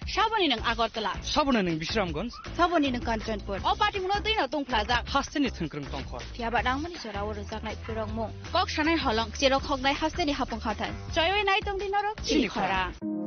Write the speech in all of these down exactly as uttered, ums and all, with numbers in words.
Saboni nwng Agartala. Saboni nwng Bisramganj. Saboni nwng Kanchanpur. O patimungno twino tungphlajak. Hasteni thwngkwrwng tongkhor. Phiyaba nangmani jorao rwjaknai phirokmung. Kok sanai holong, cherok hoknai hasteni hapung hathai. Choiwi nai tongdi norok chini chini khorang. Khorang.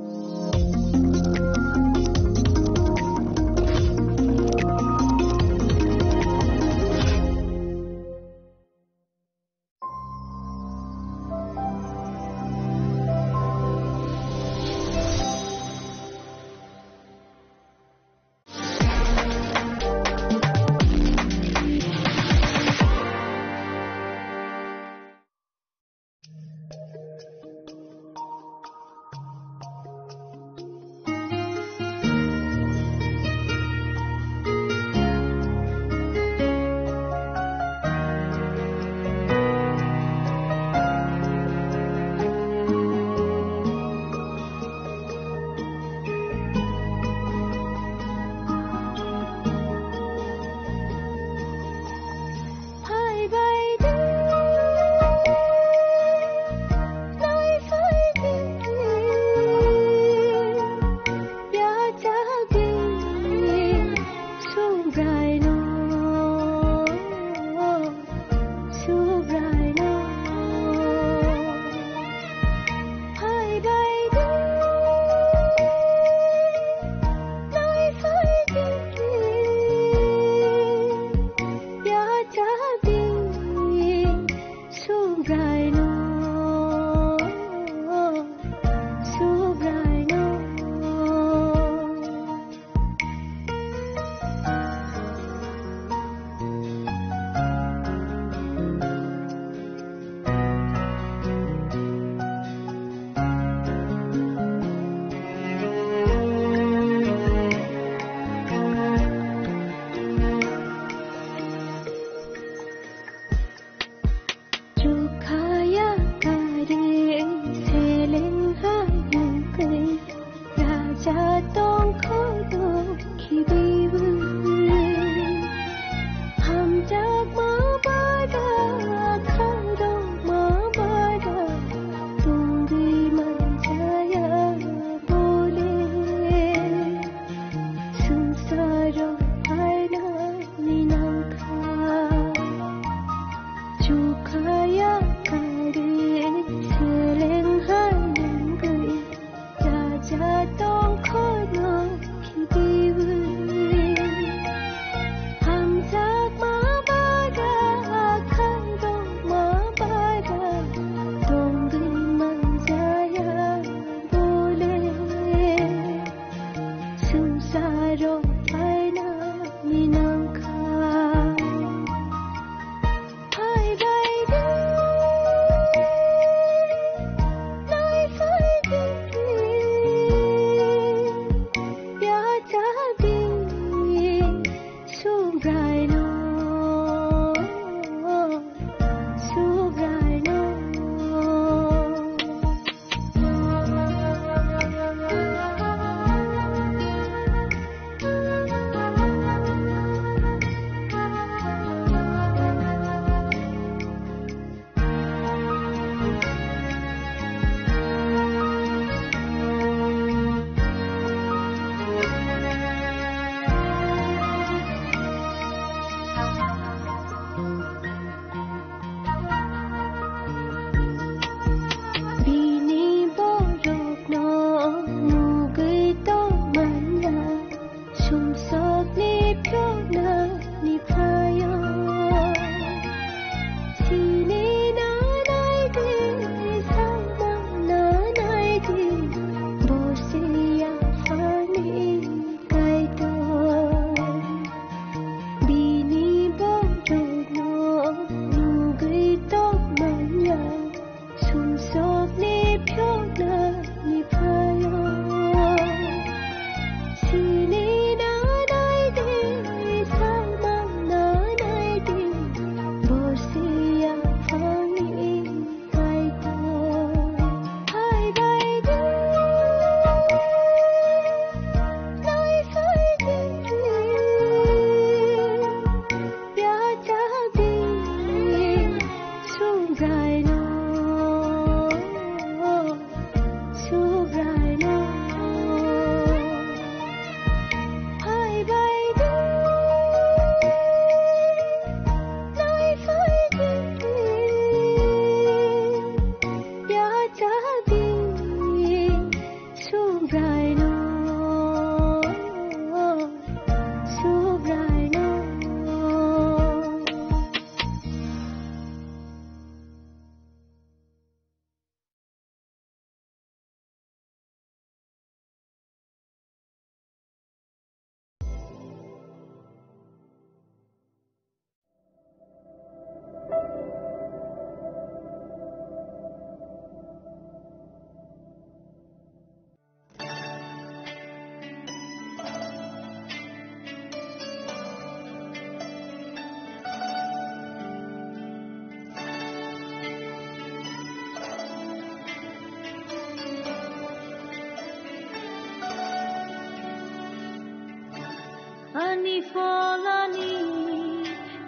Ni pholani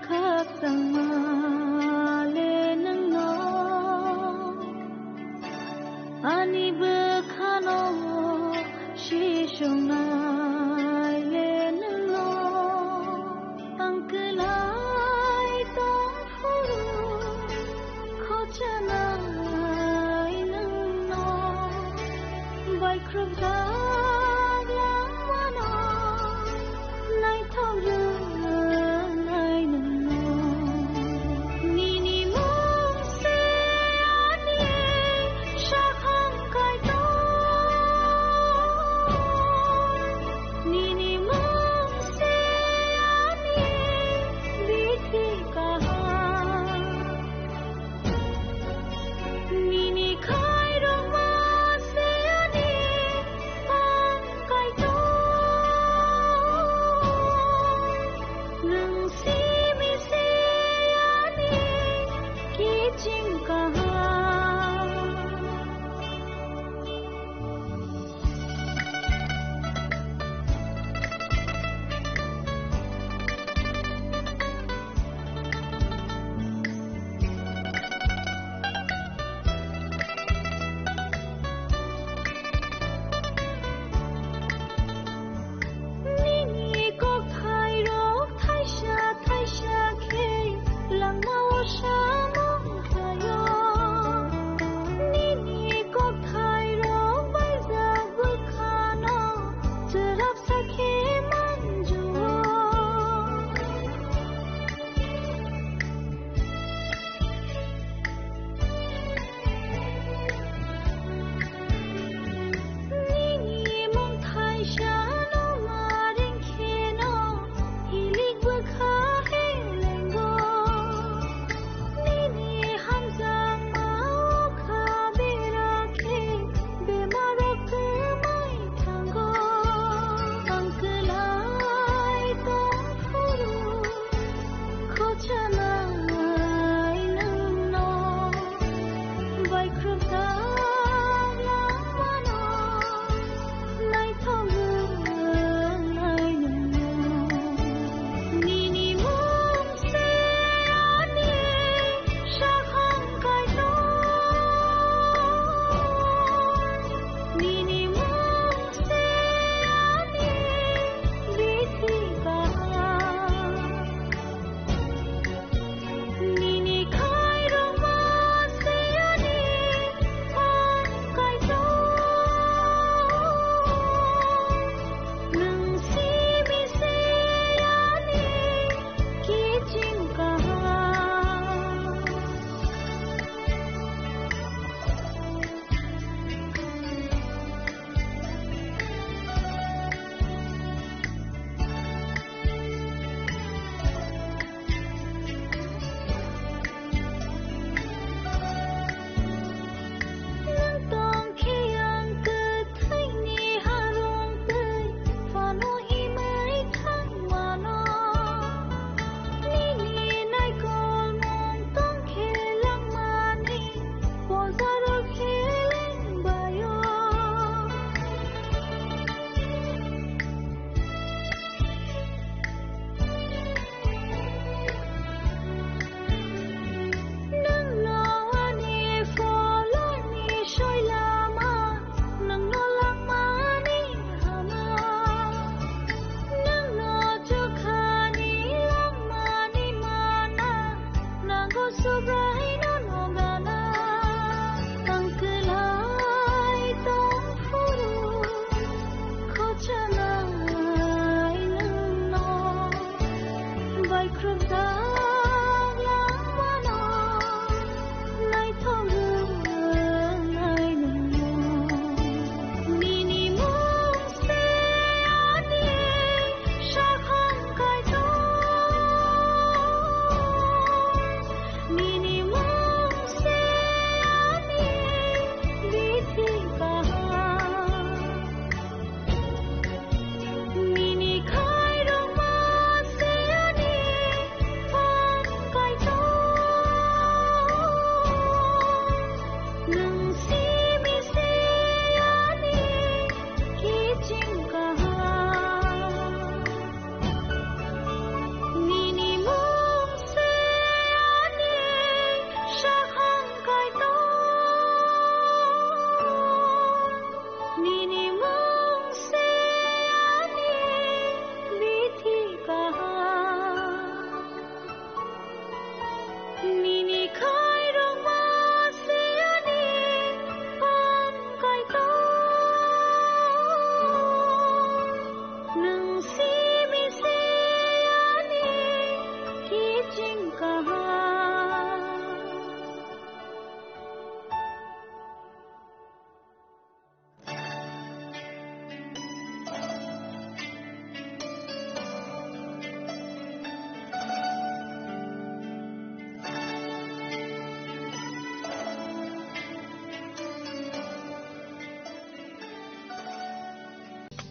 khakchangma le nwngno, ani bwkhano sisongnai le nwngno, ang kwlai tong phuru khochanai nwngno, baikhrupjak langmano naithok rwnai nwngno. Nini mung se ani sakhang kaitor, nini mung se ani bithi kaham. Nini khairokma se ani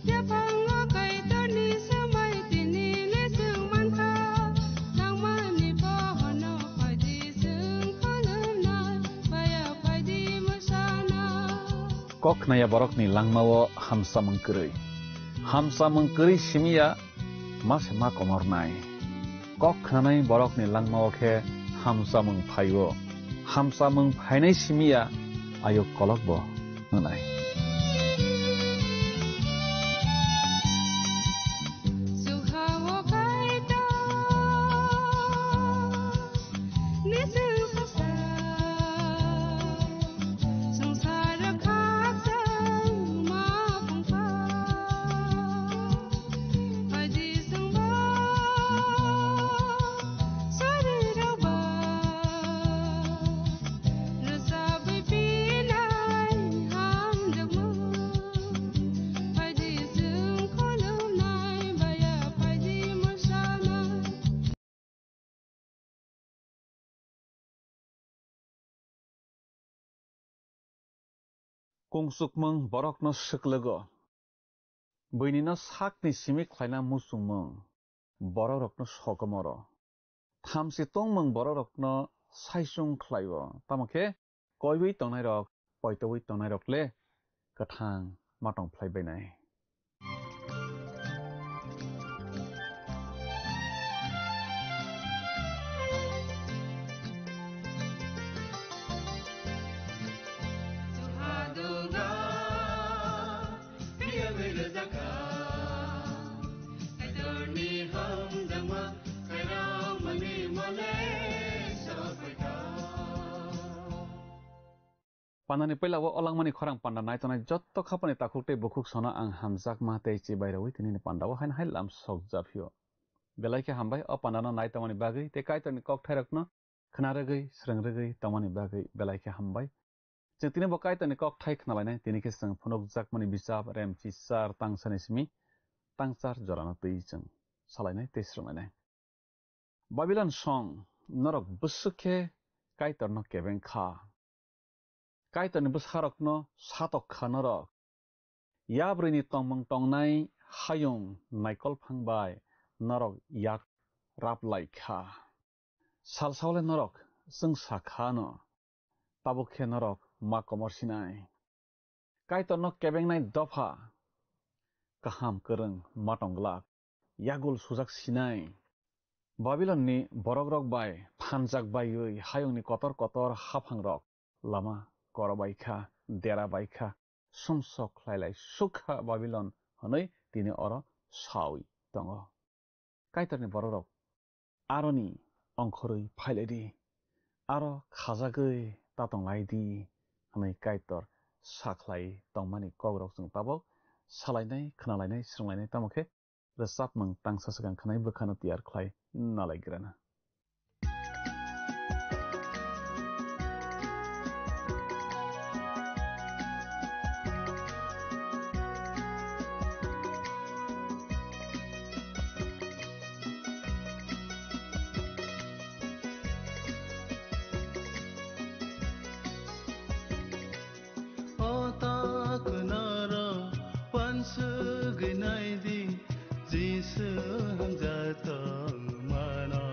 Yaphango Kaitorni swmai tini le chwng mankha, nangmani bohono phaidi chwng khulumnai, baya phaidi mwsana. Kok khnaya borokni langmao hamsamung kwrwi. Hamsamung kwrwi simiya ma se ma komornai. Kok khnanai borokni langmao khe hamsamung phaio. Hamsamung phainai simiya ayuk kolokbo hwnai. Kungsukmung borokno swklugo. Buinino sakni simi khlaina muchungmung borokrokno sokomoro. Thamchi tongmung borokrokno saichung khlaio. Tamo khe koiwi tongnairok, poitowi tongnairok le kwthang ma tong phlai bainai. Pandani puila o langmani khorang panda nai tongnai jotto khapani takhuk tei bukhuk sono ang hamjakma tei chibai rwi tinini pandao haino hai lam sokjaphio. Belai khe hambai o pandano nai tongmani bagwi tei Kaitorni kokthairokno khna rwgwi, srwng rwgwi tongmani bagwi belai khe hambai. Chwng tini bo Kaitorni kokthai khnalainai, tini khe chwng phunukjakmani bichap Remchi char tangsani simi tangchar jorano twi chwng salainai tei srwnglainai. Babilon song, norok bwswk khe Kaitorno kebeng kha. Kaitorni bwsarokno satok kha norok. Yabrwini tongmung tongnai hayung naikolphang bai norok yak rap lai kha. Salsao le norok chwngsa kha no, tabuk khe norok ma komor sinai. Kaitorno kebengnai dopha kaham kwrwng ma tong glak, yagul sujak sinai. Babilonni borokrok bai phanjak baiwi hayungni kotor kotor haphangrok lama korobai kha, dera bai kha, sumsok khlai lai suk kha Babilon hwnwi tini oro saui tongo. Kaitorni borokrok aroni ongkhorwi phai lai di, aro khajagwi ta tong lai di, hwnwi Kaitor sa khlai tongmani kokrok chwng tabuk salainai, khnalainai, srwnglainai, tamo khe rwchapmung tangsa swkang khanai bwkhano tiyar khlai nalaigrana. O ta kunaro wansugwi naidi, Jisu hamjak tongmano.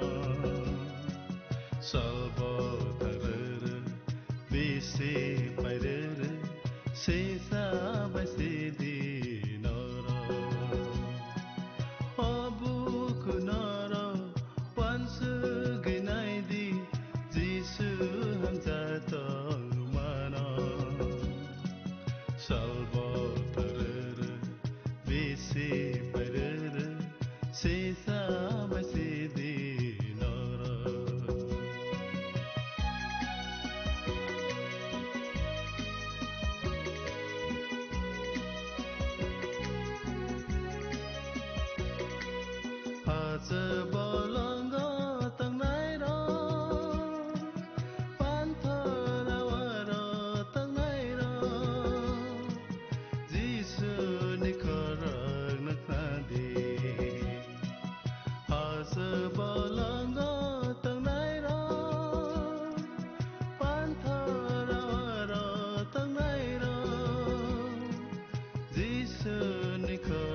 Salbo tarere, bisi pairere, sisa bai sidi noro. O buku noro wansugwi naidi, Jisu hamjak tongmano. Salbo tarere, bisi pairere, sisa bai sidi noro. Hacha bolongo tongnairok, panthor awaro tongnairok, Jisuni khorokno khnadi. Hacha bolongo tongnairok, panthor awaro tongnairok, Jisuni khorokno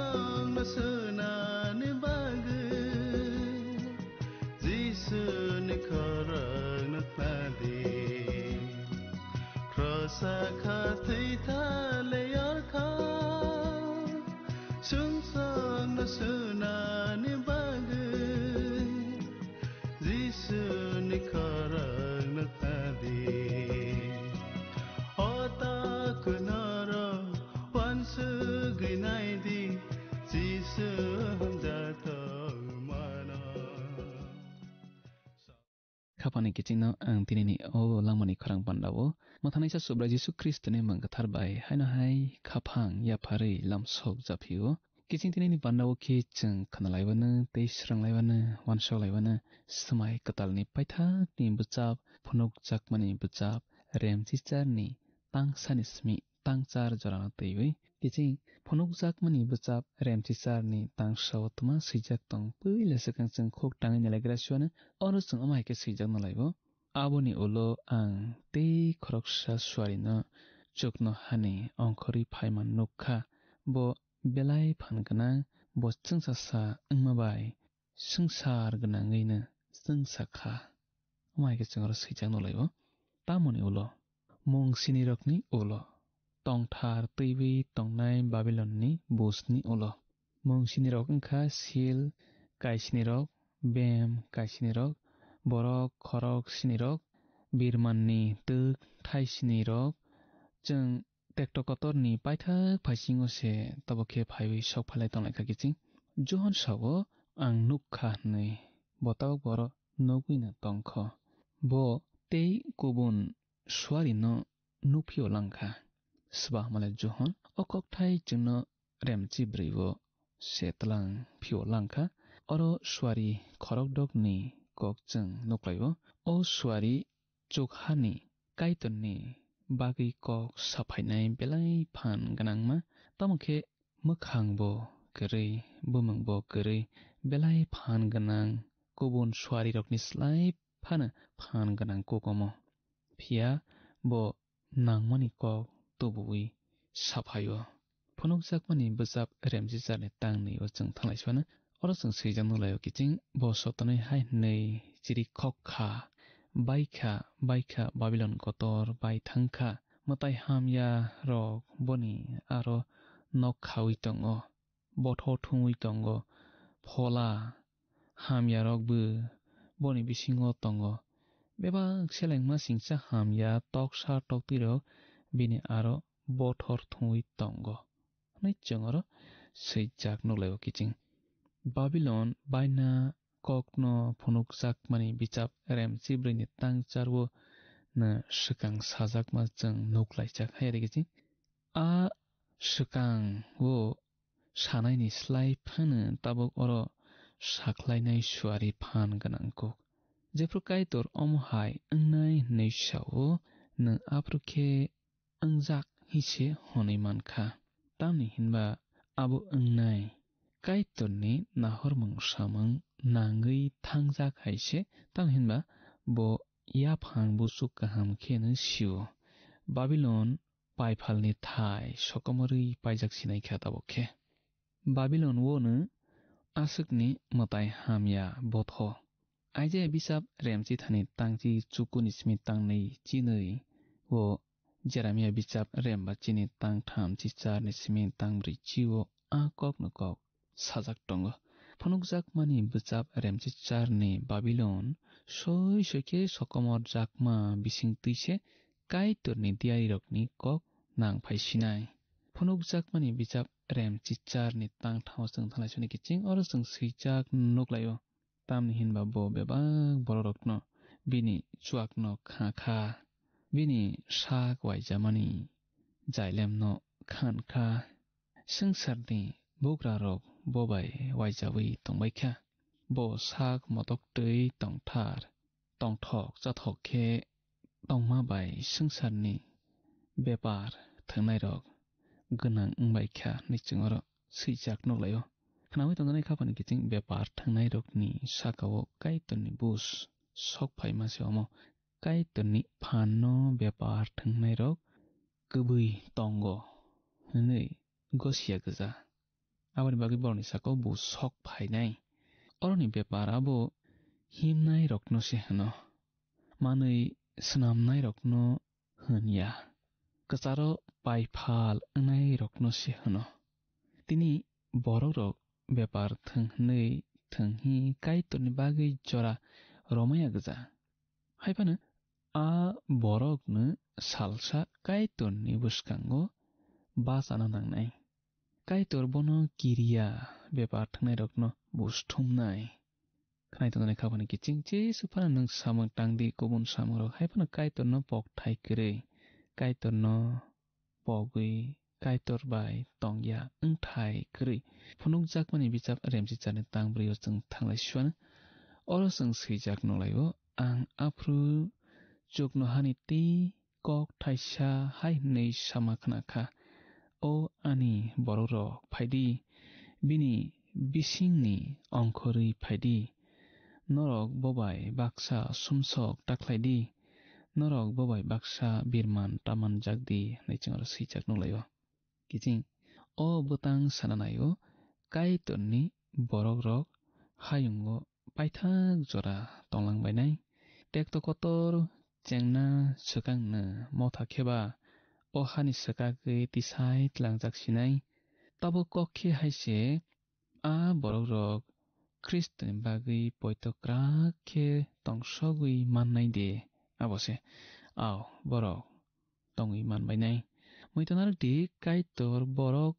Ang no sunani bagwi Jisuni khorang no khna di. Krosa kha thwi thale yor kha. Sungsang no sunani bagwi Jisuni khorang no khna di. O ta kunaro wansugwi nai di, Jisu hamjato mano. Khapani kichingno ang tinini o langmani khorang pandao. Mathanaisa Subrai Jisu Khristoni mung kwthar bai haino hai khaphang yapharwi lamsok japhio. Kiching tinini pandao khe chwng khnalaiwano tei swranglaiwano, wansoklaiwano, swmai kwtalni paithakni bwchap, phunukjakmani bwchap, remchicharni tangsani simi tangchar jorano twiwi. Kiching phunukjakmani bwchap remchicharni tangsao twma swijak tong, puila swkang chwng khuk tangwi nalaigra siwano, oro chwng omo hai khe swijak nalaibo. Aboni ulo ang tei khoroksa suarino chuknohani ongkhorwi phaima nuk kha. Bo belai phan gwnang, bo chwngsasa wngma bai swngchar gwnangwino chwngsa kha. Omo hai khe chwng oro swijak nukhlaio. Tamoni ulo, mung sinirokni ulo, tongthar twiwi tongnai Babilonni busni ulo. Mung sinirok wngkha sil kaisinirok, bem kaisinirok, borok khorok sinirok, birmanni twk thai sinirok. Chwng tekto kotorni paithak phaisingo se tabuk khe phaiwi sok phailai tonglaikha kiching. Johon sao, "Ang nuk kha," hwnwi. Bo tabuk borok nugwino tongkho. Bo tei kubun suarino nukphio langkha. Swbahmale Johon o kokthai chwngno remchi bwrwi-o se tlang phio langkha. Oro suari khorokdokni kok chwng nuklaio. O suari chukhani Kaitorni bagwi kok saphainai belai phan gwnangma. Tamo khe mwkhangbo kwrwi, bumungbo kwrwi, belai phan gwnang, kubun suarirokni slai phano phan gwnang kok omo. Phiya bo nangmani kok tubuwi saphaio. Phunukjakmani bwchap remchicharni tang nwi-o chwng thanglai siphano. Oro chwng swijak nukhlaio kiching, bo sotonwi hai hwnwi chiri khok kha, "Baikha, baikha, Babilon kotor bai thangkha, mwtai hamya rok boni aro nok khawi tongo." Bothor thumwi tongo. Phola hamyarokbo boni bisingo tongo. Bebak selengma singcha hamya toksa toktwirok bini aro bothor thumwi tongo, hwnwi chwng oro swijak nukhlaio kiching. Babilon baina kokno phunukjakmani bichap remchibrwini tangcharwo no swkang sajakma chwng nuklaijak hai ri kiching. A swkang o sanaini slai phano tabuk oro sakhlainai suari phan gwnang kuk. Jephru Kaitor omo hai wngnai hwnwi sao, nwng aphuru khe wngjak hwnwi se hwnwi man kha. Tamni hinba abo wngnai Kaitorni nahormung samung nangwi thangjak hai se, tamni hinba bo yaphang buchuk kaham kheno sio. Babilon paiphalni thai sokomorwi paijak sinai kha tabuk khe. Babilon wono aswkni mwtai hamya botho. Aijaya bisap remchithani tangchi chukuni simi tangnwi chinwi o Jeremia bisap remba chini tangtham chicharni simi tangbrwi chio a kokno kok sajak tongo. Phunukjakmani bwchap remchicharni Babilon soi soi khe sokomorjakma bisingtwi se Kaitorni diyarirokni kok nang phai sinai. Phunukjakmani bijap rem chicharni tangthao chwng thanglai soni kiching oro chwng swijak nuklaio. Tamni hinba bo bebak bororokno bini chuakno kha kha, bini sak waijamani jailemno khan kha. Swngcharni bugrarok bo bai waijawi tongbai kha. Bo sak motoktwi tongthar, tongthok chathok khe tongma bai swngcharni bepar thwngnairok gwnang wngbai kha hwnwi chwng oro swijak nuklaio. Khnaui tongjaknai khapani kiching bepar thwngnairokni sakao Kaitorni bus sok phaima se omo. Kaitorni phanno bepar thwngnairok kwbwi tongo hwnwi gosiya gwja. Aboni bagwi borokni sakao bo sok phainai. Oroni bepar abo himnairokno se hwno, manwi swnamnairokno hwn ya, kwcharo paiphal wngnairokno se hwno. Tini borokrok bepar thwng hwnwi thwng hi Kaitorni bagwi jora romaya gwja. Hai phano a borokno salsa Kaitorni bwskango bachana nangnai. Kaitor bono kiriya bepar thwngnairokno buj thumnai. Khnai tongjaknai kha phano kiching Jisu phano nwng samung tang di, kubun samungrok hai phano Kaitorno pok thai kwrwi, Kaitorno pogwi, Kaitor bai tongya wngthai kwrwi phunukjakmani bichap Remchicharni tang bwrwi o chwng thanglai suano. Oro chwng swijak nukhlai-o, "Ang aphuru chuknohani tei kok thaisa hai hwnwi sama khna kha, 'O ani borokrok, phai di, bini bisingni ongkhorwi phai di. Norok bo bai baksa sumsok ta khlai di, norok bo bai baksa birman ta manjak di,' hwnwi chwng oro swijak nukhlai-o. Kiching o bwtang sana nai-o, Kaitorni borokrok hayungo paithak jora tonglang bainai. Tekto kotor chengna swkangno motha khe ba o hani swkagwi tisai tlangjak sinai. Tabuk kok khe hai se a borokrok Khristoni bagwi poito kwrak khe tongsogwi mannai de, abo se, ao, borok tongwi man bainai. Muitonarok di, Kaitor borok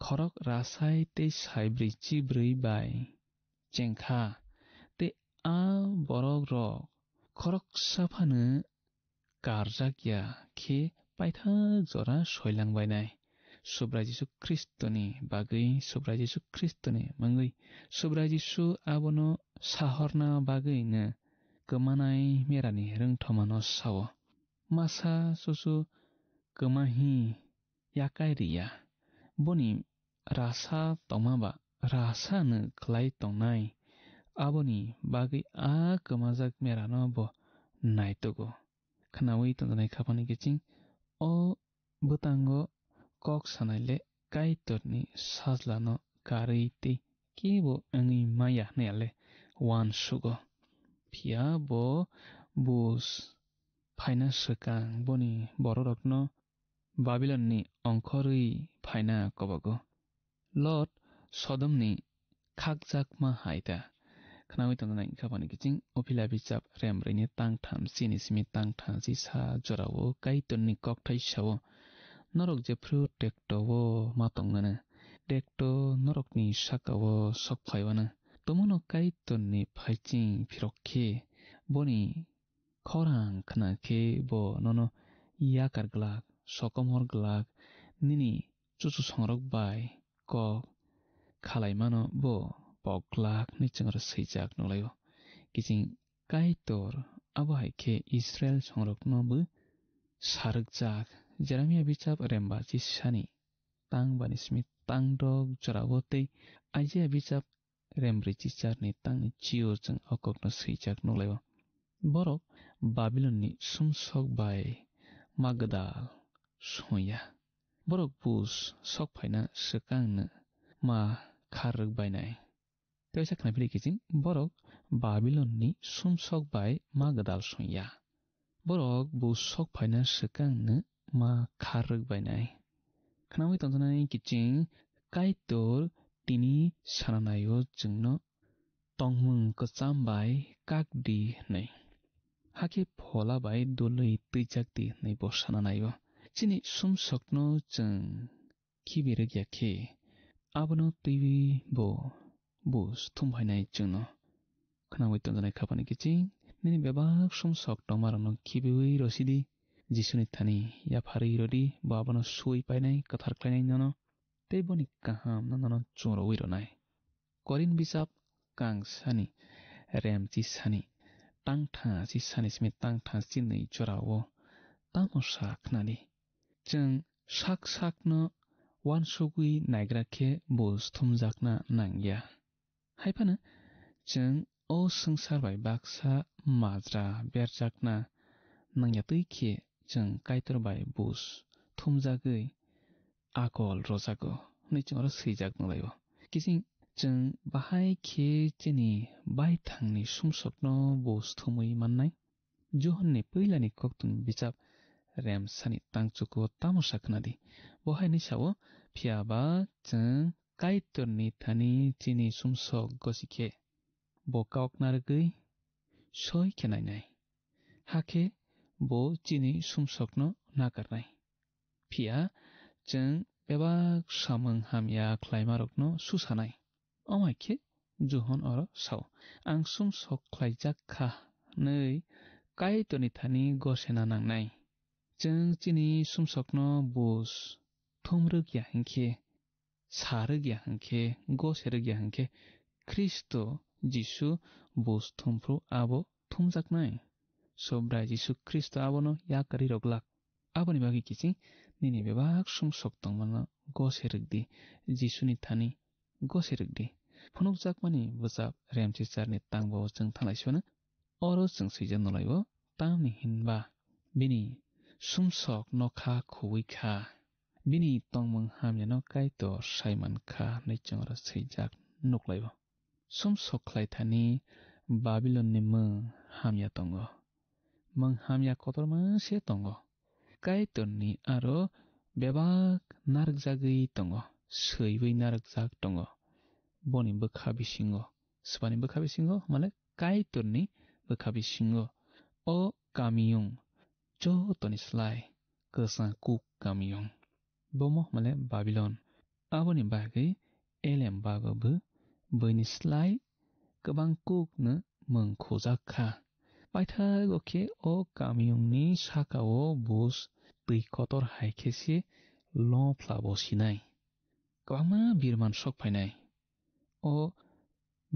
khorok rasai tei saibrwi chibrwi bai chengkha, tei a borokrok khoroksa phano karjak ya khe paithak jora soilang bainai. Subrai Jisu Khristoni bagwi, Subrai Jisu Khristoni mungwi, Subrai Jisu abono sahorna bagwino kwmanai merani rwngthomano sao. Masa susu kwmahi yakai riya. Boni rasa tongma ba rasa no khlai tongnai. Aboni bagwi a kwmajak merano bo naitugo. Khnaui tongjaknai kha phano kiching o bwtango kok sanai le Kaitorni sajlano karwi tei kebo wngwi maya hwnwi le uansugo. Phiya bo buj phaina swkang boni bororokno Babilonni ongkhorwi phaina kobogo. Lot Sodomni khakjakma hai ta. Khnaui tongjaknai wngkha phano kiching o Philippi chap rembrwini tang tham chini simi tang tham chisa jorao Kaitorni kokthai sao, "Norok jephru tekto-o ma tongmano, tekto norokni saka-o sok phaiwano. Tomono Kaitorni phaiching phirok khe boni khorang khna khe bo nono yakar glak, sokomor glak, nini chuchusongrok bai kok khalaimano bo pok glak," hwnwi chwng oro swijak nukhlaio. Kiching Kaitor abo hai khe Israil songrokno bo sarwkjak. Jeremia bichap remba chisani tang bani simi tang dok jorao tei Aijia bichap rembrwi chicharni tangni chio chwng o kokno swijak nukhlaio. Borok Babilonni sumsok bai ma gwdal songya. Borok buj sok phaina swkangno ma kharrwk bainai. Teisa khnaphili kiching borok Babilonni sumsok bai ma gwdal songya. Borok buj sok phaina swkangno ma kharrwk bainai. Khnaui tongjaknai kiching Kaitor tini sana naio chwngno tongmung kwcham bai kak di hwnwi. Hakhe phola bai dului twijak di hwnwi bo sana naio. Chini sumsokno chwng khibi rwk ya khe, abono twiwi bo buj thum phainai chwngno. Khnaui tongjaknai kha phano kiching, nini bebak sumsok tongmarokno khibiui rwsidi, Jisuni thani yapharwi rwdi, bo abono sui painai, kwthar khlainai nono, tei boni kahamno nono chumrogwi rwnai. Korin bisap kangsani, remchi sani, tangtha chi sani simi tangtha chinwi jorao tamo sa khnadi. Chwng sak sakno uansugwi naigra khe buj thumjakna nangya. Hai phano chwng o swngchar bai baksa majra berjakna nangya twi khe chwng Kaitor bai buj thumjagwi akol rwjago hwnwi chwng oro swijak nukhlaio. Kiching chwng bahai khe chini baithangni sumsokno bo sthumwi mannai? Johonni puilani koktwmni bijap remsani tangchuko tamo sa khna di. Bo hai hwnwi sao, "Phiya ba chwng Kaitorni thani chini sumsok gosi khe, bo kok narwgwi soi khe nainai, hakhe bo chini sumsokno nakarnai." Phiya chwng bebak samung hamya khlaimarokno susanai. Omo hai khe Johon oro sao, "Ang sumsok khlaijak kha hwnwi Kaitorni thani gosena nangnai." Chwng chini sumsokno bus thum rwk ya hwn khe, sa rwk ya hwn khe, gose rwk ya hwn khe, Khristo Jisu bus thum phru abo thumjaknai. Subrai Jisu Khristo abono yakarwi rw glak. Aboni bagwi kiching nini bebak sumsok tongmano gose rwk di, Jisuni thani gose rwk di. Phunukjakmani bwchap Remchicharni tangbo chwng thanglai sino. Oro chwng swijak nolai-o, tamni hinba bini sumsok nokha khuwi kha, bini tongmung hamyano Kaitor sai man kha hwnwi chwng oro swijak nuklai-o. Sumsok khlai thani Babilonni mung hamya tongo, mung hamya kotorma se tongo. Kaitorni aro bebak narwkjagwi tongo, swiwi narwkjak tongo. Boni bwkha bisingo, swbani bwkha bisingo, male Kaitorni bwkha bisingo. O kamiyung jotoni slai kwchang kuk kamiyung. Bomo male Babilon. Aboni bagwi elem bago bo buini slai kwbang kukno mung khujak kha. Paithago khe o kamiyungni saka-o bus twi kotor hai khe se lophlabo sinai. Kwbangma birman sok phainai. O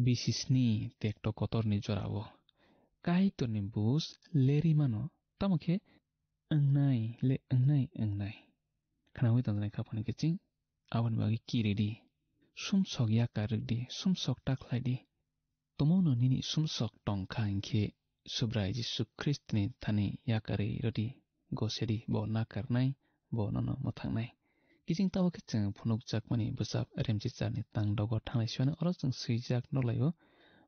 bisisni tekto kotorni jorao Kaitorni bus lerwi mano, tamo khe wngnai le wngnai, wngnai. Khnaui tongjaknai kha phano kiching, aboni bagwi kiri di. Sumsok yakar rwk di, sumsok ta khlai di. Tomono nini sumsok tong kha hinkhe Subrai Jisu Khristni thani yakarwi rwdi, gosedi, bo nakarnai, bo nono mwthangnai. Kiching tabo khe chwng phunukjakmani bwchap Remchicharni tang dogo thanglai siyano oro chwng swijak nuklaio,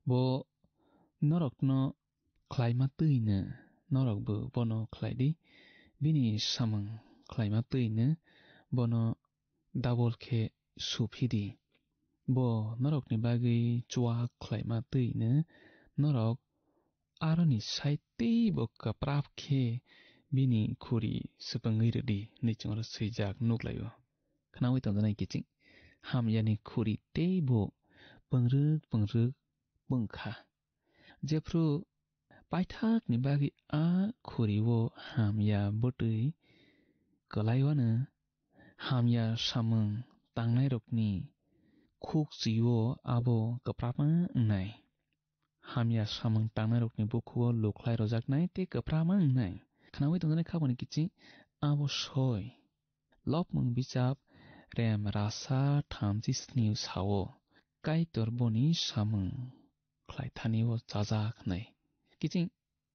bo norokno khlaima twino norokbo bono khlai di, bini samung khlaima twino bono double khe suphi di. Bo norokni bagwi chuak khlaima twino norok aroni sai teibo kwprap khe bini khuri swpwngwi rwdi, hwnwi chwng oro swijak nuklaio. Khnaui tongjaknai kiching, hamyani khuri teibo pwngrwk pwngrwk pwng kha. Jephru paithakni bagwi a khuri-o hamya bwtwi kwlaiwano, hamya samung tangnairokni khukchwi-o abo kwprapma wngnai. Hamya samung tangnairokni bukhugo lukhlai rwjaknai tei kwprapma wngnai. Khnaui tongjaknai kha phano kiching abo soi. Lopmung bichap rem rasa thamchi snio sao, Kaitor boni samung khlai thani-o chajak hwnwi. Kiching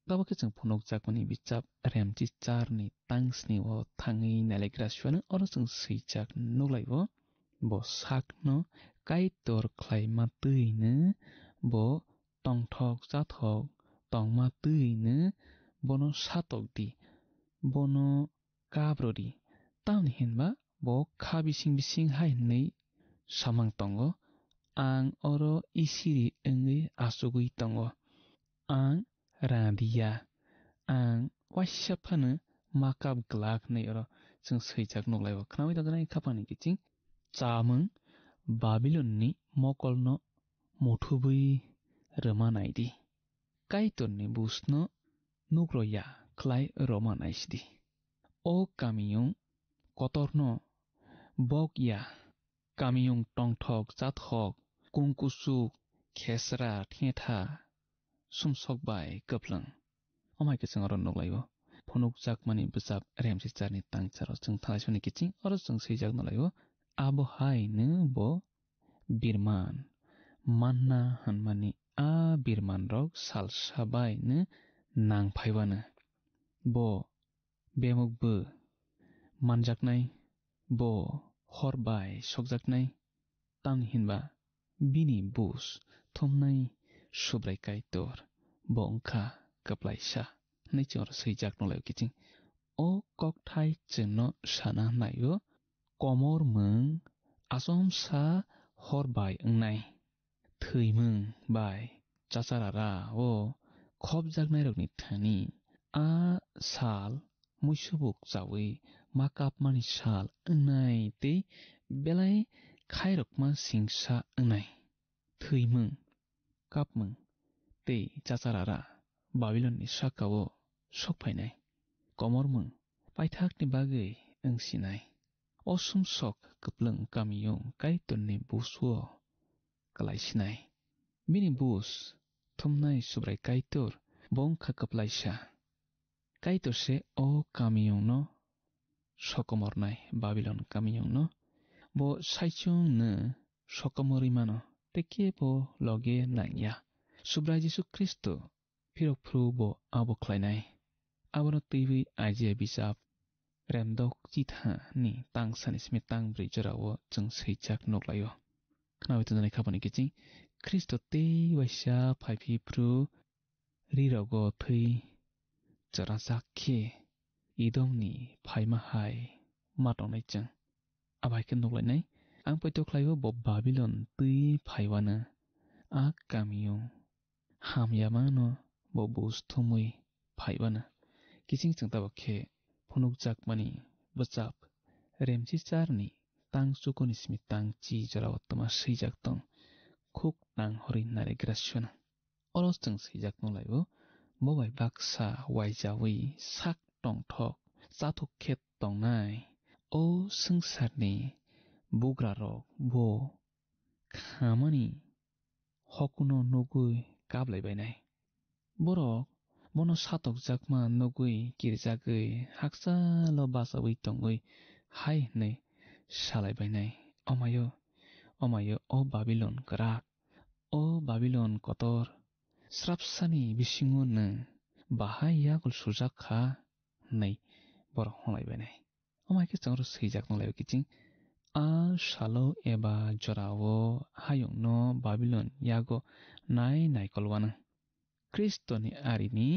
tabo khe chwng phunukjakmani bichap Remchicharni tang snio thangwi nailaikra suiano oro chwng swijak nuklaio. Bo sakno Kaitor khlaima twino bo tongthok chathok tongma twino bono satok di, bono kap rw di. Tamni hinba bo kha bising bising hai hwnwi samang tongo, "Ang oro isiri wngwi achugwi tongo, ang rang di ya, ang waisa phano ma kap glak," hwnwi oro chwng swijak nuklaio. Khnaui tongjaknai kha phano kiching, chamung Babilonni mokolno muthubwi rwma nai di. Kaitorni busno nukro ya khlai rwma naisidi. O kamiyung kotorno bok ya, kamiyung tongthok chathok, kungkuchuk, khesra, thetha, sumsok bai kwplwng. Omo hai khe chwng oro nuklaio. Phunukjakmani bwchap Remchicharni tangcharo chwng thanglai soni kiching oro chwng swijak nuklaio. Abo haino bo birman manna hwnmani a birmanrok salsa baino nang phaiwano. Bo bemukbo manjaknai, bo hor bai sokjaknai, tamni hinba Bini bus thumnai Subrai Kaitor, bo wngkha kwplaisa, hwnwi chwng oro swijak nukhlaio kiching. O kokthai chwngno sana naio, komormung achomsa hor bai wngnai. Thwimung bai chacharara o khopjaknairokni thani a sal muisubuk chaui ma kapmani sal wngnai tei belai khairokma singsa wngnai. Thwimung, kapmung tei chacharara Babilonni sakao sokphainai. Komormung paithakni bagwi wngsinai. O sumsok kwplwng kamiyung Kaitorni busuo kwlaisinai. Bini bus thumnai Subrai Kaitor bo wngkha kwplaisa. Kaitor se o kamiyungno sokomornai, Babilon kamiyungno. Bo saichungno sokomorwi mano, tei kebo loge nangya. Subrai Jisu Khristo phirok phuru bo abo khlainai. Abono twiwi Isaiah bijap remdok chithani tang sani simi tang brwi jorao chwng swijak nuklaio. Khnawi tongjaknai khabani kiching Khristo tei waisa phaiphai phuru rirogo thwi chwrajak khe Edomni phaima hai ma tongnai chwng. Abai khe nuklainai, ang poito khlaio bo Babilon twi phaiwano, a kamio hamyamano bo bus thumwi phaiwano. Kiching chwng tabok khe phunukjakmani bwchap Remchicharni tang chukuni simi tang chi jorao twma swijak tong, khuk nang horwi narigra swana. Oro chwng swijak nukhlaio, bo bai baksa waijawi sak tongthok chathuk khe tongnai o swngcharni bugrarok bo khamani hokuno nugwi kaplai bainai. Borok bono satokjakma nugwi kirijagwi hakchalo bachaui tongwi hai hwnwi salai bainai, "Omayo, omayo, o Babilon kwrak, o Babilon kotor, srapsani bisingo nwng bahai yakul sujak kha," hwnwi borok hwnlai bainai. Omo hai khe chwng oro swijak nukhlaio kiching, a salo eba jorao hayungno Babilon yago nai naikol wano. Khristoni arini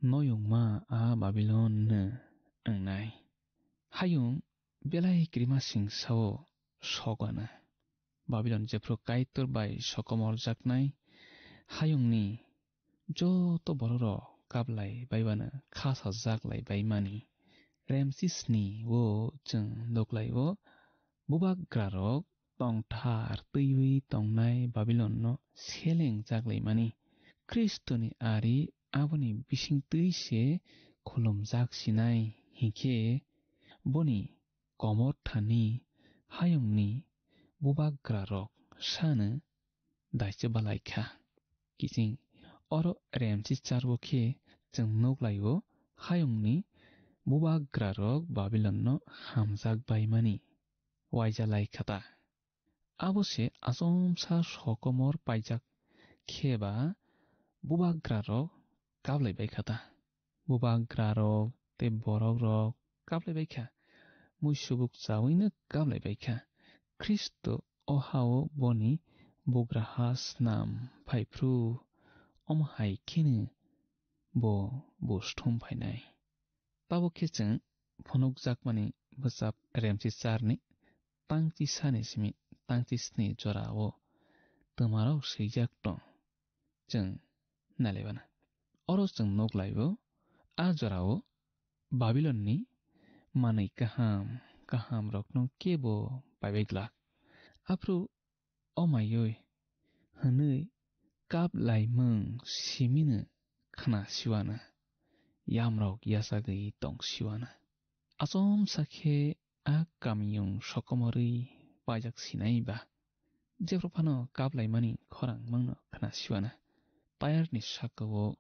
noyungma a Babilon no wngnai. Hayung belai kirima singsao sok wano. Babilon jephru Kaitor bai sokomorjaknai hayungni joto bororok kaplai baibano kha sajak lai baimani. Remsisni o chwng nuklaio, bubagrarok tongthar twiwi tongnai Babilonno selengjak laimani. Khristoni ari aboni bisingtwi se khulumjak sinai, hinkhe boni komor thani hayungni bubagrarok sano daise balai kha. Kiching oro Remsisar bo khe chwng nuklaio, hayungni bubagrarok Babilonno hamjak baimani waija lai kha ta. Abo se achomsa sokomor paijak khe ba bubagrarok kaplai bai kha ta. Bubagrarok tei borokrok kaplai bai kha, muisubuk chawino kaplai bai kha. Khristo o hao boni bugraha snam phai phru, omo hai kheno bo buj thum phainai. Tabuk khe chwng phunukjakmani bwchap Remsisarni tangchi sani simi tangchi sni jorao twmarok swijak tong. Chwng nailaibana. Oro chwng nuk laibo, a jorao Babilonni manwi kaham kahamrokno kebo paibai glak. Aphuru o maiwi hwnwi kap laimung simino khna siwana, yamrok yachagwi tong siwana. Achomsa khe a kamiyung sokomorwi paijak sinai ba? Jephru phano kap laimani khorang mangno khna siwana. Tayarni sakao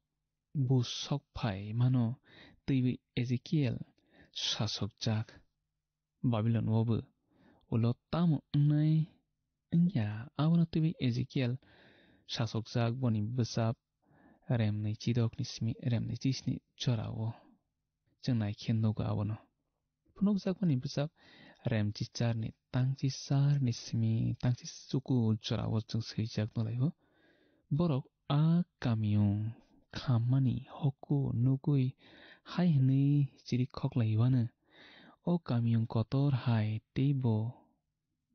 bus sok phai mano twiwi Ezekiel sasokjak. Babilon o bo ulo tamo wngnai wngya, abono twiwi Ezekiel sasokjak boni bwchap remnwi chidokni simi remnwi chisni jorao. Chwng nai khe nugo abono. Phunukjakmani bwchap Remchicharni tangchisarni simi tangchi chuku jorao chwng swijak nulaio. Borok a kamiyung khammani hokku nugwi hai hwnwi chiri khoklaiwano, "O kamiyung kotor hai teibo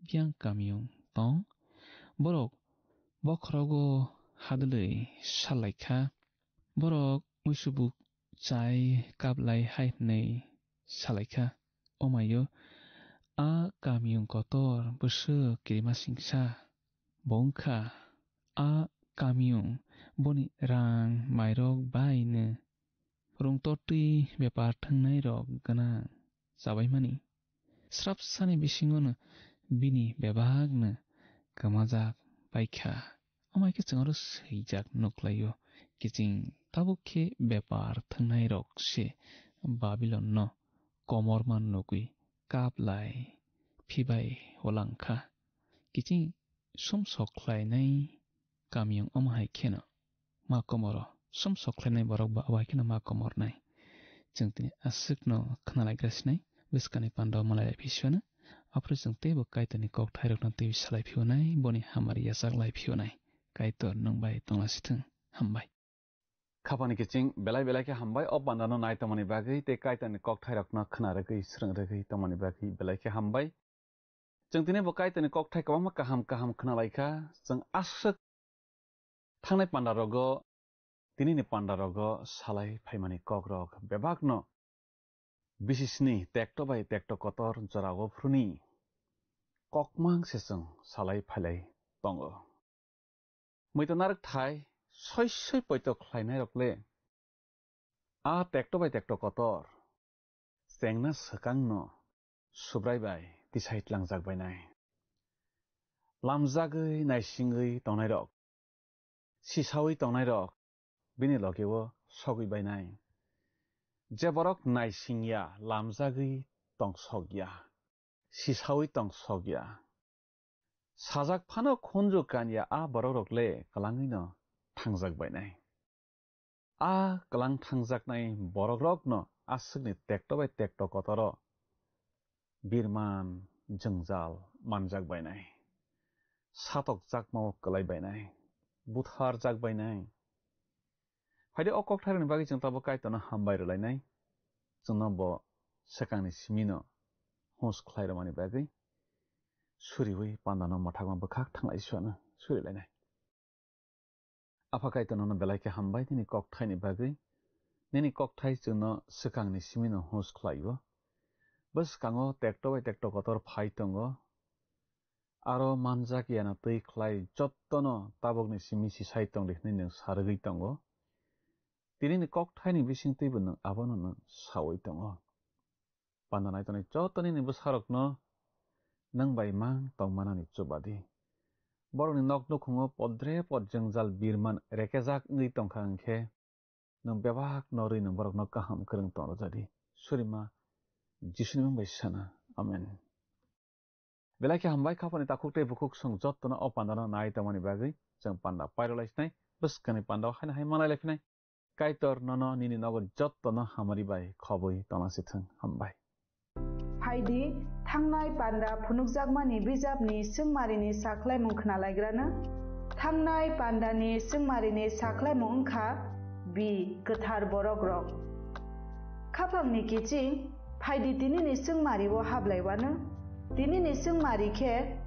biyang kamiyung tong?" Borok bokhorogo hadwlwi salaikha. Borok muisubuk chai kaplai hai hwnwi salaikha, "Omaio, a kamiyung kotor bwswk kirima singsa bo wngkha. A kamiyung boni rang mairok baino rungtortwi bepar thwngnairok gwnang chabaimani. Srapsani bisingono bini bebakno kwmajak paikha." Omo hai khe chwng oro swijak nuklaio, kiching tabuk khe bepar thwngnairok se Babilonno komorma nugwi kaplai phibai olangkha. Kiching sumsok khlainai kamiyung omo hai kheno ma komoro, sumsok khlainai borok ba omo hai kheno ma komornai. Chwng tini aswkno khnalaigra sinai, bwskangni panda malai lai phi sio na, aphuru chwng teibo Kaitorni kokthairokno twiwi salai phio nai, boni hamari yachak lai phio nai. Kaitor nwng bai tonglasithwng. Hambai. Khapani kiching belai belai khe hambai o pandano nai tongmani bagwi tei Kaitorni kokthairokno khna rwgwi, srwng rwgwi tongmani bagwi belai khe hambai. Chwng tini bo Kaitorni kokthai kwbangma kaham kaham khna lai kha. Chwng aswk thangnai panda rogo, tinini panda rogo salai phaimani kok rok bebakno bisisni tekto bai tekto kotor jorao phuruni kokmang se chwng salai phailai tongo. Muitu narwk thai soi soi poito khlainai rok le a tekto bai tekto kotor chengna swkangno Subrai bai tisai tlangjak bainai. Lamjagwi naisingwi tongnairok, sisaui tongnairok bini logeo sogwi bainai. Je borok naisingya, lamjagwi tongsokya, sisaui tongsokya, sajak phano khunju kanya a borokrok le kwlangwino thangjak bainai. A kwlang thangjaknai borokrokno aswkni tekto bai tekto kotoro birman jwngjal manjak bainai, satokjakmao kwlai bainai, butharjak bainai. Phaide o kokthairokni bagwi chwng tabuk Kaitorno hambai rwlainai, chwngno bo swkangni simino hus khlai rwmani bagwi suriui pandano mwthakma bwkhak thanglai suano surilainai. Apha Kaitor nono belai khe hambai nini kokthaini bagwi. Nini kokthai chwngno swkangni simino hus khlaio. Bwskango tekto bai tekto kotor phai tongo. Aro manjak yana twi khlai jottono tabukni simi sisai tongdi hwnwi nwng sa rwgwi tongo. Tinini kokthaini bisingtwibo nwng abono nwng saui tongo. Panda nai tongnai joto nini bwsarokno nwng bai mang tongmanani chubadi. Borokni nok nukhungo podre pod jwngjal birman rekejak wngwi tongkha hwnkhe, nwng bebak norwi nwng borokno kaham kwrwng tong rwjadi. Surima Jisuni mung bai sana. Amen. Belai khe hambai, khapani takhuk tei bukhuk chwng jottono o pandano nai tongmani bagwi. Chwng panda pairwlai sinai, bwskangni pandao haino hai manlai lai phinai. Kaitor nono nini nogo jottono hamari bai khobwi tongna sithwng. Hambai. Phaidi, thangnai panda phunukjakmani bijapni swngmarini sakhlaimung khnalaigrano. Thangnai pandani swngmarini sakhlaimung wngkha B, kwthar borokrok. Khapangni kiching, phaidi tinini swngmario hablaiwano. Tinini swngmari khe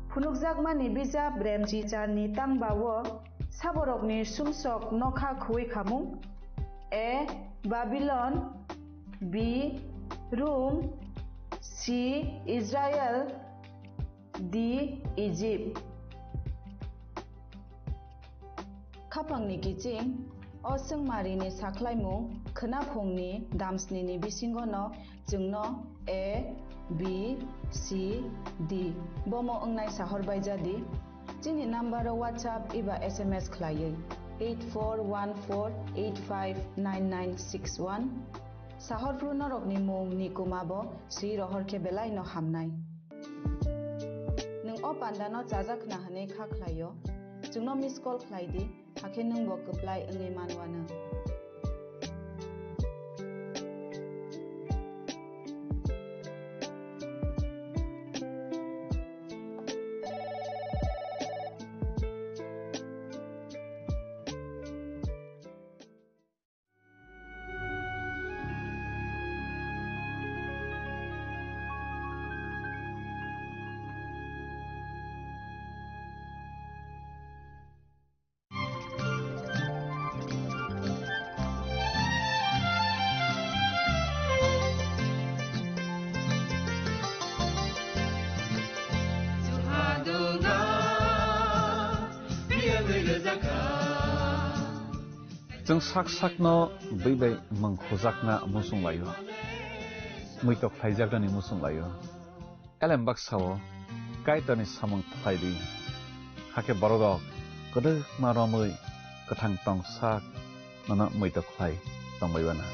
phunukjakmani bijap Remchicharni tangbao saborokni sumsok nokha khuwi khamung. A, Babylon. B, Rome. C, Israel. D, Egypt. Khapangni kiching, o swngmarini sakhlaimung khwnaphungni damsnini bisingono chwngno A, B, C, D bomo wngnai sahor baijadi. Chini number-o WhatsApp eba S M S khlaiwi eight four one four eight five nine nine six one. Sahorphru norokni mung ni kuma bo swi rohor khe belai no hamnai. Nwng o panda no chajak khna hwnwi kha khlaio, chwngno miss call khlai di, hakhe nwng bo kwplai wngwi manwano. Chwng sak sakno bwi bai mwng khujakna muchung laio, muitok khlaijaknani muchung laio. Elem baksa-o Kaitorni samung khlai di, hakhe borok rok kwdwkma romwi kwthang tong sak nono muitok khlai tongbai bana.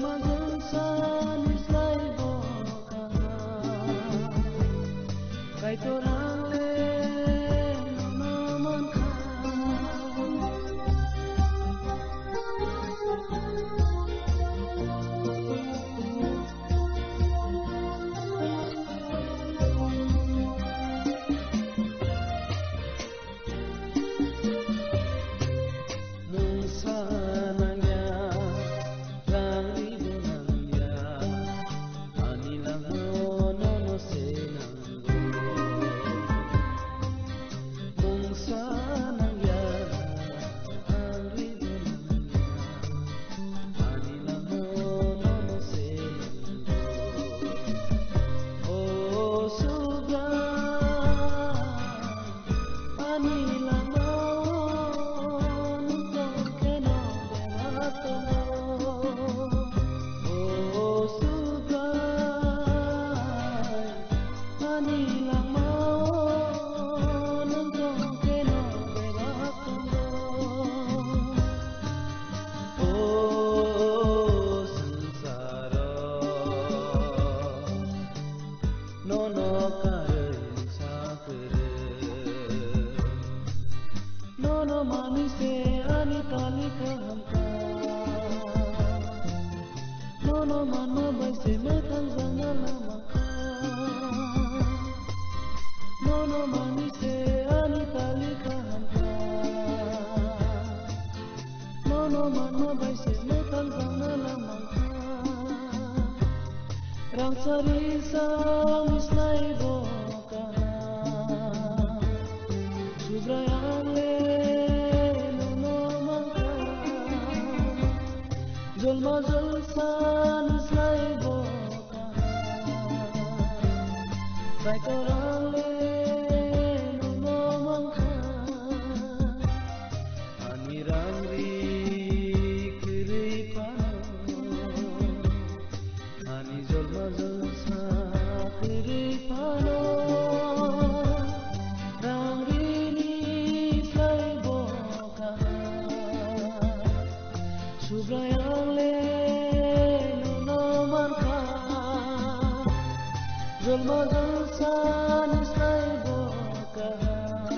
Majwng sani slai bo kaham. Kaitor ang le nono mankha. Mungsa nangya, rang ribo nangya, ani langmao nono se nango. Mungsa nangya, rang ribo nangya, ani langmao nono se nango. O Subrai, ani langmao nwng tong kheno bebak tongo. O Subrai, ani langmao nwng tong kheno bebak tongo. O swngcharo nono karwi mungsa kwrwi. Nono manwi se ani tali kaham kha. Nono manma bai se mwthangjakna lama kha. Nono manwi se ani tali kaham kha. Nono manma bai se mwthangjakna lama kha. Rangchari sani slai bo kaham. Subrai ang le nono mankha. Jolma jolsani slai bo kaham. Kaitor ang le nono mankha. Ani rang ri kwrwi phano, ani jolma jolsa kwrwi phano, rang rini slai bo kaham. Subrai ang le nono mankha, jolma jolsani slai bo kaham.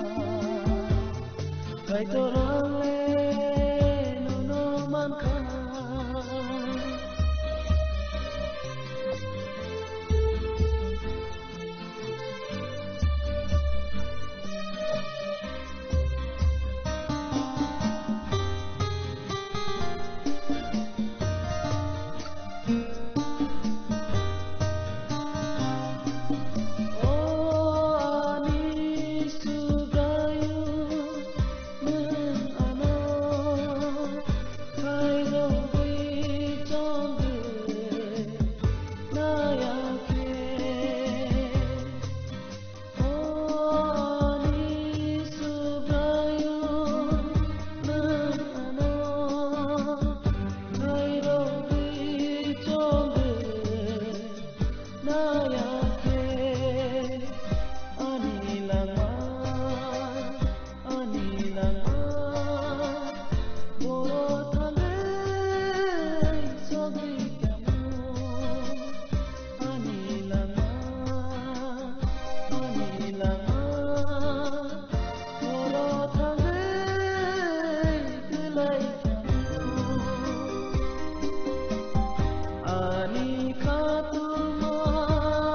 Kaitor ang le nono mankha. O ani Subraiyung, nwng ano khairogwi chongwi naiya khe. O ani Subraiyung, nwng ano khairogwi chongwi naiya khe. Ani langma, ani langma, boro thangwi sogwi tamo. Ani langma, ani langma, boro thangwi kwlai tamo. Ani khatungma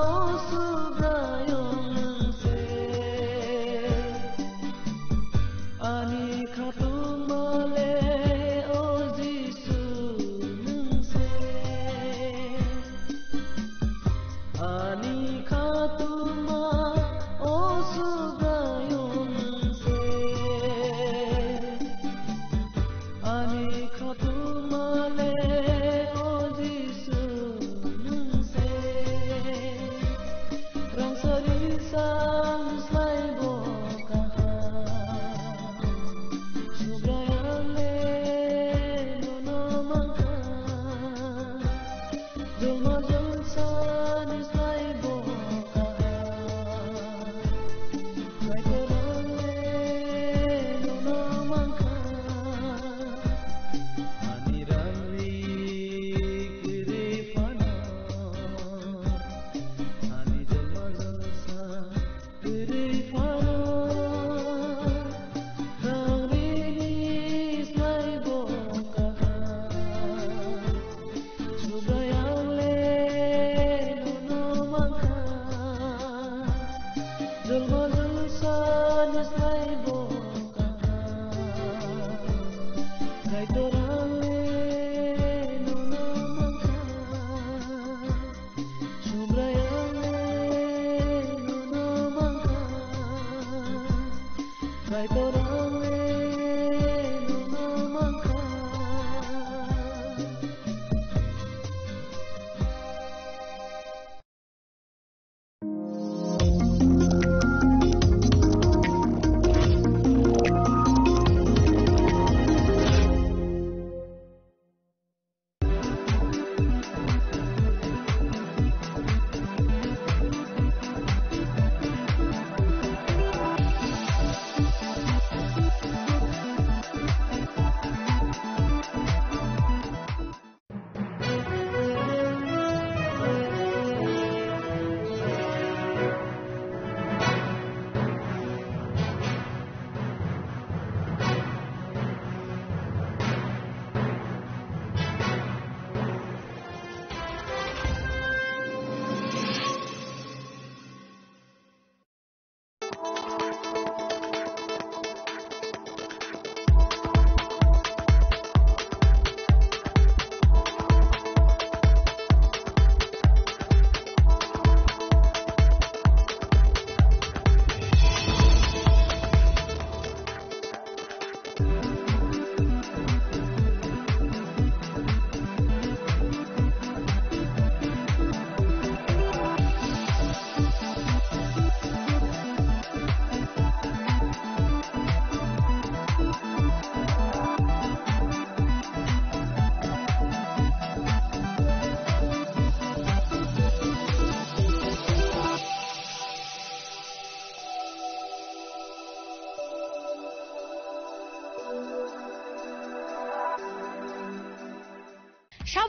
o Subraiyung nwng se. Ani khatungma le o Jisu nwng se. Ani khatungma o Subraiyung nwng se. Ani khatungma le o Jisu nwng se. Rangchari sang slai bo kaham. Subrai ang le nono mankha. Jolma jolsani slai bo kaham. Kaitor ang le nono mankha. Ani rang ri kwrwi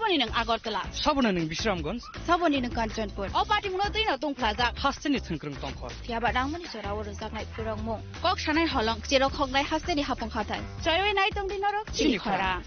Saboni nwng Agartala. Saboni nwng Bisramganj. Saboni nwng Kanchanpur. O party mungno twi no tongphlajak. Hasteni thwngkwrwng tongkhor. Phiya ba nangmani jora o rwjaknai phurwngmung. Kok sanai holong, cherok hoknai hasteni hapung hathai. Chaiwi nai tongdi norok chini khorang.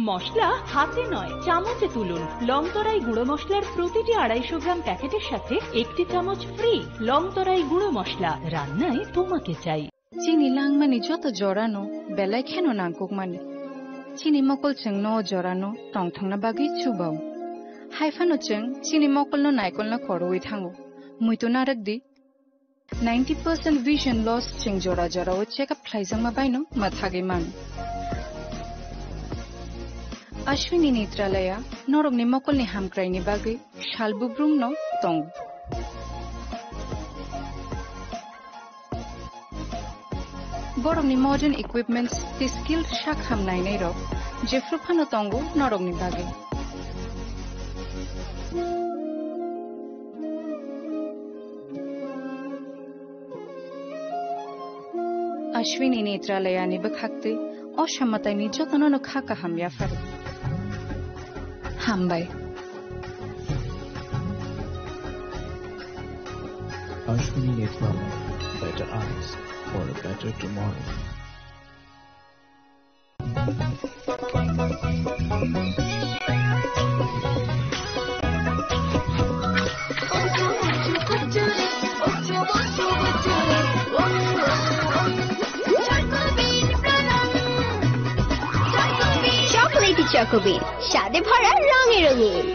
মশলা হাতে নয়, চামচে তুলুন। লংতরাই গুঁড়ো মশলার প্রতিটি আড়াইশো গ্রাম প্যাকেটের সাথে একটি চামচ ফ্রি। লংতরাই গুঁড়ো মশলা, রান্নায় তোমাকে চাই। Chini langmani joto jorano belai kheno nangkukmani. Chini mokol chwngno o jorano tongthokna bagwi chubao. Hai phano chwng chini mokolno naikolno khorwi thango. Muitu narwk di. Ninety percent vision loss chwng jora jorao check up khlaijakma baino mwthagwi mano. Ashwini Netralaya norokni mokolni hamkraini bagwi sal bubrumno tongo. Borokni modern equipments tei skilled sak ham nainairok jephru phano tongo norokni bagwi. Ashwini Netralayani bwkhaktwi o samataini jotono no kha kaham yapharo. Hambai. Ashwini Netralaya, better eyes for a better tomorrow. Chocolatey Choco Bean, স্বাদে ভরা রঙে রঙিন।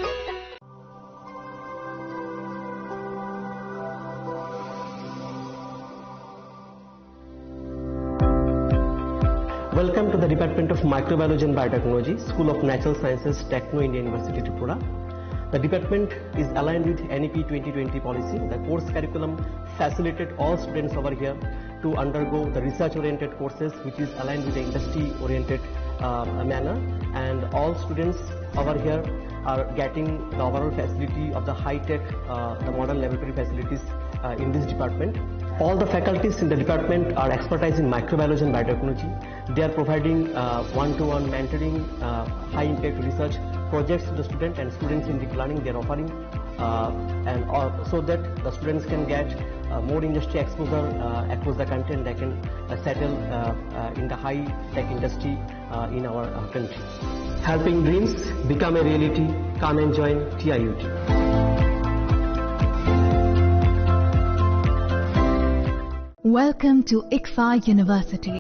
Welcome to the Department of Microbiology and Biotechnology, School of Natural Sciences, Techno India University, Tripura. The department is aligned with N E P twenty twenty policy. The course curriculum facilitated all students over here to undergo the research-oriented courses, which is aligned with the industry-oriented, uh, manner. And all students over here are getting the overall facility of the high-tech, uh, the modern laboratory facilities, uh, in this department. All the faculties in the department are expertise in microbiology and biotechnology. They are providing, uh, one-to-one mentoring, uh, high-impact research projects to the student and students in deep learning. They are offering, uh, and all, so that the students can get, uh, more industry exposure, uh, across the country, and they can, uh, settle, uh, uh, in the high-tech industry, uh, in our, uh, country. Helping dreams become a reality. Come and join T I U T. Welcome to ICFAI University.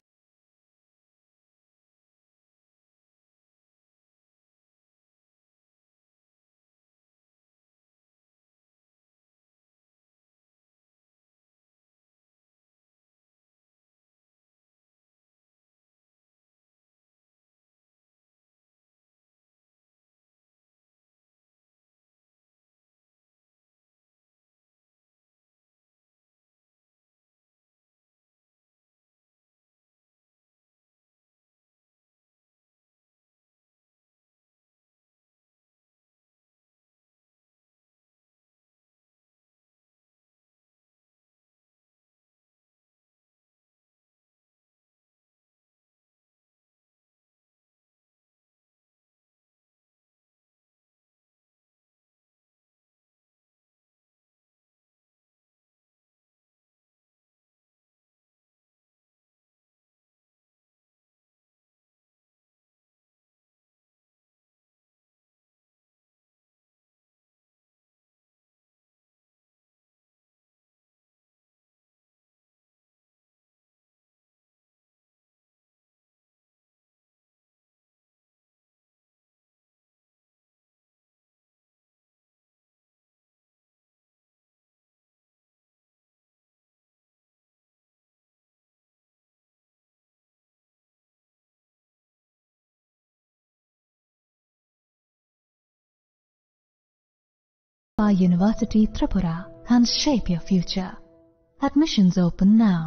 University Tripura. and shape your future. Admissions open now.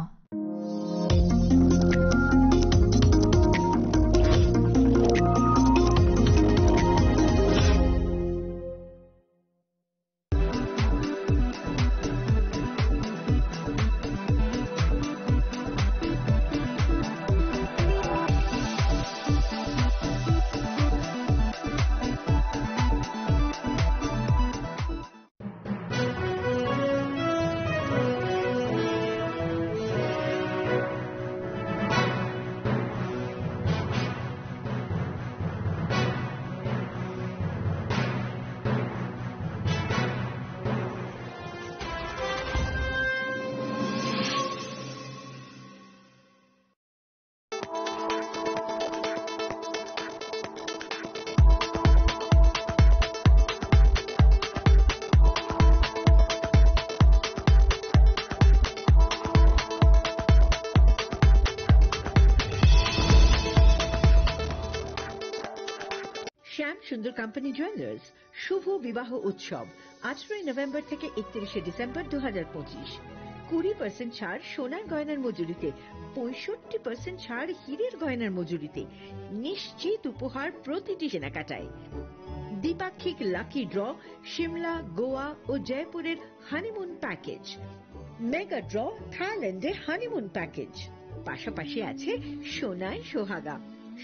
শ্যাম সুন্দর company jewellers শুভ বিবাহ উৎসব, আঠারোই নভেম্বর থেকে একত্রিশে ডিসেম্বর দু হাজার পঁচিশ। কুড়ি পার্সেন্ট ছাড় সোনার গয়নার মজুরিতে, পঁয়ষট্টি পার্সেন্ট ছাড় হীরের গয়নার মজুরিতে। নিশ্চিত উপহার প্রতিটি কেনাকাটায়। দ্বিপাক্ষিক লাকি ড্র, সিমলা, গোয়া ও জয়পুরের হানিমুন প্যাকেজ। মেগা ড্র, থাইল্যান্ডে হানিমুন প্যাকেজ। পাশাপাশি আছে সোনায় সোহাগা,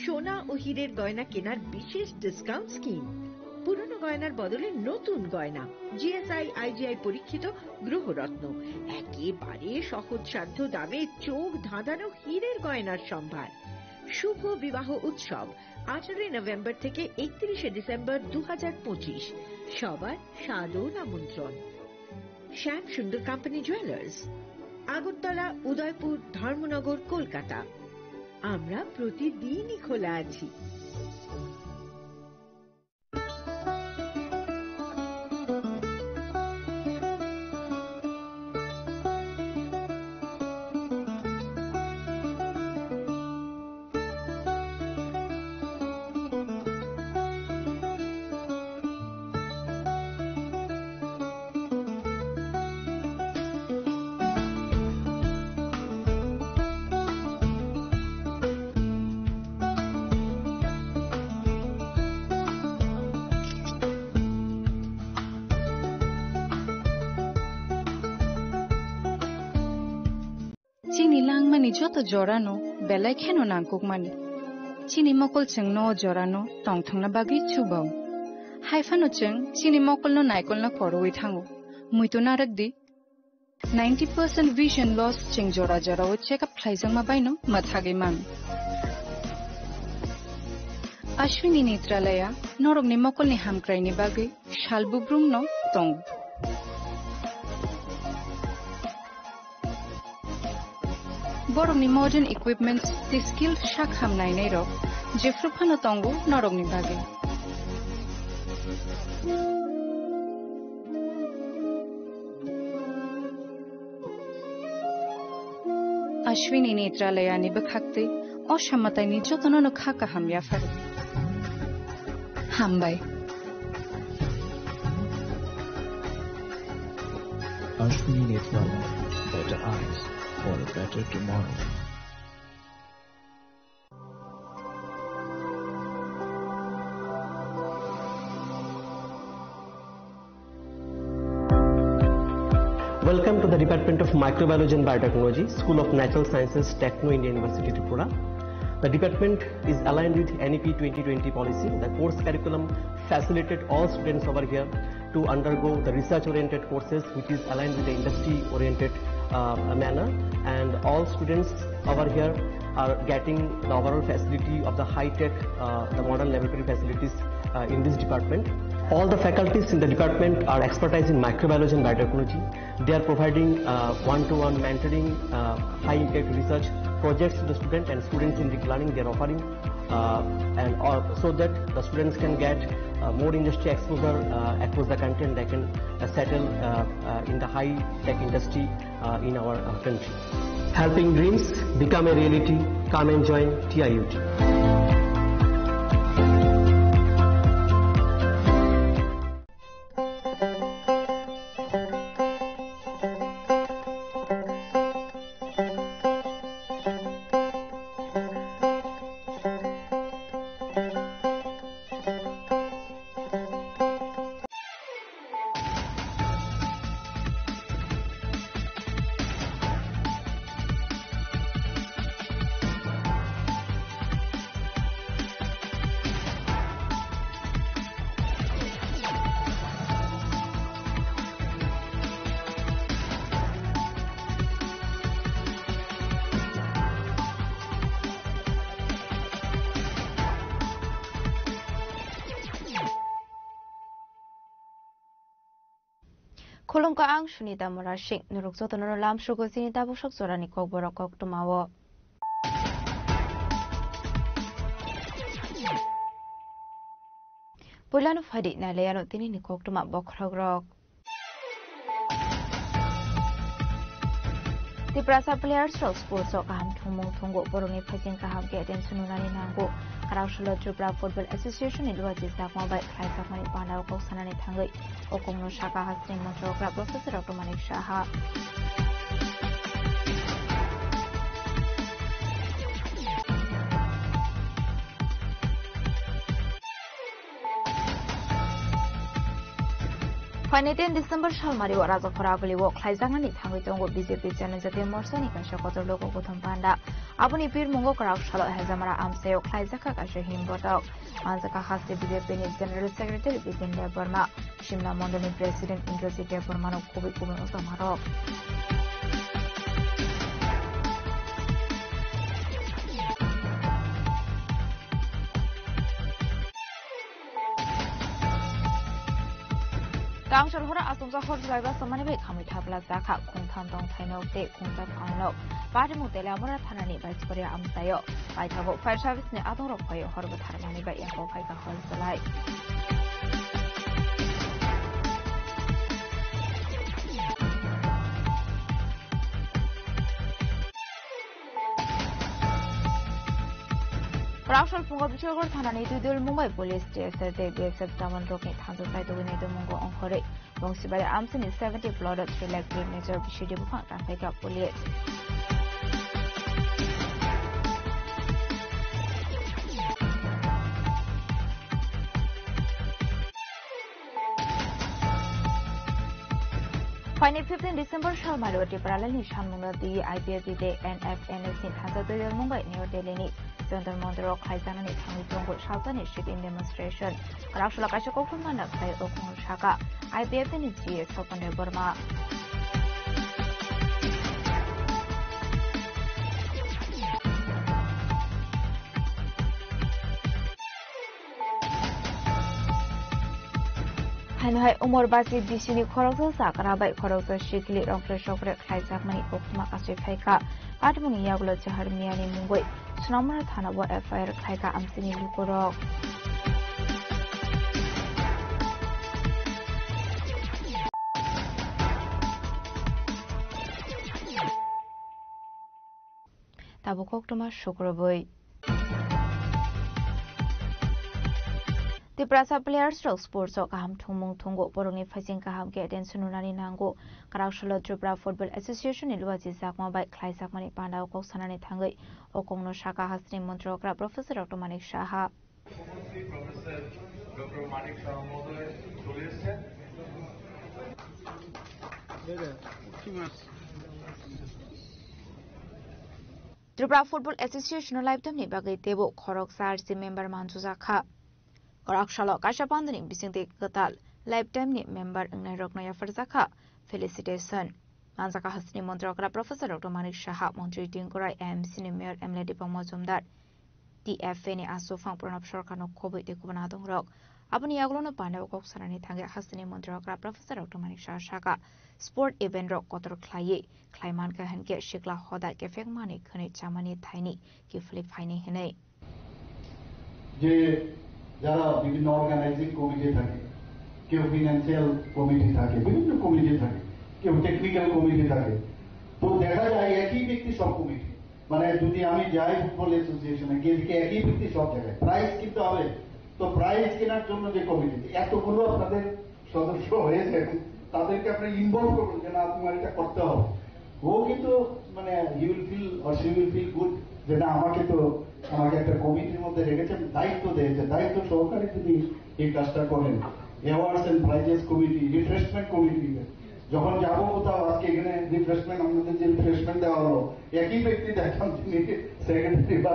সোনা ও হীরের গয়না কেনার বিশেষ ডিসকাউন্ট স্কিম। পুরনো গয়নার বদলে নতুন গয়না, জিএসআই, আইজিআই পরীক্ষিত গ্রহরত্ন, একেবারে সহজসাধ্য দামে চোখ ধাঁধানো হীরের গয়নার সম্ভার। শুভ বিবাহ উৎসব, আঠারোই নভেম্বর থেকে একত্রিশে ডিসেম্বর দু হাজার পঁচিশ। সবার সাদর আমন্ত্রণ। শ্যাম সুন্দর কোম্পানি জুয়েলার্স, আগরতলা, উদয়পুর, ধর্মনগর, কলকাতা। আমরা প্রতিদিনই খোলা আছি। Chini langmani joto jorano belai kheno nangkukmani. Chini mokol chwngno o jorano tongthokna bagwi chubao. Haiphano chwng chini mokolno naikolna khorwi thango. Muitu narwkdi. Ninety percent vision loss chwng jora jorao check up khlaijakma baino mwthagwi mano. Ashwini Netralaya norokni mokolni hamkraini bagwi sal bubrumno tongo. Borokni modern equipments tei skilled sak ham nainairok jephru phano tongo norokni bagwi. Ashwini Netralayani bwkhaktwi o samataini jotonono kha kaham yapharo. Hambai. Ashwini Netralaya, better eyes for a better tomorrow. Welcome to the Department of Microbiology and Biotechnology, School of Natural Sciences, Techno India University, Tripura. The department is aligned with N E P twenty twenty policy. The course curriculum facilitated all students over here to undergo the research-oriented courses, which is aligned with the industry-oriented, uh, manner. And all students over here are getting the overall facility of the high-tech, uh, the modern laboratory facilities, uh, in this department. All the faculties in the department are expertise in microbiology and biotechnology. They are providing, uh, one-to-one mentoring, uh, high-impact research projects to the student and students-centric learning they are offering, uh, and, uh, so that the students can get, uh, more industry exposure, uh, across the country, and they can, uh, settle, uh, uh, in the high-tech industry, uh, in our, uh, country. Helping dreams become a reality. Come and join T I U T. Khulumkha, ang Sunita Murasing. Norok jotono lam sugo chini tabuk sok jorani kokborok koktwmao. Puilano phaidi nailaiano tinini koktwma bokhorokrok. Tiprasa players rok sports o kaham thwngmung thwngo, borokni phaising kaham khe attention rwnani nango. Kwrak salo Tripura Football Association ni luachi chakma bai khlaijakmani panda o kok sanani thangwi o kokno sakha hasteni montri okra Professor Doctor Manik Saha. Phaini tin December salmari o Rajakhora aguli o khlaijaknani thangwi tongo B J P Janajati Morcha ni kaisa kotor logo gothon panda. Aboni birmungo kwrak salo Hejamara amchaio khlaijakha kaisa himbotok. Manjakha haste B J P ni General Secretary Bipin Debbarma, Simla Mondol ni President Indrajit Debbarma no kubui kubui ujama rok. Kangchal hora asongsa hor jwlaiba samani bai khamwi thapla jakha, khungtham tongthai nok tei khungsa phan nok. Patimung Teliamura thanani Baiskoria amchaio paithago fire service ni adongrok phaiwi hor bwtharmani bai yago phaikha hor jwlai. Kwrak sal phungo Biswagor thanani Twidul Mumbai Police, T S R tei B S F jawan rokni thansa chaitugwi naitukmungo ongkhorwi Bongsibari amchaini seventy plot o three lakh three major B C D buphang tangkhaikha police. Phaini fifteen December salmari o Tipralani sanmungno twi I P F T tei N F N S ni thansa Twidul Mumbai New Delhi ni Jantar Mantar o khlaijaknani thangwi tongo salsani sit-in demonstration. Kwrak salo kaisa kokthum manna khlai o khorang sakha I P F T ni G A Swapan Debbarma. Haino hai Umor Basi B C ni khoroksa chakra bai khoroksa sikli rongkre sokre khlaijakmani koktwma kasui phaikha. Patmungni yagulo Jahar Miani mungwi Sonamura thana o F I R khlaikha amchaini lukurok. Tabuk koktwma sukrubwi. Tiprasa players rok sports o kaham thwngmung thwngo, borokni phaising kaham khe attention rwnani nango. Kwrak salo Tripura Football Association ni luachi chakma bai khlaijakmani panda o kok sanani thangwi o kokno sakha hasteni montri okra Professor Doctor Manik Saha. Tripura Football Association o lifetime ni bagwi teibo khoroksa R C member mansujakha. Kwrak salo kaisa pandani bisingtwi kwtal lifetime ni member wngnairokno yapharjakha felicitation. Manjakha hasteni montri okra Professor Doctor Manik Saha, montri Tinku Roy, M C ni mayor M L A Deepak Majumdar, T F A ni aswk phang Pranab Sarkarno khobwi tei kubun adongrok. Aboni yagulono pandao kok sanani thangwi hasteni montri okra Professor Doctor Manik Saha sakha, sport event rok kotor khlaiwi khlai mankha hinkhe sikla hoda kephek mani khwnwi chamani thaini kiphilwi phaini hinwi. যে যারা বিভিন্ন organising committee থাকে, কেউ financial committee থাকে, বিভিন্ন কমিটি থাকে, কেউ technical committee থাকে, তো দেখা যায় একই ব্যক্তি সব কমিটি। মানে যদি আমি যাই ফুটবল অ্যাসোসিয়েশনে, গিয়ে দেখি একই ব্যক্তি সব জায়গায়, প্রাইজ কিনতে হবে, তো প্রাইজ কেনার জন্য যে কমিটি, এতগুলো আপনাদের সদস্য হয়েছে, তাদেরকে আপনি ইনভলভ করবেন যে না, তোমার এটা করতে হবে। ও কিন্তু মানে he will feel or she will feel good যে না, আমাকে তো, আমাকে একটা কমিটির মধ্যে রেখেছেন, দায়িত্ব দিয়েছে, দায়িত্ব সহকারে যদি এই কাজটা করেন। Awards and prizes committee, refreshment committee, যখন যাবো কোথাও, আজকে এখানে রিফ্রেশমেন্ট, আমাদের যে রিফ্রেশমেন্ট দেওয়া হলো, একই ব্যক্তি দেখলাম তিনি সেক্রেটারি বা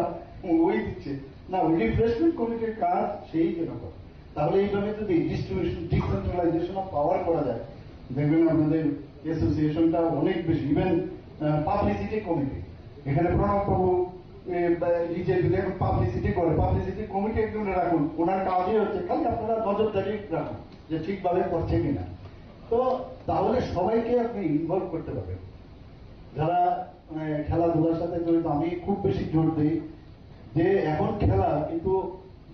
ওই দিচ্ছে। না, ওই রিফ্রেশমেন্ট কমিটির কাজ সেই যেন করে। তাহলে এইভাবে যদি ডিস্ট্রিবিউশন, ডিসেন্ট্রালাইজেশন অফ পাওয়ার করা যায়, দেখবেন আপনাদের অ্যাসোসিয়েশনটা অনেক বেশি, ইভেন পাবলিসিটি কমিটি, এখানে প্রণব বাবু নিজে যদি এখন পাবলিসিটি করে, পাবলিসিটি কমিটি একজনে রাখুন, ওনার কাজই হচ্ছে খালি আপনারা নজরদারি রাখুন যে ঠিকভাবে করছে কিনা। তো তাহলে সবাইকে আপনি ইনভলভ করতে পারবেন। যারা মানে খেলাধুলার সাথে জড়িত, আমি খুব বেশি জোর দিই যে এখন খেলা, কিন্তু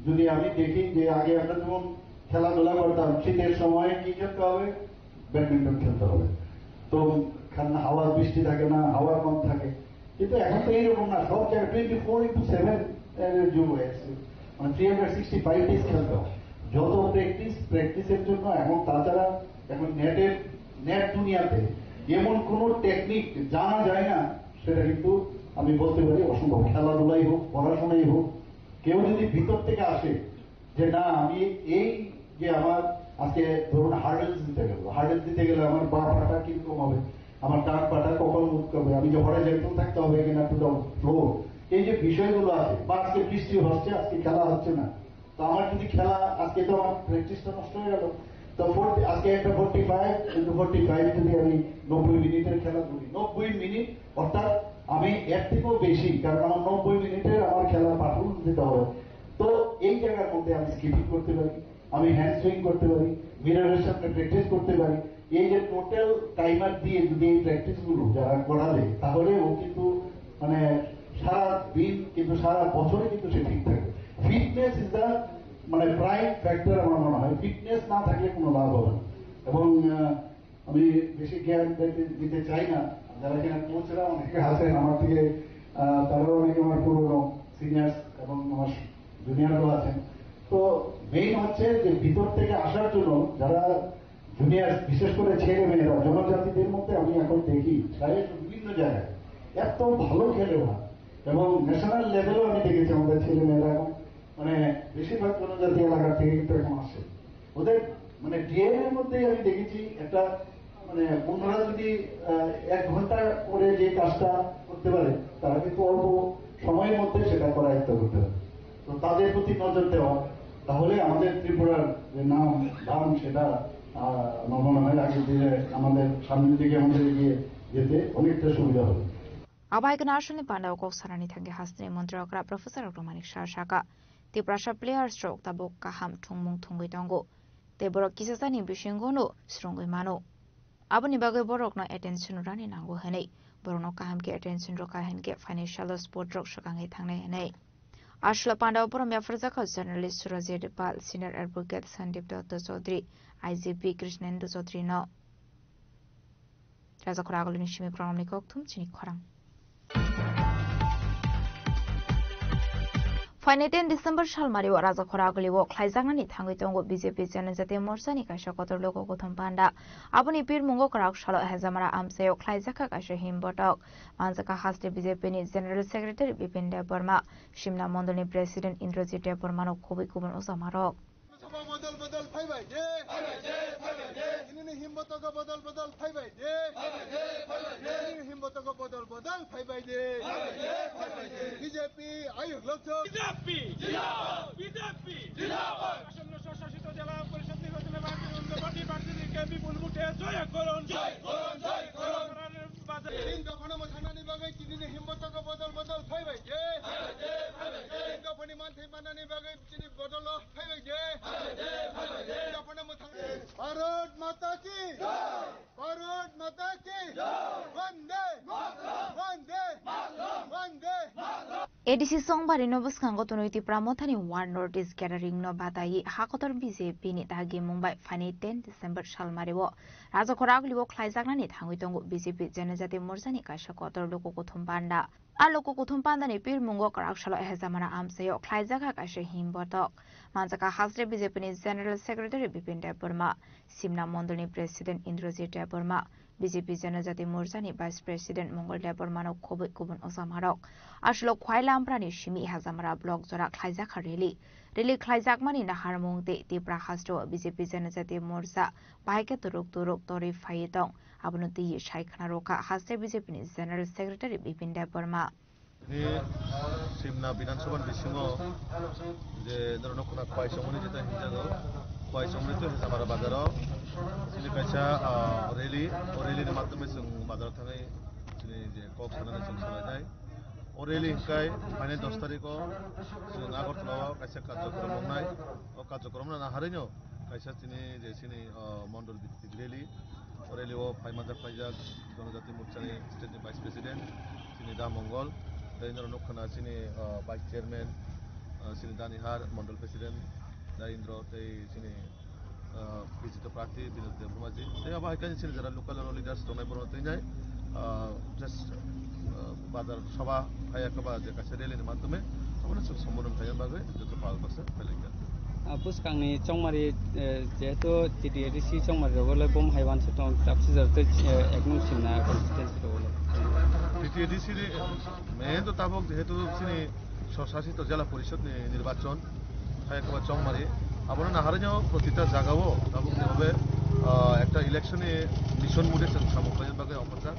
যদি আমি দেখি যে আগে আমরা যেমন খেলাধুলা করতাম, শীতের সময় কি খেলতে হবে? ব্যাডমিন্টন খেলতে হবে। তো কারণ হাওয়া, বৃষ্টি থাকে না, হাওয়া কম থাকে। কিন্তু এখন তো এইরকম না, সব জায়গায় টোয়েন্টি ফোর ইন্টু সেভেন যুগ হয়ে এসছে, মানে three hundred sixty five days খেলতে হয়। যত প্র্যাকটিস, প্র্যাকটিসের জন্য। এবং তাছাড়া এখন নেটের, নেট দুনিয়াতে এমন কোনো টেকনিক জানা যায় না, সেটা কিন্তু আমি বলতে পারি অসম্ভব। খেলাধুলাই হোক, পড়াশোনাই হোক, কেউ যদি ভিতর থেকে আসে যে না, আমি এই যে আমার আজকে ধরুন হার্ডেলস দিতে গেল, হার্ডেলস দিতে গেলে আমার বা পাটা কিরকম হবে, আমার ডান পাটা কখন মুভ করবে, আমি যে হরাইজন্টাল থাকতে হবে কিনা টু দ্য ফ্লোর, এই যে বিষয়গুলো আছে, বা আজকে বৃষ্টি হচ্ছে, আজকে খেলা হচ্ছে না, তো আমার যদি খেলা, আজকে তো আমার প্র্যাকটিসটা নষ্ট হয়ে গেল। তো ফোর্টি, আজকে একটা forty five into forty five যদি আমি নব্বই মিনিটের খেলা করি, নব্বই মিনিট, অর্থাৎ আমি এর থেকেও বেশি, কারণ আমার নব্বই মিনিটের আমার খেলার পারফরমেন্স দিতে হবে। তো এই জায়গার মধ্যে আমি স্কিপিং করতে পারি, আমি হ্যান্ড সুইং করতে পারি, মিররের সামনে প্র্যাকটিস করতে পারি। এই যে টোটাল টাইমার দিয়ে যদি এই প্র্যাকটিসগুলো যারা করা যায়, তাহলে ও কিন্তু মানে সারা দিন কিন্তু, সারা বছরে কিন্তু সে ঠিক থাকে। ফিটনেস ইজ দ্য মানে প্রাইম ফ্যাক্টর আমার মনে হয়। ফিটনেস না থাকলে কোনো লাভ হবে না। এবং আহ, আমি বেশি জ্ঞান দিতে, দিতে চাই না। যারা কিনা কোচরা অনেকে আছেন আমার থেকে, আহ, তারাও অনেকে আমার পুরনো সিনিয়র্স এবং আমার জুনিয়রও আছেন। তো মেইন হচ্ছে যে ভিতর থেকে আসার জন্য যারা জুনিয়র, বিশেষ করে ছেলে মেয়েরা, জনজাতিদের মধ্যে আমি এখন দেখি সারা বিভিন্ন জায়গায় এত ভালো খেলে ওরা, এবং ন্যাশনাল লেভেলও আমি দেখেছি আমাদের ছেলে মেয়েরা এখন মানে বেশিরভাগ জনজাতি এলাকা থেকে কিন্তু এখন আসে। ওদের মানে ডিএনএর মধ্যেই আমি দেখেছি একটা মানে অন্যরা যদি আহ, এক ঘন্টা করে যে কাজটা করতে পারে, তারা কিন্তু অল্প সময়ের মধ্যে সেটা করায়ত্ত করতে পারে। তো তাদের প্রতি নজর দেওয়া, তাহলে আমাদের ত্রিপুরার যে নাম ধাম সেটা আহ, আমার মনে হয় আগের দিনে আমাদের সামনের দিকে আমাদের এগিয়ে যেতে অনেকটা সুবিধা হবে। Abai kheno aswkni pandao kok sanani thangwi hasteni montri okra Professor Doctor Manik Saha saka, Tiprasa players rok tabuk kaham thwngmung thwngwi tongo, tei borok kisasani bisingo no swrwngwi mano. Aboni bagwi borokno attention rwna nango hwnwi, borokno kaham khe attention rwkha hinkhe financial support rok swkangwi thangnai hwnwi. Aswla pandao borom yapharjak kha journalist Surajit Pal, senior advocate Sandeep Datta Chaudhary, I G P Krishnendu Chaudhary no. Rajakhor agulini simi khorangni kokthum chini khorang. Phainai ten December salmario Rajakhor agulio khlaijaknani thangwi tongo B J P Janajati Morchani kaisa kotor logo kothom panda. Aboni pirmungo kwrak salo Hejamara amchaio khlaijakha kaisa himbotok. Manjakha haste B J P ni General Secretary Bipin Debbarma, Simna Mondolni President Indrajit Debbarmano khobwi kubun ojamarok. Sabha bodol bodol phaibai de. Phaibai de, phaibai de. Tinini himbotogo bodol bodol phaibai de. Phaibai de, phaibai de. Tinini himbotogo bodol bodol phaibai de. Phaibai de, phaibai de. B J P ayuk lokchok. B J P jindabad. B J P jindabad. Asonno swshasit jela porishod nirbachone Bharatiya Janata Party prarthi dike bipul vote joy korun. Joy korun, joy korun. Tin dophano mwthangnani bagwi tinini himbotogo bodol bodol phaibai de. Phaibai de, phaibai de. Tin dophani manthai mannani bagwi tini bodolo phaibai de. Phaibai de, phaibai de. Tin dophano mwthang-, Bharat Mata ki! Jai! Bharat Mata ki! Jai! Vande Mataram! Vande Mataram! Vande Mataram! A D C Songbari no bwskango tonwi Tipra Mothani One North East Gathering no bataiwi hakotor B J P ni dagi mungbai phaini ten December salmario Rajakhor agulio khlaijaknani thangwi tongo B J P Janajati Morchani kaisa kotor logo kothom panda. A logo kothom pandani pirmungo kwrak salo Hejamara amchaio khlaijakha kaisa himbotok. Manjakha haste B J P ni General Secretary Bipin Debbarma, Simna Mondolni President Indrajit Debbarma, B J P Janajati Morchani Vice President Mongol Debbarmano khobwi kubun ojamarok. Aswlo Khwai Lamprani simi Hejamara block jora khlaijakha rally. Rally khlaijakmani naharmung tei Tipra hasteo B J P Janajati Morcha bahai khe turuk turuk torwi phaiwi tong. Abono twiwi sai khna rwkha haste B J P ni General Secretary Bipin Debbarma. Ni Simna Bidhan Sabha ni bisingo je norokno khuna Khwai Chongmani jeta hinjago, Khwai Chongmani to Hejamara bazaro chini kaisa, ah, rally, o rally ni madhyome chwng bazaro thangwi chini je kok sanani chwng salainai. O rally hwnkhe phainai dos tarikh o chwng Agartala o kaisa karjokrom wngnai. O karjokrom no naharwi no Kaisa chini je chini, ah, mondol bhitik rally, o rally o phai manjak paijak Jonojati Morchani state ni vice president chini Da Mongol, tei norok nukha na chini, ah, vice chairman, ah, chini Danihar mondol president Da Indro tei chini, ah, bijito prarthi Binod Debbarma ji. Tei abo hai khe chini jara local leaders tongnai borok twi nai, ah, just, ah, bazar sabha hai khe ba je kaisa rally ni madhyome abono chwng sombodon khaina bagwi joto pal baksa phailaikha. Ah, bwskangni chongmari, eh, jehetu T T A D C chongmari rogo le bom hai uansuk tong tapsi jar tei, eh, ek nung simna constituency rogo le. T T A D C ni main to tabuk jehetu chini Swsasito Jela Porishod ni nirbachon hai khe ba chongmari. Abono naharino protita jagao tabuk jebabe, ah, ekta election ni mission mode chwng samung khlaina bagwi ongkhorjak.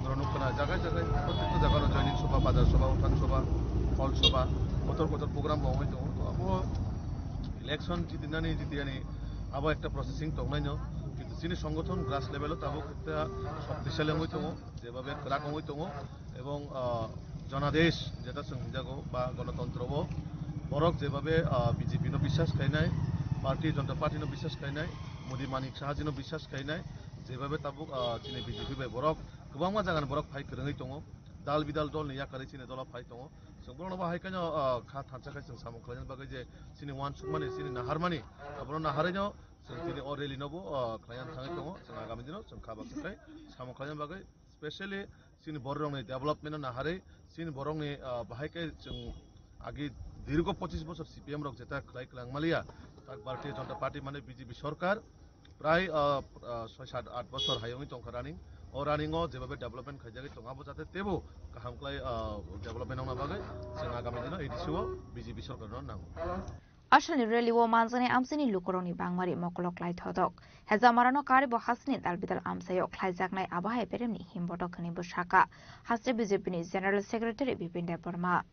Norok nukha na jaga jaga, protita jagano joining sabha, bazar sabha, uthan sabha, hall sabha, kotor kotor program bo wngwi tongo. To abo election jitinani jitiyani abo ekta processing tongnaino. Kintu chini songothon grass level o tabuk ekta shoktisali wngwi tongo, jebabe kwrak wngwi tongo. Ebong, ah, Jonadesh jeta chwng hinjago ba Gonotontro o borok jebabe, ah, B J P no biswas khainai, Bharatiya Janata Party no biswas khainai, Modi Manik Saha ji no biswas khainai, jebabe tabuk, ah, chini B J P bai borok kwbangma jagani borok phai kwrwngwi tongo, dal bidal dol ni yakarwi chini dolo phai tongo. Chwng borokno bo hai kheno, ah, kha thansa khai chwng samung khlaina bagwi je chini uansukmani, chini naharmani, abono naharwino chwng tini o rally no bo, ah, khlaina thangwi tongo. Chwng agami dino chwng kha baksa khai samung khlaina bagwi specially chini bororokni development no naharwi, chini borokni, ah, bahai khe chwng agi dirgo pochis bosor C P M rok jeta khlai kwlang maliya, tak Bharatiya Janata Party mane B J P sorkar prai, ah, ah, soi sat at bosor hai wngwi tongkha running. O running o jebabe development khaijagwi tongo, abo jate teibo kaham khlai, ah, development wngna bagwi chwng agami dino A D C o B J P sorkar no nango. Aswkni rally o manjaknai amchaini lukurokni bangmari mokolok lai thotok. Hejamarano karibo hasteni dalbidal amchaio khlaijaknai abo hai beremni himbotok hwnwi bwsakha haste B J P ni General Secretary Bipin Debbarma.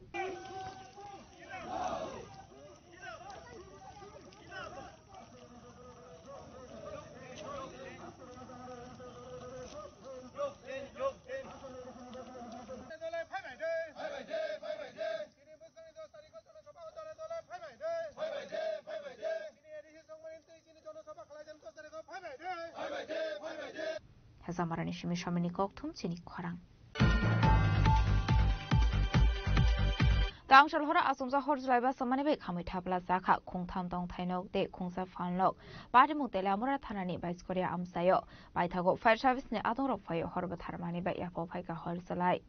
Hejamarani simi somini kokthum chini khorang. Tangshal hora asumsa hor jwlaiba samani bai khamwi thapla jakha khungtham tongthai nok tei khungsa phalnok. Patimung Teliamura thanani Baiskoria amchaio paithago fire service ni adongrok phaio hor bwtharmani bai yapha phaikha hor jwlai.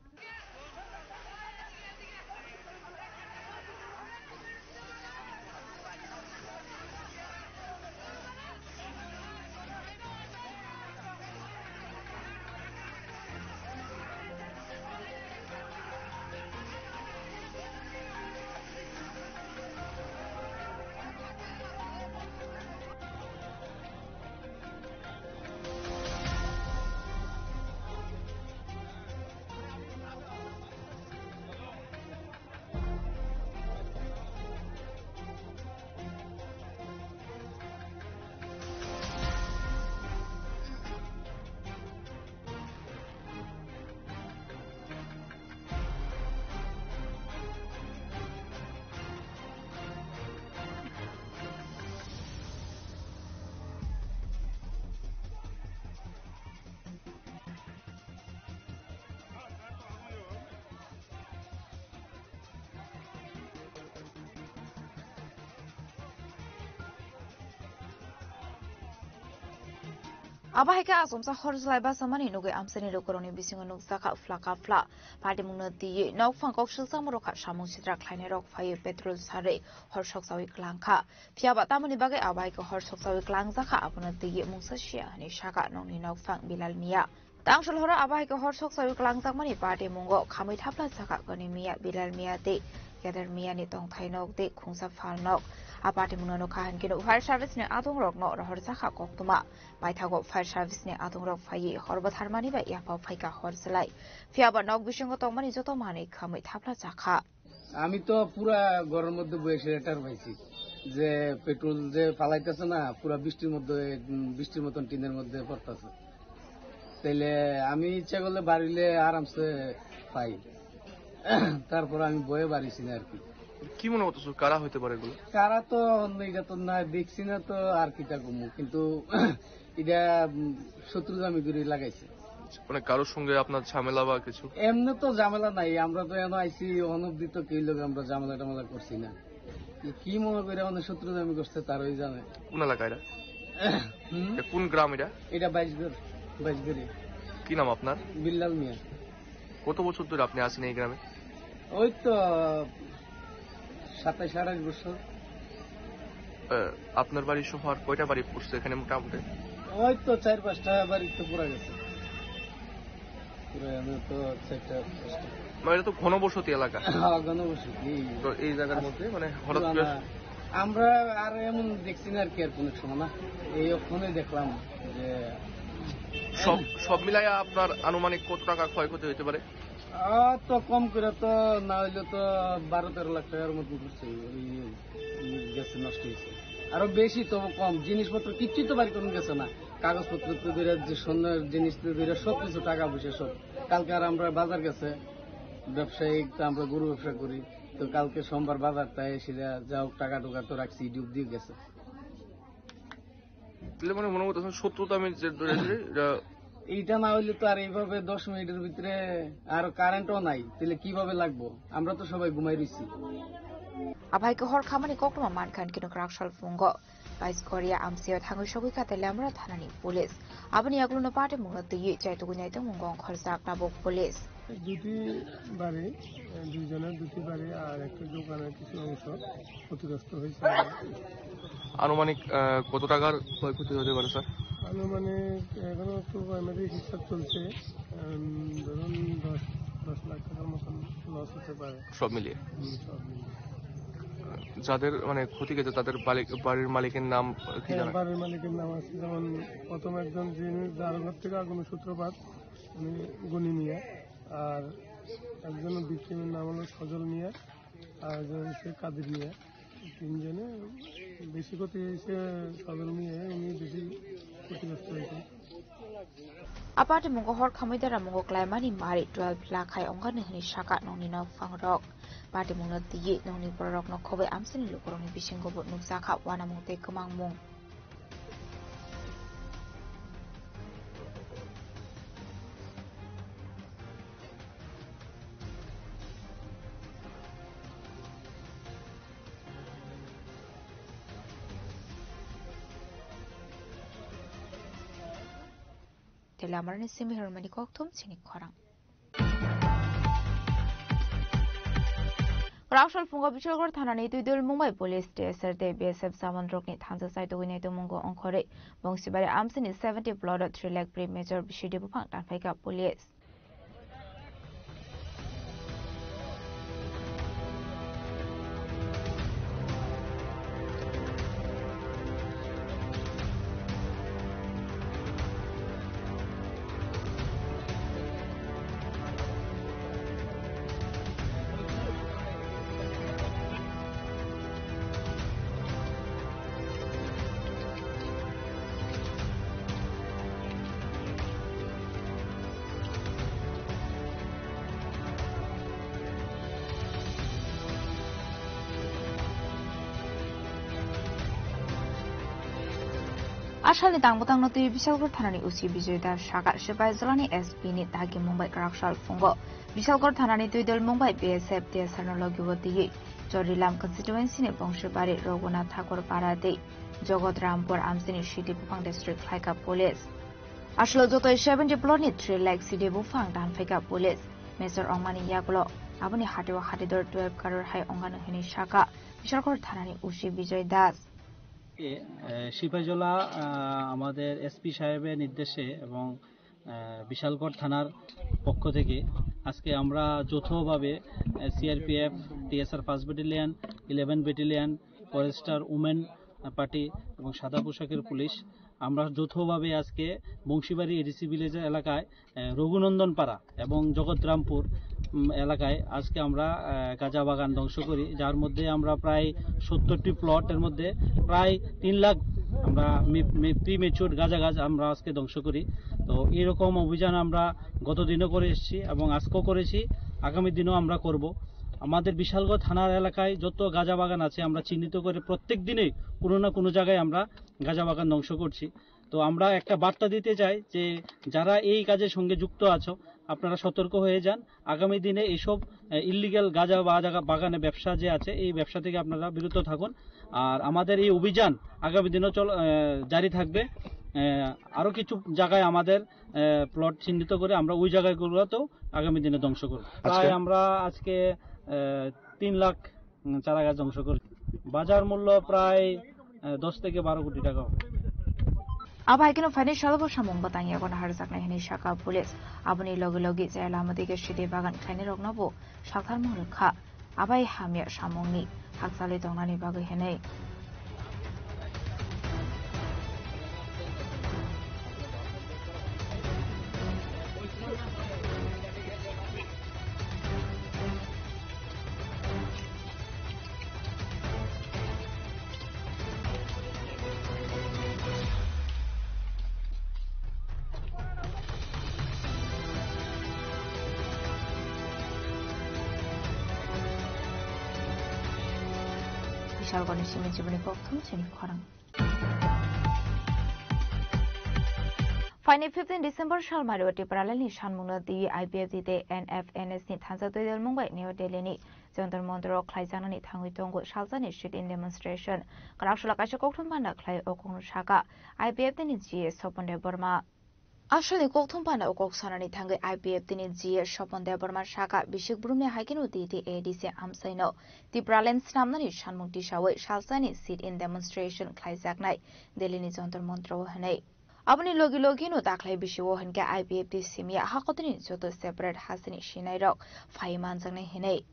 Abo hai khe achomsa hor jwlai basamani nugwi amchaini lukurokni bisingo nukjakha phlaka phla. Patimungno twiwi nokphang kok swlchakmarokha samung sitra khlainairok phaiwi petrol sarwi hor sokchawi klangkha. Phiyaba tamoni bagwi abo hai khe hor sokchawi klangjakha, abono twiwi mungsa siya hwnwi sakha nokni nokphang Bilal Miya. Tangshol horo abo hai khe hor sokchawi klangjakmani patimungo khamwi thapla jakha Koni Miya, Bilal Miya tei Kedar Miyani tongthai nok tei khungsa phal nok. A patimungno nukha hinkhe fire service ni adongrokno rohorjakha koktwma. Paithago fire service ni adongrok phaiwi hor bwtharmani bai yapha phaikha hor jwlai. Phiyaba nok bisingo tongmani joto manwi khamwi thapla jakha. আমি তো পুরা ঘরের মধ্যে বসে টের পাইছি যে পেট্রোল যে ফালাইতেছে না, পুরা বৃষ্টির মধ্যে, উম, বৃষ্টির মতন টিনের মধ্যে পড়তেছে। তাইলে আমি ইচ্ছা করলে বাড়িলে আরামসে পাই, তারপর আমি বয়ে বাড়িছি না আর কি। কি মনে করতেছো, কারা হইতে পারে এগুলো? কারা তো অন্য, এটা তো না দেখছি না, তো আর কিটা কমু, কিন্তু এটা, উম, শত্রু আমি করে লাগাইছে। মানে কারোর সঙ্গে আপনার ঝামেলা বা কিছু? এমনি তো ঝামেলা নাই, আমরা তো এনে আইছি, অনবধি তো কেউ লোক আমরা ঝামেলা টামেলা করছি না। কি, কি মনে করে আমাদের শত্রু আমি করছে, তারাই জানে। কোন এলাকা এটা? হুম? এটা কোন গ্রাম এটা? এটা বাইশগড়, বাইশগড়ি। কি নাম আপনার? বিল্লাল মিয়া। কত বছর ধরে আপনি আছেন এই গ্রামে? ওই তো সাতাশ আঠাশ বছর। আহ, আপনার বাড়ি সহ আর কয়টা বাড়ি পড়ছে এখানে মোটামুটি? ওই তো চার পাঁচটা বাড়ি তো পুরা গেছে। পুরা আমি তো চারটা পাঁচটা। মানে এটা তো ঘনবসতি এলাকা। হ্যাঁ, ঘনবসতি। তো এই জায়গার মধ্যে মানে হঠাৎ করে পুরানা। আমরা আর এমন দেখছি না আর কি, আর কোনো সময় না। এই ওখানে দেখলাম যে সব, সব মিলাইয়া আপনার আনুমানিক কত টাকা ক্ষয়ক্ষতি হইতে পারে? আহ, তো কম করে তো না হইলে তো বারো তেরো লাখ টাকার মতো ঘুরছে, ওই গেছে, নষ্ট হয়েছে। আরো বেশি তো কম, জিনিসপত্র কিচ্ছু তো বাড়ি কোনো গেছে না, কাগজপত্র তো ধরে, যে স্বর্ণের জিনিস তো ধরে সব কিছু, টাকা পয়সা সব। কালকে আর আমরা বাজার গেছে, ব্যবসায়িক তো আমরা গরু ব্যবসা করি, তো কালকে সোমবার বাজার, তাই সেটা যা হোক টাকা টুকা তো রাখছি, ডুব দিয়ে গেছে। তাহলে মানে মনে করতেছেন শত্রুতা আমি যে ধরে আছি, এটা এইটা না হইলে তো আর এইভাবে দশ মিনিটের ভিতরে আর কারেন্টও নাই, তাহলে কিভাবে লাগবো? আমরা তো সবাই ঘুমাই রইছি। Aphai ke hor khamani koktwma mankha hwn khe no kwrak sal phungo. Bais Korea amsio thangwi sogwi kha tei Lamra thanani police. Aboni yagulo no party mungno twiwi chai tugwi nai tongmung gong khorjak tabuk police. দুটি বাড়ি, দুইজনের দুটি বাড়ি আর একটা দোকানের কিছু অংশ ক্ষতিগ্রস্ত হয়েছে। আনুমানিক, আহ, কত টাকার ক্ষয়ক্ষতি হতে পারে, স্যার? আনুমানিক এখনো তো প্রাইমারি হিসাব চলছে, উম, ধরুন দশ, দশ লাখ টাকার মতন লস হতে পারে। সব মিলিয়ে? হুম, সব মিলিয়ে। যাদের মানে ক্ষতি গেছে তাদের বালিক-, বাড়ির মালিকের নাম কি হ্যাঁ, জানা? বাড়ির মালিকের নাম আছে, যেমন প্রথম একজন যিনি যার ঘর থেকে আগুনের সূত্রপাত, উনি গনি মিয়া, আর একজন ভিকটিমের নাম হলো সজল মিয়া, আর একজন হচ্ছে কাদের মিয়া। তিনজনে বেশি ক্ষতি হয়েছে সজল মিয়া, উনি বেশি ক্ষতিগ্রস্ত হয়েছে। A party mungo hor khamwi dara mungo klaimani mari twelve lakh hai ongkha ni hwnwi saka nongni nok phangrok. Party mungno twiwi nongni bororokno khobwi amchaini lukurokni bisingo bo nukjakha uanamung tei kwmangmung. Tei lamarani simi hwnmani kokthum chini khorang. Raksol phungo Bicholgor thanani Twidul Mumbai Police T S R tei B S F jawan rokni thansa chai tugwi nai tongmungo ongkhorwi Bongsibari amsini seventy plot o three lakh pri major bisi de buphang tanphaikha police. Asalni tang bwtangno twiwi Bicholgor thanani O C Bijoy Das saka, Sipaijolani S P ni dagi Mumbai kwrak sal phungo. Bicholgor thanani Twidul Mumbai B S F T S R no logi o twiwi Chorilam constituency ni Bongsibari, Raghunath Thakur Para tei Jagat Rampur amchini city buphang district khlaikha police. Aswlo jotoi seventy plot ni three lakh city buphang tanphaikha police. Major ongmani yagulo aboni hatio hatidor twelve crore hai ongano hwnwi saka Bicholgor thanani O C Bijoy Das. এ, এ, সিপাহীজলা, আহ, আমাদের এসপি সাহেবের নির্দেশে এবং, আহ, বিশালগড় থানার পক্ষ থেকে আজকে আমরা যৌথভাবে, আহ, CRPF, TSR first battalion, eleven battalion, forester women party এবং সাদা পোশাকের পুলিশ, আমরা যৌথভাবে আজকে বংশীবাড়ি এডিসি ভিলেজ এলাকায়, আহ, রঘুনন্দন পাড়া এবং জগৎরামপুর, উম, এলাকায় আজকে আমরা, আহ, গাঁজা বাগান ধ্বংস করি, যার মধ্যে আমরা প্রায় সত্তরটি প্লটের মধ্যে প্রায় তিন লাখ আমরা মি-, মি-, প্রিমেচুর গাঁজা গাছ আমরা আজকে ধ্বংস করি। তো এরকম অভিযান আমরা গত দিনও করে এসেছি এবং আজকেও করেছি, আগামী দিনও আমরা করব। আমাদের বিশালগড় থানার এলাকায় যত গাঁজা বাগান আছে, আমরা চিহ্নিত করে প্রত্যেক দিনেই কোনো না কোনো জায়গায় আমরা গাঁজা বাগান ধ্বংস করছি। তো আমরা একটা বার্তা দিতে চাই যে যারা এই কাজের সঙ্গে যুক্ত আছো, আপনারা সতর্ক হয়ে যান। আগামী দিনে এইসব, আহ, ইলিগাল গাঁজা বা জায়গা বাগানে ব্যবসা যে আছে, এই ব্যবসা থেকে আপনারা বিরত থাকুন। আর আমাদের এই অভিযান আগামী দিনও চল-, আহ, জারি থাকবে। আহ, আরও কিছু জায়গায় আমাদের, আহ, প্লট চিহ্নিত করে আমরা ওই জায়গাগুলোতেও আগামী দিনে ধ্বংস করব। আজকে? প্রায় আমরা আজকে, আহ, তিন লাখ, উম, চারা গাছ ধ্বংস করেছি। বাজার মূল্য প্রায়, আহ, দশ থেকে বারো কোটি টাকা হবে। Abo hai kheno phainai salo bo samung bwtang yago naharjaknai hwnwi sakha police. Aboni logi logi chaya lama dige sidi bagan khlainairokno bo saktharma rwkha. Abai hamya samungni hakchalwi tongnani bagwi hwnwi. Bishalgorni simi jiboni kokthum chini khorang. Phaini fifteen December salmario Tipralandni sanmungno twi I P F T tei N F N S ni thansa twi dalmung bai New Delhi ni Jantar Mantar o khlaijaknani thangwi tongo salsani sit-in demonstration. Kwraksula kaisa kokthum panda khlai o kokno saka I P F T ni G A Sopon Debbarma. Asalni kokthum panda o kok sanani thangwi I P F T ni G A Sopon Debbarma saka bisik brumni hai kheno T T A D C amchaino Tipraland snamnani sanmung tisawi salsani sit-in demonstration khlaijaknai Delhi ni Jantar Mantar o hwnwi. Aboni logi logino daklai bisio hinkhe I P F T simi ya hakotini joto separate hasini sinairok phai manjaknai hinwi.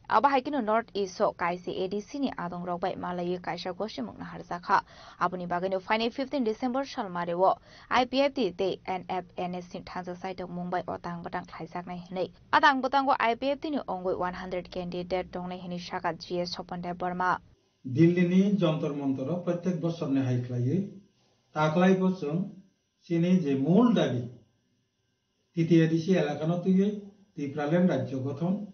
Abo hai kheno North East o kaisi A D C ni adongrok bai malaiwi kaisa gosimung naharjakha. Aboni bagwino phainai fifteen December salmario I P F T tei N F N S ni thansa saitok mung bai o tang bwtang khlaijaknai hinwi. A tang bwtango I P F T ni ongwi one hundred candidate tongnai hinwi saka G A Sopon Debbarma. Delhi ni Jantar Mantar o protek bosor ni hai khlaiwi taklai bo chwng chini je mul dabi T T A D C elakano twiwi Tipraland rajyo gothon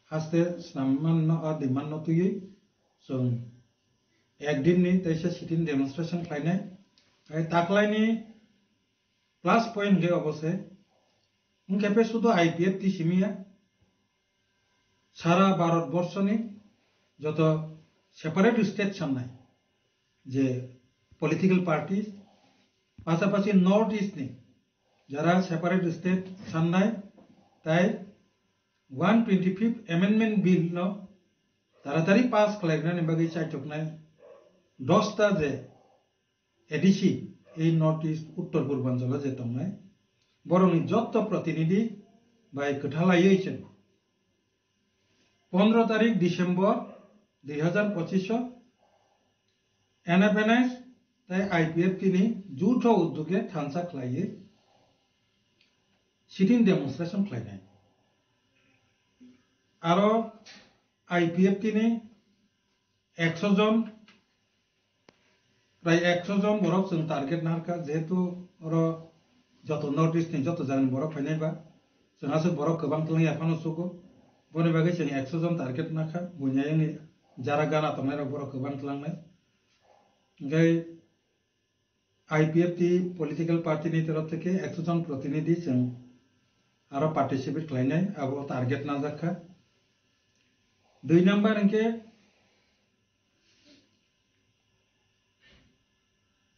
haste snammanno a demand no twiwi chwng ek din ni teisa sit-in demonstration khlainai. Hai taklaini plus point khe obo se wngkhe pe sudo I P F T simi ya sara Bharat borso ni joto separate state sannai je political parties pasapasi North East ni jara separate state sannai tai one twenty fifth amendment bill no taratari pass khlainani bagwi chaichoknai dosta je A D C ei North East Uttor Purbanchalo je tongnai borokni jotto protinidhi bai kwthalaiwi chwng pondro tarik December dui hazar pochish o N F N S tei I P F T ni jutho uddoge thansa khlaiwi sit-in demonstration khlainai. Aro I P F T ni ekso jon, prai ekso jon borok chwng target narwkha, jehetu oro joto North East ni joto jagani borok phainai ba, chwng aswk borok kwbang twlang ya phano sugo, boni bagwi chwng ekso jon target nakha, buini ayangni jara gana tongnairok borok kwbang tlangnai. Hwnkhe I P F T political party ni torof theke ekso jon protinidhi chwng aro participate khlainai, abo target najak kha. Dui number hwnkhe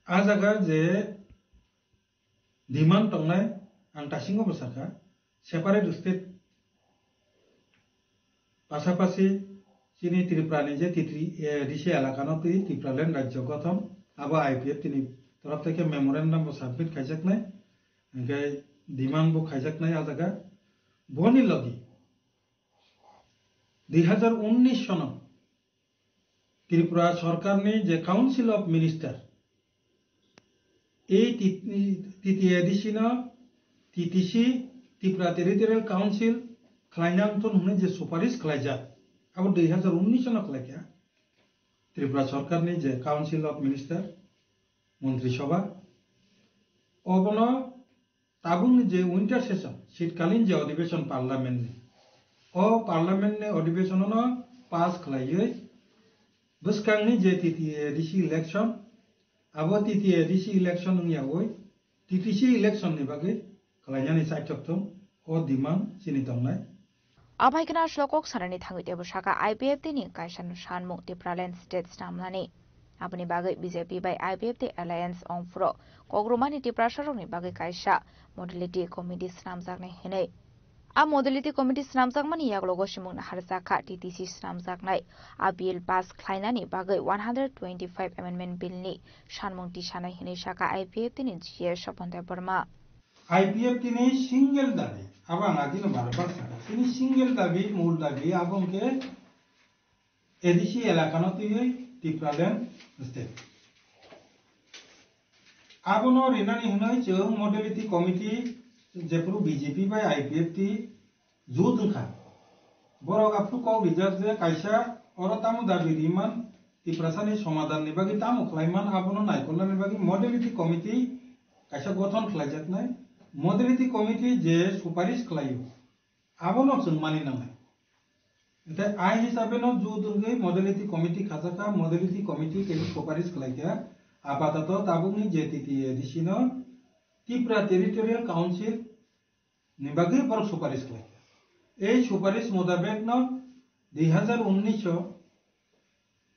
a jaga je demand tongnai, ang tasingo bo sakha, separate state pasapasi chini Tripura ni je T T A D C elakano twi Tipraland rajyo gothon, abo I P F T ni torof theke memorandum bo submit khaijaknai, hwnkhe demand bo khaijaknai a jaga. Boni logi dui hazar unnish sono Tripura sorkarni je Council of Minister, ei T T A D C no T T C, Tripura Territorial Council khlaina wngthun hwnwi je suparish khlaijak, abo dui hazar unnish no khlaikha Tripura sorkarni je Council of Minister, Montri Sabha, obono tabukni je winter session, shitkalin je odhibeshon parliament ni, O parliament ni adhibeshon no pass khlaiwi bwskangni je T T A D C election, abo T T A D C election wngyawi T T C election ni bagwi khlainani chaithok thung, o demand chini tongnai. Abai khna aswk kok sanani thangwi teibo saka I P F T ni kaisa no sanmung Tipraland state snamnani. Aboni bagwi B J P bai I P F T alliance ongphuru kokrumani Tiprasarokni bagwi kaisa modality committee snamjaknai hinwi. A modality committee snamjakmani yaklogo simung naharjakha T T C snamjaknai a bill pass khlainani bagwi one hundred twenty-five amendment bill ni sanmung tisanai hinwi saka I P F T ni G A Sopon Debbarma. I P F T ni single dabi, abo ang agino bar bar saka, tini single dabi, mul dabi, abo hwnkhe A D C elakano twiwi Tipraland state. Abono rinani hwnwi chwng modality committee jephuru B J P bai I P F T jut wngkha. Borok aphuru kok rijak je kaisa oro tamo dabi riman Tiprasani somadhanni bagwi tamo khlaiman abono naikolnani bagwi modality committee kaisa gothon khlaijaknai. Modality committee je suparish khlaio, abono chwng mani nangnai. Tei ain hisabe no jut wngwi modality committee khajak kha, modality committee khe suparish khlai kha. Apatoto tabukni je T T A D C no Tripura Territorial Council ni bagwi borok suparish khlai kha. Ei suparish motabek no dui hazar unnish o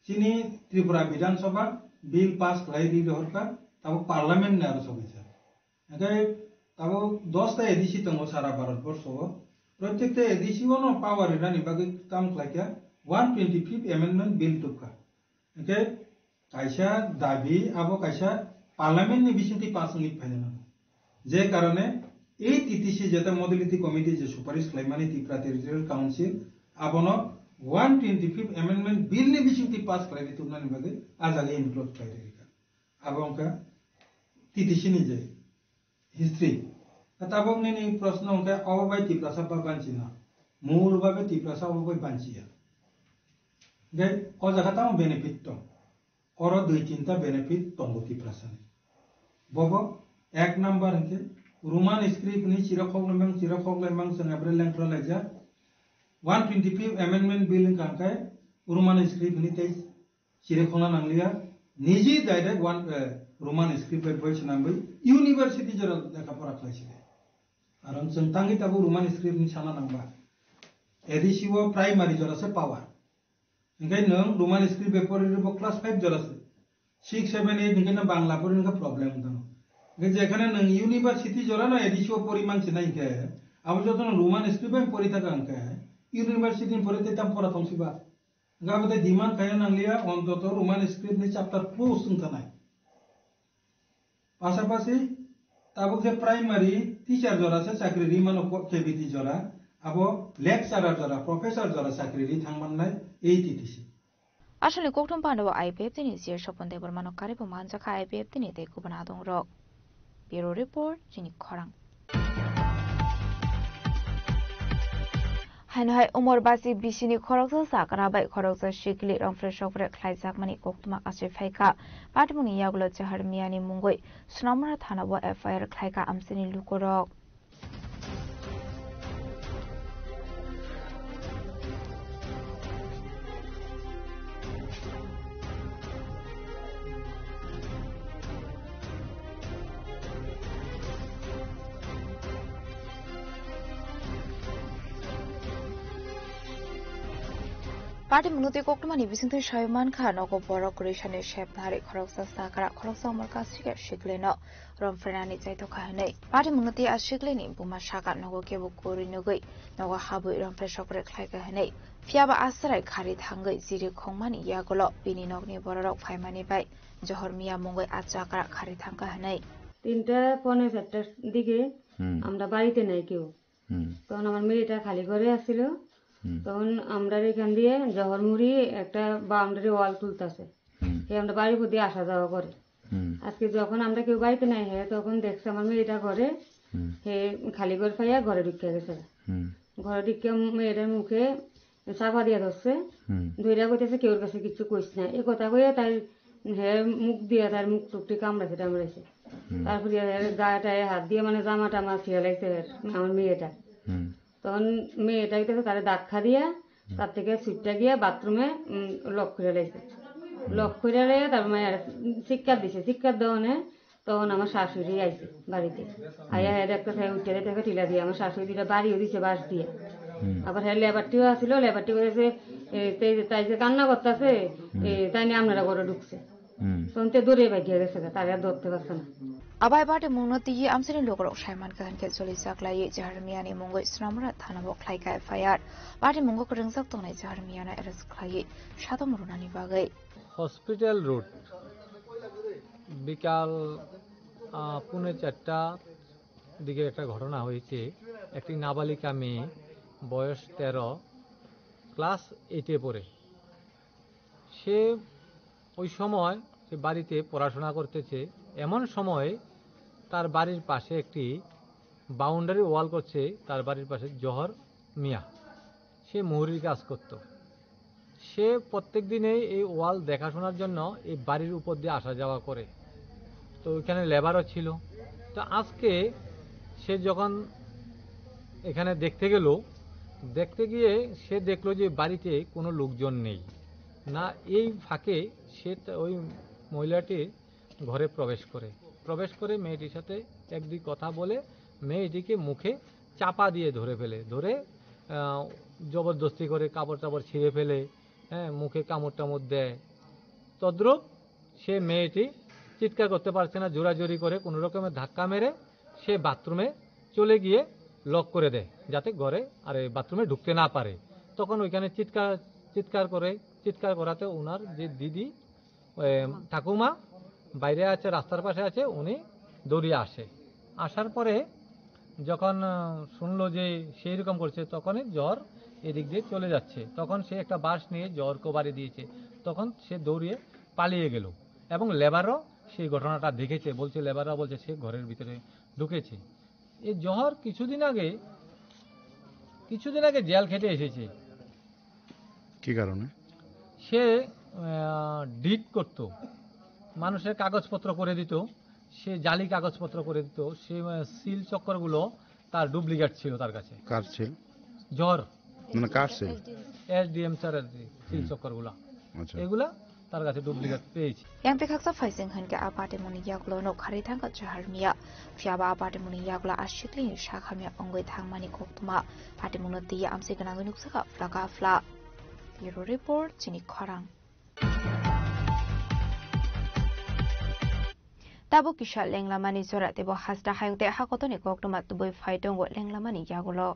chini Tripura Bidhan Sabha bill pass khlai ri rohor kha, tabuk parliament ni aro sogwi kha. Hingke tabuk dosta A D C tongo sara Bharat borsho o. Protekta A D C o no power rinani bagwi kam khlai kha one twenty-fifth amendment bill tubkha. Hingke kaisa dabi abo kaisa parliament ni bisingtwi pass wngwi phaina nango. Je karone ei T T C jeta modality committee je suparish khlaimani Tripura Territorial Council abono one twenty-fifth amendment bill ni bisingtwi pass khlaiwi tubnani bagwi ah jaga include khlai rikha. Abo wngkha T T C ni je history. Tabuk nini proshno hwnkhe obo bai Tiprasa ba banchina? Mul babe Tiprasa obo bai banchiya. Hingke o jaga tamo benefit tong? Oro dui tinta benefit tongo Tiprasani. Bobo ek number hwnkhe Roman script ni chirok khok lemang, chirok khok lemang chwng abre lengthra laijak. One twenty-fifth amendment bill wngkha hwnkhe Roman script ni tei chiri khona nangliya, niji direct one, eh, Roman script bai boi swnamwi university jora lekha pora khlai sidi. Karon chwng tangwi tabuk Roman script ni sana nangba. A D C o primary jora se power. Hingke nwng Roman script bai pori rwbo class five jora se. Six, seven, eight hingke no Bangla pori hingke problem wng tong. Hingke jekhane nwng university jora no A D C o pori man sinai hingke, abo joto no Roman script bai pori thaka hingke, university ni pori tei tam pora tong siba. Hingke abo tei demand khaina nangliya, ontoto Roman script ni chapter close wng thanai. Pasapasi tabuk je primary teacher jora se chakri ri mano, K B T jora, abo lecturer jora, professor jora chakri ri thang mannai ei T T C. Aswkni kokthum pandao I P F T ni G A Sopon Debbarmano karwi bo manjakha I P F T ni tei kubun adongrok. Bureau Report, chini khorang. Haino hai umor basi bisini khoroksa sakra bai khoroksa sikli rongphre sokphre khlaijakmani koktwma kasui phaikha. Patimungni yagulo Jahar Miyani mungwi Sonamura thanao F I R khlaikha amchaini lukurok. Patimungno tei koktwmani bisingtwi sawi mankha, nogo borok kwrwi sani sep nari khoroksa sakra, khoroksa umor kasike siklino romphrenani chaithokha hwnwi. Patimungno tei a siklini buma saka nogo kebo kwrwi nugwi nogo habwi rompre sokre khlaikha hwnwi. Phiyaba a chwrai khari thangwi jiri khongmani yagulo bini nokni bororok phaimani bai Johor Miya mungwi a chakra khari thangkha hwnwi. তিনটা পৌনে চারটার দিকে হুম। আমরা বাড়িতে নাই কেউ। হুম। তখন আমার মেয়েটা খালি ঘরে আসছিল। হুম। তখন আমরা এখান দিয়ে জহরমুড়ি একটা বাউন্ডারি ওয়াল তুলতেছে। হুম। হে আমরা বাড়ির মধ্যে আসা যাওয়া করে। হুম। আজকে যখন আমরা কেউ বাড়িতে নাই, হে তখন দেখছে আমার মেয়েটা ঘরে, হুম। হে খালি ঘর পাইয়া ঘরে ঢুকে গেছে। হুম। ঘরে ঢুকে মেয়েটার মুখে চাপা দিয়া ধরছে। হুম। ধইরা কইতেছে, "কেউর কাছে কিচ্ছু কইস না।" এই কথা কইয়া তাই হে মুখ দিয়া তার মুখ টুকটি কামড়াইছে, টামড়াইছে। হুম। তারপরে হে গায়ে টায়ে হাত দিয়ে মানে জামা টামা ছিঁড়ে লাগছে হে, আমার মেয়েটা। হুম। তো তখন মেয়েটা হইতেছে তারে ধাক্কা দিয়া তার থেকে ছুটটা গিয়া বাথরুমে লক করে লাইছে। লক করে লাইয়া তার মায়ের চিৎকার দিছে। চিৎকার দেওয়ানে তখন আমার শাশুড়ি আইছে বাড়িতে। আইয়া হে দেখতেছে উঠে দেখতেছে টিলা দিয়ে আমার শাশুড়ি দুইটা বাড়িও দিছে বাঁশ দিয়ে। আবার হে লেবারটিও আসিল, লেবারটি করেছে, "এ, তাই তাই যে কান্না করতেছে, তাই নিয়ে আপনারা ঘরে ঢুকছে।" Sonte dure bai gere sega tare dotte basana. Abai bate mungno tiyi amsini lukurok saiman kahan khe choli chaklai jaharmiyani mungoi Sramura thana bo khlai ka F I R. Bate mungo kwrwngjak tongnai jaharmiyana arrest khlai sadom runani bagwi. Hospital road, বিকাল আহ, পৌনে চারটা দিকে একটা ঘটনা হয়েছে। একটি নাবালিকা মেয়ে, বয়স তেরো, ক্লাস এইটে পড়ে। সে ওই সময় সে বাড়িতে পড়াশোনা করতেছে। এমন সময় তার বাড়ির পাশে একটি বাউন্ডারি ওয়াল করছে তার বাড়ির পাশে জহর মিয়া। সে মুহুরির কাজ করত। সে প্রত্যেক দিনেই এই ওয়াল দেখাশোনার জন্য এই বাড়ির উপর দিয়ে আসা যাওয়া করে। তো ওইখানে লেবারও ছিল। তো আজকে সে যখন এখানে দেখতে গেল, দেখতে গিয়ে সে দেখলো যে বাড়িতে কোনো লোকজন নেই। না, এই ফাঁকে সে তা-, ওই মহিলাটি ঘরে প্রবেশ করে। প্রবেশ করে মেয়েটির সাথে এক দুই কথা বলে মেয়েটিকে মুখে চাপা দিয়ে ধরে ফেলে। ধরে, আহ, জবরদস্তি করে কাপড় টাপড় ছিঁড়ে ফেলে, হ্যাঁ, মুখে কামড় টামড় দেয়। তদ্রূপ সে মেয়েটি চিৎকার করতে পারছে না, জোরাজোরি করে কোনো রকমে ধাক্কা মেরে সে বাথরুমে চলে গিয়ে লক করে দেয়, যাতে ঘরে আর এই বাথরুমে ঢুকতে না পারে। তখন ওইখানে চিৎকার, চিৎকার করে, চিৎকার করাতে ওনার যে দিদি, এ, ঠাকুমা বাইরে আছে, রাস্তার পাশে আছে, উনি দৌড়িয়ে আসে। আসার পরে যখন, আহ, শুনলো যে সেই রকম করছে, তখনই জ্বর এদিক দিয়ে চলে যাচ্ছে। তখন সে একটা বাঁশ নিয়ে জ্বরকে বাড়ি দিয়েছে। তখন সে দৌড়িয়ে পালিয়ে গেল এবং লেবারও সেই ঘটনাটা দেখেছে, বলছে, লেবাররা বলছে সে ঘরের ভিতরে ঢুকেছে। এই জহর কিছুদিন আগে, কিছুদিন আগে জেল খেটে এসেছে। কি কারণে? সে, আহ, ডিড করতো, মানুষের কাগজপত্র করে দিত, সে জালি কাগজপত্র করে দিত, সে, আহ, সিল চক্করগুলো তার ডুপ্লিকেট ছিল তার কাছে। কার সিল? জহর। মানে কার সিল? এসডিএম স্যারের যে সিল চক্করগুলো। আচ্ছা। এগুলা তার কাছে ডুপ্লিকেট পেয়েছি। Yang tekhaksa phaising hwnkhe a patimoni yagulo no kharwi thangkha Jahar Mia. Phiya ba a patimoni yagulo a sikli ni sakhamya wngwi thangmani koktwma. Patimungno twiwi amchai gwnangwi nukjakha phlaka phla. Bureau Report, chini khorang. Tabuk kisa lenglamani jora teibo hasta hayung tei hakotoni koktwma tubui phai tongo lenglamani yagulo.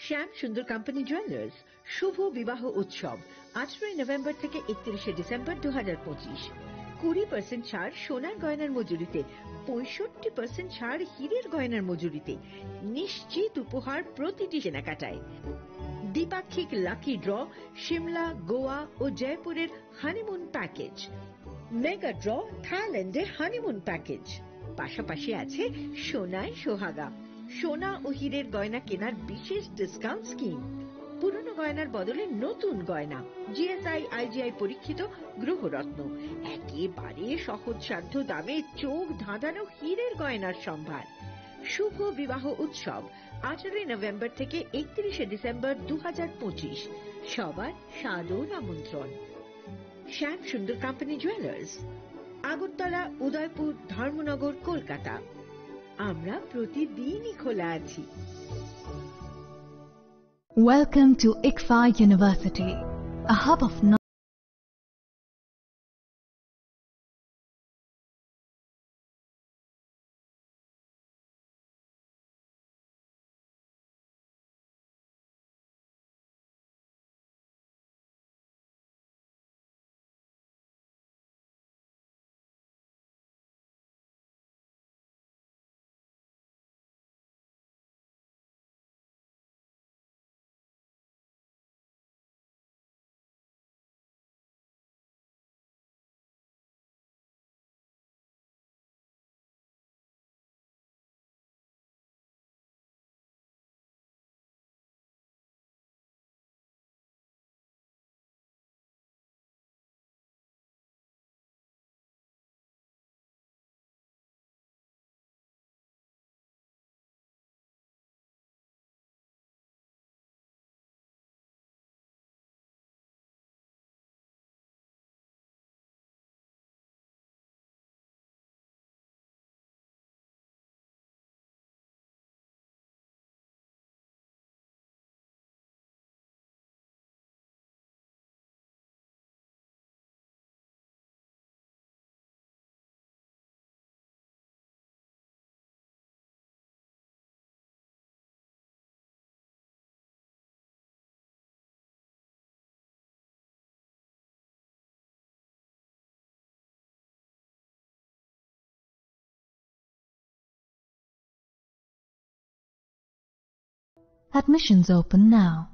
শ্যাম সুন্দর company jewellers শুভ বিবাহ উৎসব, আঠারোই নভেম্বর থেকে একত্রিশে ডিসেম্বর দু হাজার পঁচিশ। কুড়ি পার্সেন্ট ছাড় সোনার গয়নার মজুরিতে, পঁয়ষট্টি পার্সেন্ট ছাড় হীরের গয়নার মজুরিতে, নিশ্চিত উপহার প্রতিটি কেনাকাটায়। দ্বিপাক্ষিক লাকি ড্র, সিমলা, গোয়া ও জয়পুরের হানিমুন প্যাকেজ, মেগা ড্র, থাইল্যান্ডে হানিমুন প্যাকেজ। পাশাপাশি আছে সোনায় সোহাগা, সোনা ও হীরের গয়না কেনার বিশেষ ডিসকাউন্ট স্কিম। পুরনো গয়নার বদলে নতুন গয়না, জিএসআই, আইজিআই পরীক্ষিত গ্রহরত্ন, একেবারে সহজসাধ্য দামে চোখ ধাঁধানো হীরের গয়নার সম্ভার। শুভ বিবাহ উৎসব, আঠারোই নভেম্বর থেকে একত্রিশে ডিসেম্বর দু হাজার পঁচিশ। সবার সাদর আমন্ত্রণ। শ্যাম সুন্দর কোম্পানি জুয়েলার্স, আগরতলা, উদয়পুর, ধর্মনগর, কলকাতা। আমরা প্রতিদিনই খোলা আছি। Welcome to ICFAI University, a hub of Admissions open now.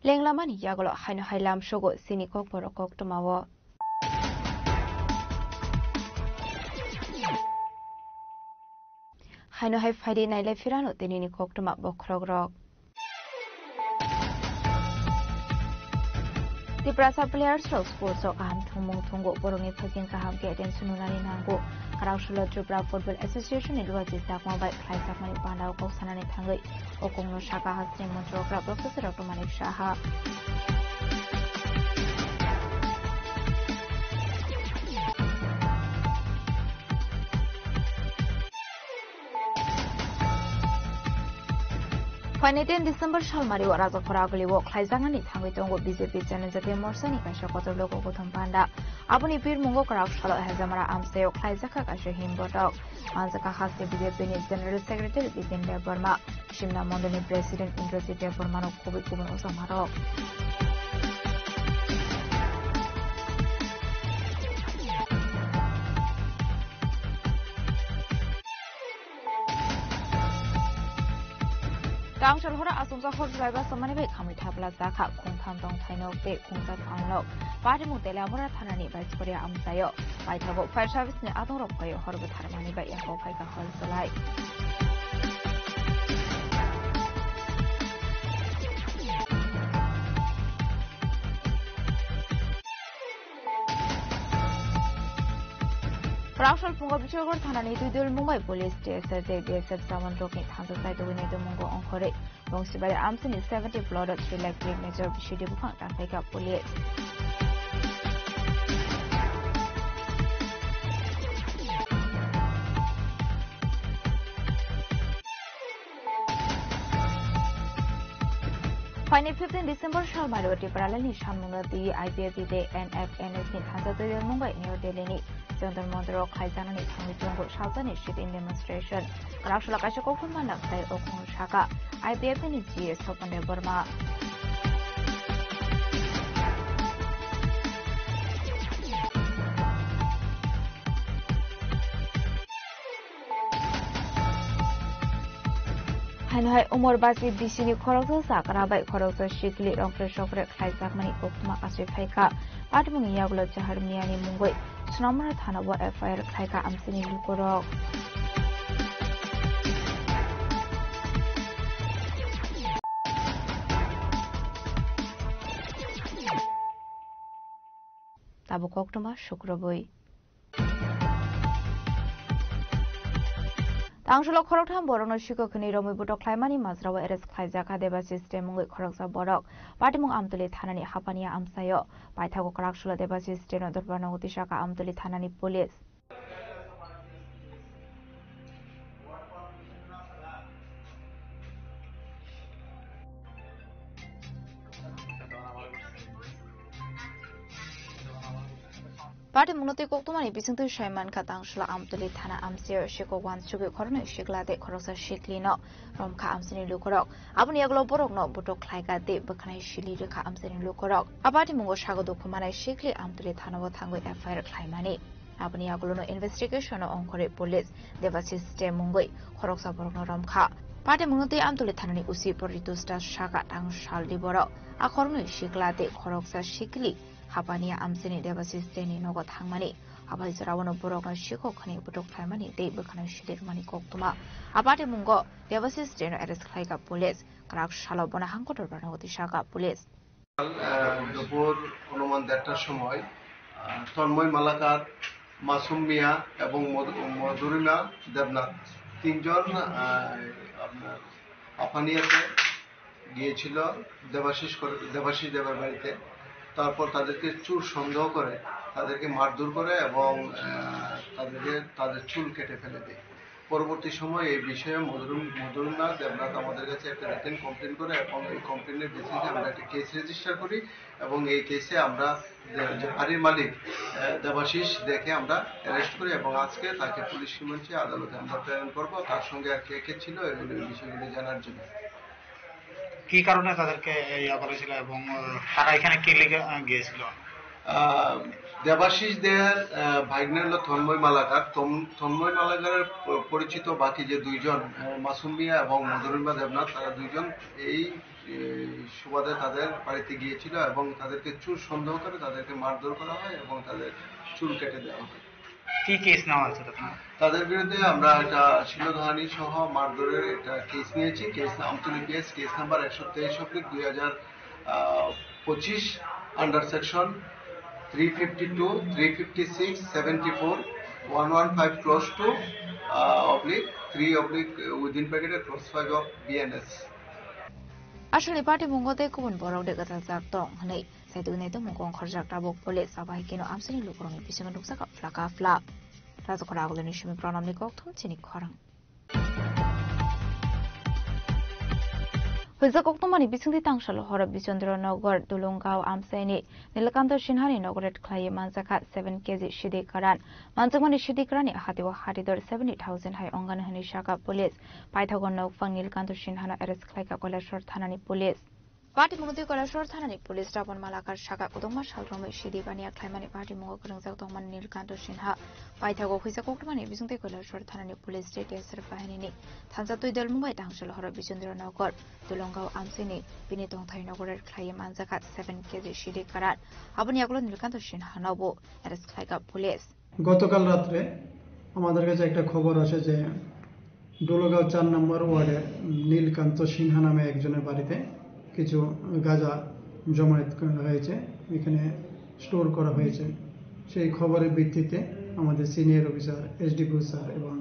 Lenglamani yagulo haino hai lamsogo chini kokborok koktwmao. Haino hai phaidi nailai phirano tinini koktwma bokhorokrok. Tiprasa players rok sports o kaham thwngmung thwngo, borokni phaikeng kaham khe attention rwnani nango. Kwraksalo Tripura Football Association ni luachi chakma bai khlaijakmani panda o kok sanani thangwi o kokno saka hasteni montri okra Professor Doctor Manik Saha. Phainai ten December salmari o Rajakhor Aguli o khlaijaknani thangwi tongo B J P Janajati Morcha ni kaisa kotor logo kothom panda. Aboni birmungo kwraksalo Hejamara amchai o khlaijakha kaisa himbotok. Manjakha haste B J P ni General Secretary Bipin Debbarma, Simna Mondol ni President Indrajit Debbarma no kubui kubun ojamarok. Tangsal hora asongsa hor jwlaiba samani bai khamwi thapla jakha khungtham tongthai nok tei khungsa thang nok. Patimung Teliamura thanani Baiskoria amchaio paithago fire service ni adongrok phai hor bwtharmani bai yako phaikha hor jwlai. Rangsol phungo Biswagor thanani Duidul Mumbai Police T S R tei B S F jawan rokni thansa saitugwi naitukmungo ongkhorwi Bongsibari amchini seventy plot three lakh three major bisidi buphang tangkhaikha police. Phaini fifteen December salmari o Tipraland ni samungno twi I P F T tei N F N S ni thansa twi mung bai New Delhi ni Jantar Mantar o khlaijaknani thangwi tongo salsani sit-in demonstration. Kwraksalo kaisa koktwma nokthai o khorang saka I P F T ni G A Swapan Debbarma. Haino hai Umor Basi B C ni khoroksa chakra bai khoroksa sikli rongkre sokre khlaijakmani koktwma achai phaikha. Patimungni yagulo Jahar Miani mungwi Sonamura thana o F I R khlaikha amchini lukurok. Tabuk koktwma sukrubwi. Tangsalo khoroktham borokno siko khwnwi romwi butok khlaimani majrao arrest khlaijakha Debashish Dey mungwi khoroksa borok. Patimung Amtwlwi thanani Hapania amchaio paithago kwraksalo Debashish Deyno dorbarno utisaka Amtwlwi thanani police. Patimungno tei koktwmani bisingtwi sai mankha Tangsala Amtwlwi thana amchaio sikok wansugwi khoroknwi sikla tei khoroksa siklino romkha amchaini lukurok. Aboni yagulo borokno butok khlaikha tei bwkhanai sili rwkha amchaini lukurok. A patimungo sago dukhu manai sikli Amtwlwi thanao thangwi F I R khlaimani. Aboni yagulono investigation-o ongkhorwi police Debashish Dey mungwi khoroksa borokno romkha. Patimungno tei Amtwlwi thanani O C Poritos Das saka Tangsalni borok a khoroknwi sikla tei khoroksa sikli Hapania amchaini Debashish Deyni nogo thangmani. Abai joraono borokno sikok khwnwi butok khlaimani tei bwkhanai sili rwmani koktwma. A patimungo Debashish Deyno arrest khlaikha police. Kwraksalo bono hangko dorbarno utisaka police. আহ, দুপুর অনুমান দেড়টার সময়, আহ, তন্ময় মালাকার, মাসুম মিয়া এবং মধু-, মধুরিমা দেবনাথ তিনজন, আহ, আপনার আফানিয়াতে গিয়েছিল দেবাশিস করে, দেবাশিস দেবের বাড়িতে। তারপর তাদেরকে চুর সন্দেহ করে তাদেরকে মারধর করে এবং, আহ, তাদেরকে, তাদের চুল কেটে ফেলে দেয়। পরবর্তী সময় এই বিষয়ে মধুর-, মধুরনা দেবনাথ আমাদের কাছে একটা রিটেন কমপ্লেন করে এবং এই কমপ্লেনের বেসিসে আমরা একটা কেস রেজিস্টার করি এবং এই কেসে আমরা দে-, যে বাড়ির মালিক, আহ, দেবাশিস দেখে আমরা অ্যারেস্ট করি এবং আজকে তাকে পুলিশ রিমান্ডে আদালতে আমরা প্রেরণ করব। তার সঙ্গে আর কে কে ছিল এগুলো, এই বিষয়গুলো জানার জন্য। কি কারণে তাদেরকে ইয়া করেছিল এবং, আহ, তারা এখানে কি লিগে, আহ, গিয়েছিল? আহ, দেবাশিস দেয়ার, আহ, ভাগ্নে হলো তন্ময় মালাকার। তন-, তন্ময় মালাকারের প-, পরিচিত বাকি যে দুইজন, আহ, মাসুম মিয়া এবং মধুরিমা দেবনাথ, তারা দুইজন এই, এই সুবাদে তাদের বাড়িতে গিয়েছিল এবং তাদেরকে চুর সন্দেহ করে তাদেরকে মারধর করা হয় এবং তাদের চুল কেটে দেওয়া হয়। কি কেস নেওয়া হয়েছে তখন? তাদের বিরুদ্ধে আমরা একটা শ্লীলতাহানি সহ মারধরের একটা কেস নিয়েছি। Case Amtali PS, case number একশো তেইশ অব্লিক দুই হাজার পঁচিশ, under section three fifty two, three fifty six, seventy four, one one five clause two oblique three oblique within ব্র্যাকেটে clause five of BNS. Aswkni patimungo tei kubun borok de gwtaljak tong hwnwi saituknai tongmung kong khorjak tabuk police. Abo hai kheno amchaini lukurokni bisingo nukjakha phlaka phlak. Rajakhor Agulini simi Pranamni kokthum chini khorang. Huijak koktwmani bisingtwi tangsalo horo Bichandra Nagar, Dulungao amchaini Nilkanto Sinhani inaugurate khlaiwi manjakha seven K G sidi kwran. Manjakmani sidi kwranni hatio hatidor seventy thousand hai ongani hwnwi sakha police. Paithago nokphang Nilkanto Sinhano arrest khlaikha Koilashahar thanani police. Patimungo twi Koilashahar thanani police Rabon Malakar sakha kwbangma sal romwi sidi baniya khlaimani patimungo kwrwngjak tongmani Nilkanto Sinha. Paithago huijak koktwmani bisingtwi Koilashahar thanani police J T S R bahinini thansa twi dol mungbai tangsalo horo Bichandra Nagar, Dulungao amchaini bini tongthai inaugurate khlaiwi manjakha seven K G sidi kwran. Aboni yagulo Nilkanto Sinhanobo arrest khlaikha police. গতকাল রাত্রে আমাদের কাছে একটা খবর আসে যে ডোলগাঁও চার নম্বর ওয়ার্ডের নীলকান্ত সিনহা নামে একজনের বাড়িতে কিছু গাঁজা জমায়েত করা হয়েছে, এখানে স্টোর করা হয়েছে। সেই খবরের ভিত্তিতে আমাদের সিনিয়র অফিসার, এসডিপিও স্যার এবং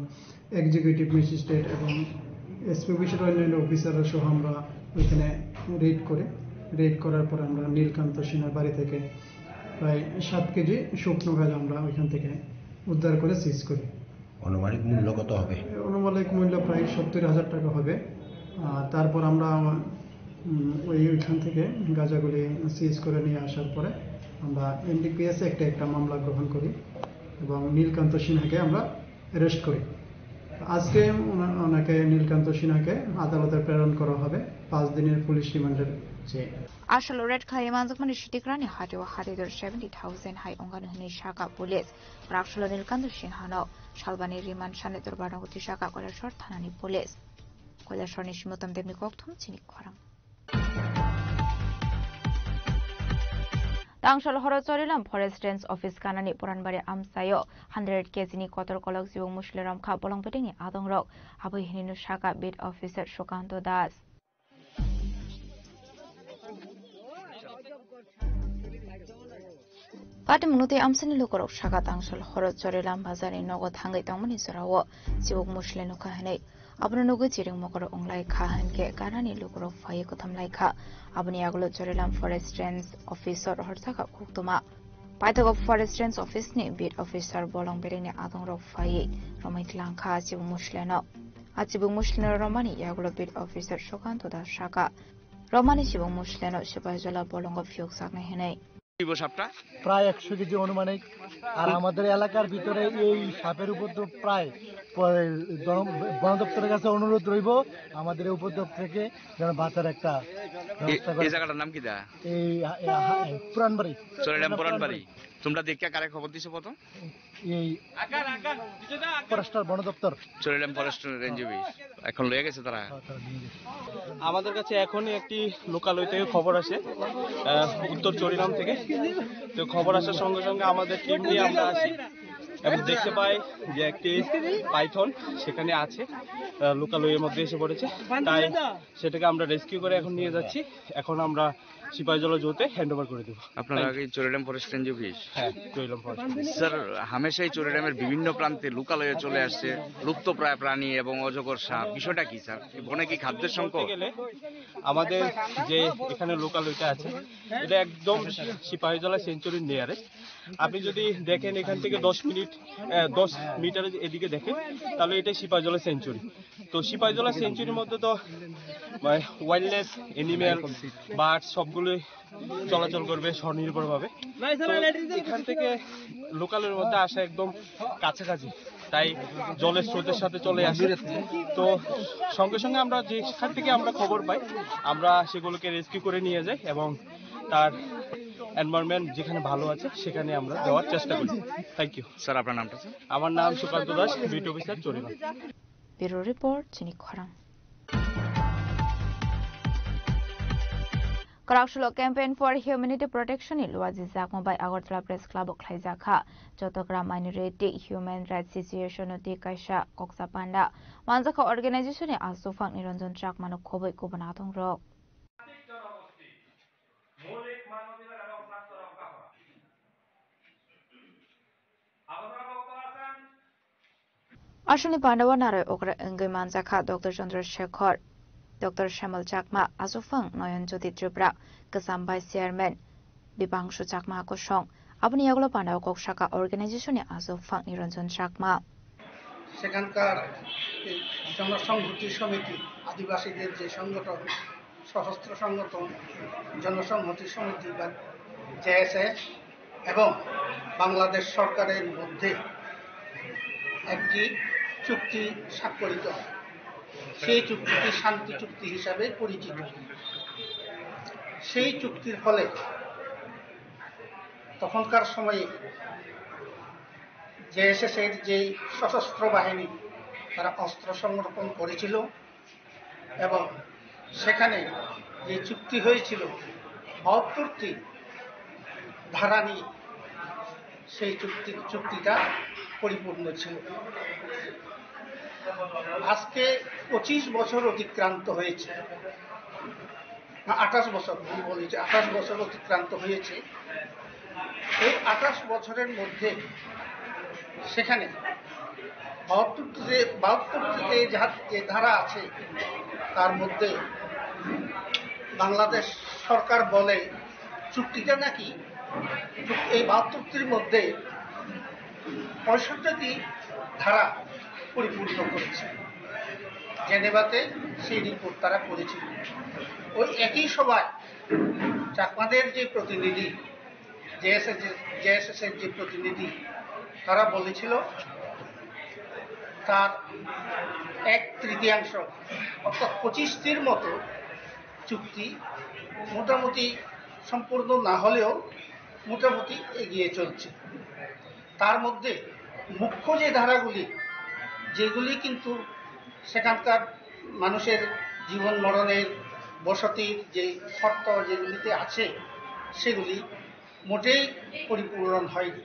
এক্সিকিউটিভ ম্যাজিস্ট্রেট এবং এসপি অফিসের অন্যান্য অফিসাররা সহ আমরা ওইখানে রেড করি। রেড করার পর আমরা নীলকান্ত সিনহার বাড়ি থেকে প্রায় সাত কেজি শুকনো গাঁজা আমরা ওইখান থেকে উদ্ধার করে সিজ করি। আনুমানিক মূল্য কত হবে? আনুমানিক মূল্য প্রায় সত্তর হাজার টাকা হবে। আর তারপর আমরা, উম, ওই, ওইখান থেকে গাঁজাগুলি সিজ করে নিয়ে আসার পরে আমরা এনডিপিএস একটা একটা মামলা গ্রহণ করি এবং নীলকান্ত সিনহাকে আমরা অ্যারেস্ট করি। আজকে ওনা-, ওনাকে, নীলকান্ত সিনহাকে আদালতে প্রেরণ করা হবে পাঁচ দিনের পুলিশ রিমান্ডের চেয়ে। Aswk arrest khlaiwi manjakmani sidi kwranni hatio hatidor seventy thousand hai ongani hwnwi sakha police. Bwrak salo Nilkanto Sinhano salbani remand sanwi dorbar nogo twi sakha Koilashahar thanani police. Koilashahar ni simi Uttam Debni kokthum chini khorang. Tangsal horo Chorilam Forest Range Office kanani Puranbari amchaio hundred K G ni kotor kolok chibuk musli romkha bolong betingni adongrok, aboni hwnwi no sakha beat officer Sukanto Das. Patimungno tei amchaini lukurok sakha tangsal horo Chorilam bazarni nogo thangwi tongmani jorao chibuk musli nukha hwnwi. Abono nugwi chiring mokol wnglai kha hinkhe ganani lukurok phaiwi kwtham lai kha. Aboni yagulo Chorilam Forest Range Officer horjakha koktwma. Paithago Forest Range Office ni beat officer bolong beringni adongrok phaiwi romwi tlang kha chibuk musleno. A chibuk musleno romani yagulo beat officer Sukanto Das sakha, romani chibuk musleno Sipaijala bolongo phiyokjaknai hwnwi. প্রায় একশো কেজি আনুমানিক। আর আমাদের এলাকার ভিতরে এই সাপের উপদ্রব প্রায় প-, জন-, বন দপ্তরের কাছে অনুরোধ রইব আমাদের এই উপদ্রব থেকে যেন বাঁচার একটা এ-, ব্যবস্থা করে। এই জায়গাটার নাম কি দা? এই হা-, এই হা-, এই পুরানবাড়ি। চরিলাম পুরানবাড়ি। তোমরা দেখিয়া কারে খবর দিছো প্রথম? এই ফরেস্টার বন দপ্তর। Charilam forest range office. এখন লয়ে গেছে তারা। হ্যাঁ, তারা নিয়ে গেছে। আমাদের কাছে এখনই একটি লোকালয় থেকে খবর আসে, আহ, উত্তর চরিলাম থেকে। তো খবর আসার সঙ্গে সঙ্গে আমাদের টিম নিয়ে আমরা আসি এবং দেখতে পাই যে একটি পাইথন সেখানে আছে, আহ, লোকালয়ের মধ্যে এসে পড়েছে। তাই সেটাকে আমরা রেস্কিউ করে এখন নিয়ে যাচ্ছি। এখন আমরা সিপাহীজলা জোতে হ্যান্ড ওভার করে দেবো। আপনারা আগে চরিলাম ফরেস্ট রেঞ্জ অফিস? হ্যাঁ, চরিলাম ফরেস্ট রেঞ্জ। স্যার, হামেশাই চরিলামের বিভিন্ন প্রান্তে লোকালয়ে চলে আসছে লুপ্তপ্রায় প্রাণী এবং অজগর সাপ, বিষয়টা কি স্যার? এই বনে কি খাদ্যের সংকট? বলতে গেলে আমাদের যে এখানে লোকালয়টা আছে, এটা একদম সিপাহীজলা সেঞ্চুরির নিয়ারেস্ট। আপনি যদি দেখেন এখান থেকে দশ মিনিট, আহ, দশ মিটার এদিকে দেখেন, তাহলে এটা সিপাহীজলা সেঞ্চুরি। তো সিপাহীজলা সেঞ্চুরির মধ্যে তো, মানে, ওয়াইল্ড লাইফ, অ্যানিমেল, বার্ড সবগুলোই চলাচল করবে স্বনির্ভরভাবে। তো এখান থেকে লোকালয়ের মধ্যে আসা একদম কাছাকাছি। তাই জলের স্রোতের সাথে চলে আসে। তো সঙ্গে সঙ্গে আমরা যেখান থেকে আমরা খবর পাই, আমরা সেগুলোকে রেস্কিউ করে নিয়ে যাই এবং তার এনভায়রনমেন্ট যেখানে ভালো আছে সেখানে আমরা দেওয়ার চেষ্টা করি। Thank you. স্যার, আপনার নামটা, স্যার? আমার নাম সুকান্ত দাস, বিট অফিসার চরিবাং। Bureau Report, Chini Khorang. Kwrak Sulo Campaign for Humanity Protection ni luajijakma bai Agartala Press Club o khlaijak kha. Chottogram Minority Human Rights Situation o twi kaisa koksa panda manjakha organization ni aswk phang Niranjan Chakma no khobwi kubun atongrok. মৌলিক মানবাধিকার এবং স্বার্থ রক্ষা করা। Aswkni pandao narwi okra wngwi manjakha Doctor Chandra Shekhar, Doctor Shemal Chakma, aswkphang Noyon Jyoti Tripura, kwcham Vice Chairman Bipangshu Chakma kosong. Aboni yagulo pandao kok sakha organization ni aswkphang Niranjan Chakma. সেখানকার এই জনসংহতি সমিতি, আদিবাসীদের যে সংগঠন, সশস্ত্র সংগঠন, জনসংহতি সমিতি বা জেএসএস এবং বাংলাদেশ সরকারের মধ্যে একটি চুক্তি স্বাক্ষরিত হয়। সেই চুক্তিটি শান্তি চুক্তি হিসাবে পরিচিত। সেই চুক্তির ফলে তখনকার সময়ে জেএসএস এর যেই সশস্ত্র বাহিনী, তারা অস্ত্র সমর্পণ করেছিল এবং সেখানে যে চুক্তি হয়েছিল, বাহাত্তরটি ধারা নিয়ে সেই চুক্তি, চুক্তিটা পরিপূর্ণ ছিল। আজকে পঁচিশ বছর অতিক্রান্ত হয়েছে, না, আঠাশ বছর, ভুল বলেছি, আঠাশ বছর অতিক্রান্ত হয়েছে। এই আঠাশ বছরের মধ্যে সেখানে বাহাত্তরটিতে, বাহাত্তরটিতে যে ধারা আছে, তার মধ্যে বাংলাদেশ সরকার বলে চুক্তিটা নাকি এই বাহাত্তরটির মধ্যে পঁয়ষট্টিটি ধারা পরিপূর্ণ করেছে। জেনেভাতে সেই রিপোর্ট তারা করেছিল। ওই একই সভায় চাকমাদের যে প্রতিনিধি, জেএসএস, জেএসএস এর যে প্রতিনিধি, তারা বলেছিল তার এক তৃতীয়াংশ, অর্থাৎ পঁচিশটির মতো চুক্তি মোটামুটি সম্পূর্ণ না হলেও মোটামুটি এগিয়ে চলছে। তার মধ্যে মুখ্য যে ধারাগুলি, যেগুলি কিন্তু সেখানকার মানুষের জীবন মরণের, বসতির যে শর্ত যেগুলিতে আছে, সেগুলি মোটেই পরিপূরণ হয়নি।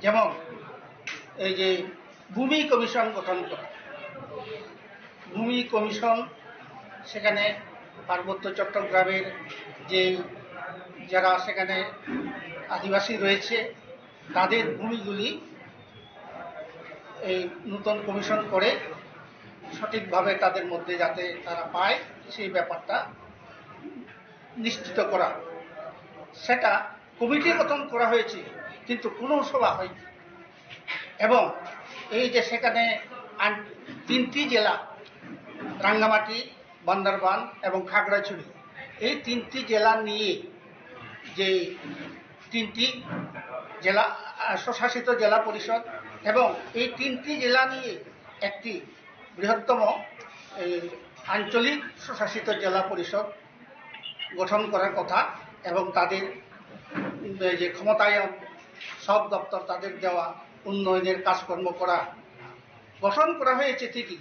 যেমন এই যে ভূমি কমিশন গঠন করা, ভূমি কমিশন সেখানে পার্বত্য চট্টগ্রামের যে যারা সেখানে আদিবাসী রয়েছে, তাদের ভূমিগুলি এই নতুন কমিশন করে সঠিকভাবে তাদের মধ্যে যাতে তারা পায়, সেই ব্যাপারটা নিশ্চিত করা। সেটা কমিটি গঠন করা হয়েছে, কিন্তু কোনো সভা হয়নি। এবং এই যে সেখানে আন-, তিনটি জেলা, রাঙ্গামাটি, বান্দরবান এবং খাগড়াছড়ি, এই তিনটি জেলা নিয়ে যে তিনটি জেলা, আহ, স্বশাসিত জেলা পরিষদ এবং এই তিনটি জেলা নিয়ে একটি বৃহত্তম এই আঞ্চলিক স্বশাসিত জেলা পরিষদ গঠন করার কথা এবং তাদের, উম, এই যে ক্ষমতায়ন, সব দপ্তর তাদের দেওয়া, উন্নয়নের কাজকর্ম করা, গঠন করা হয়েছে ঠিকই,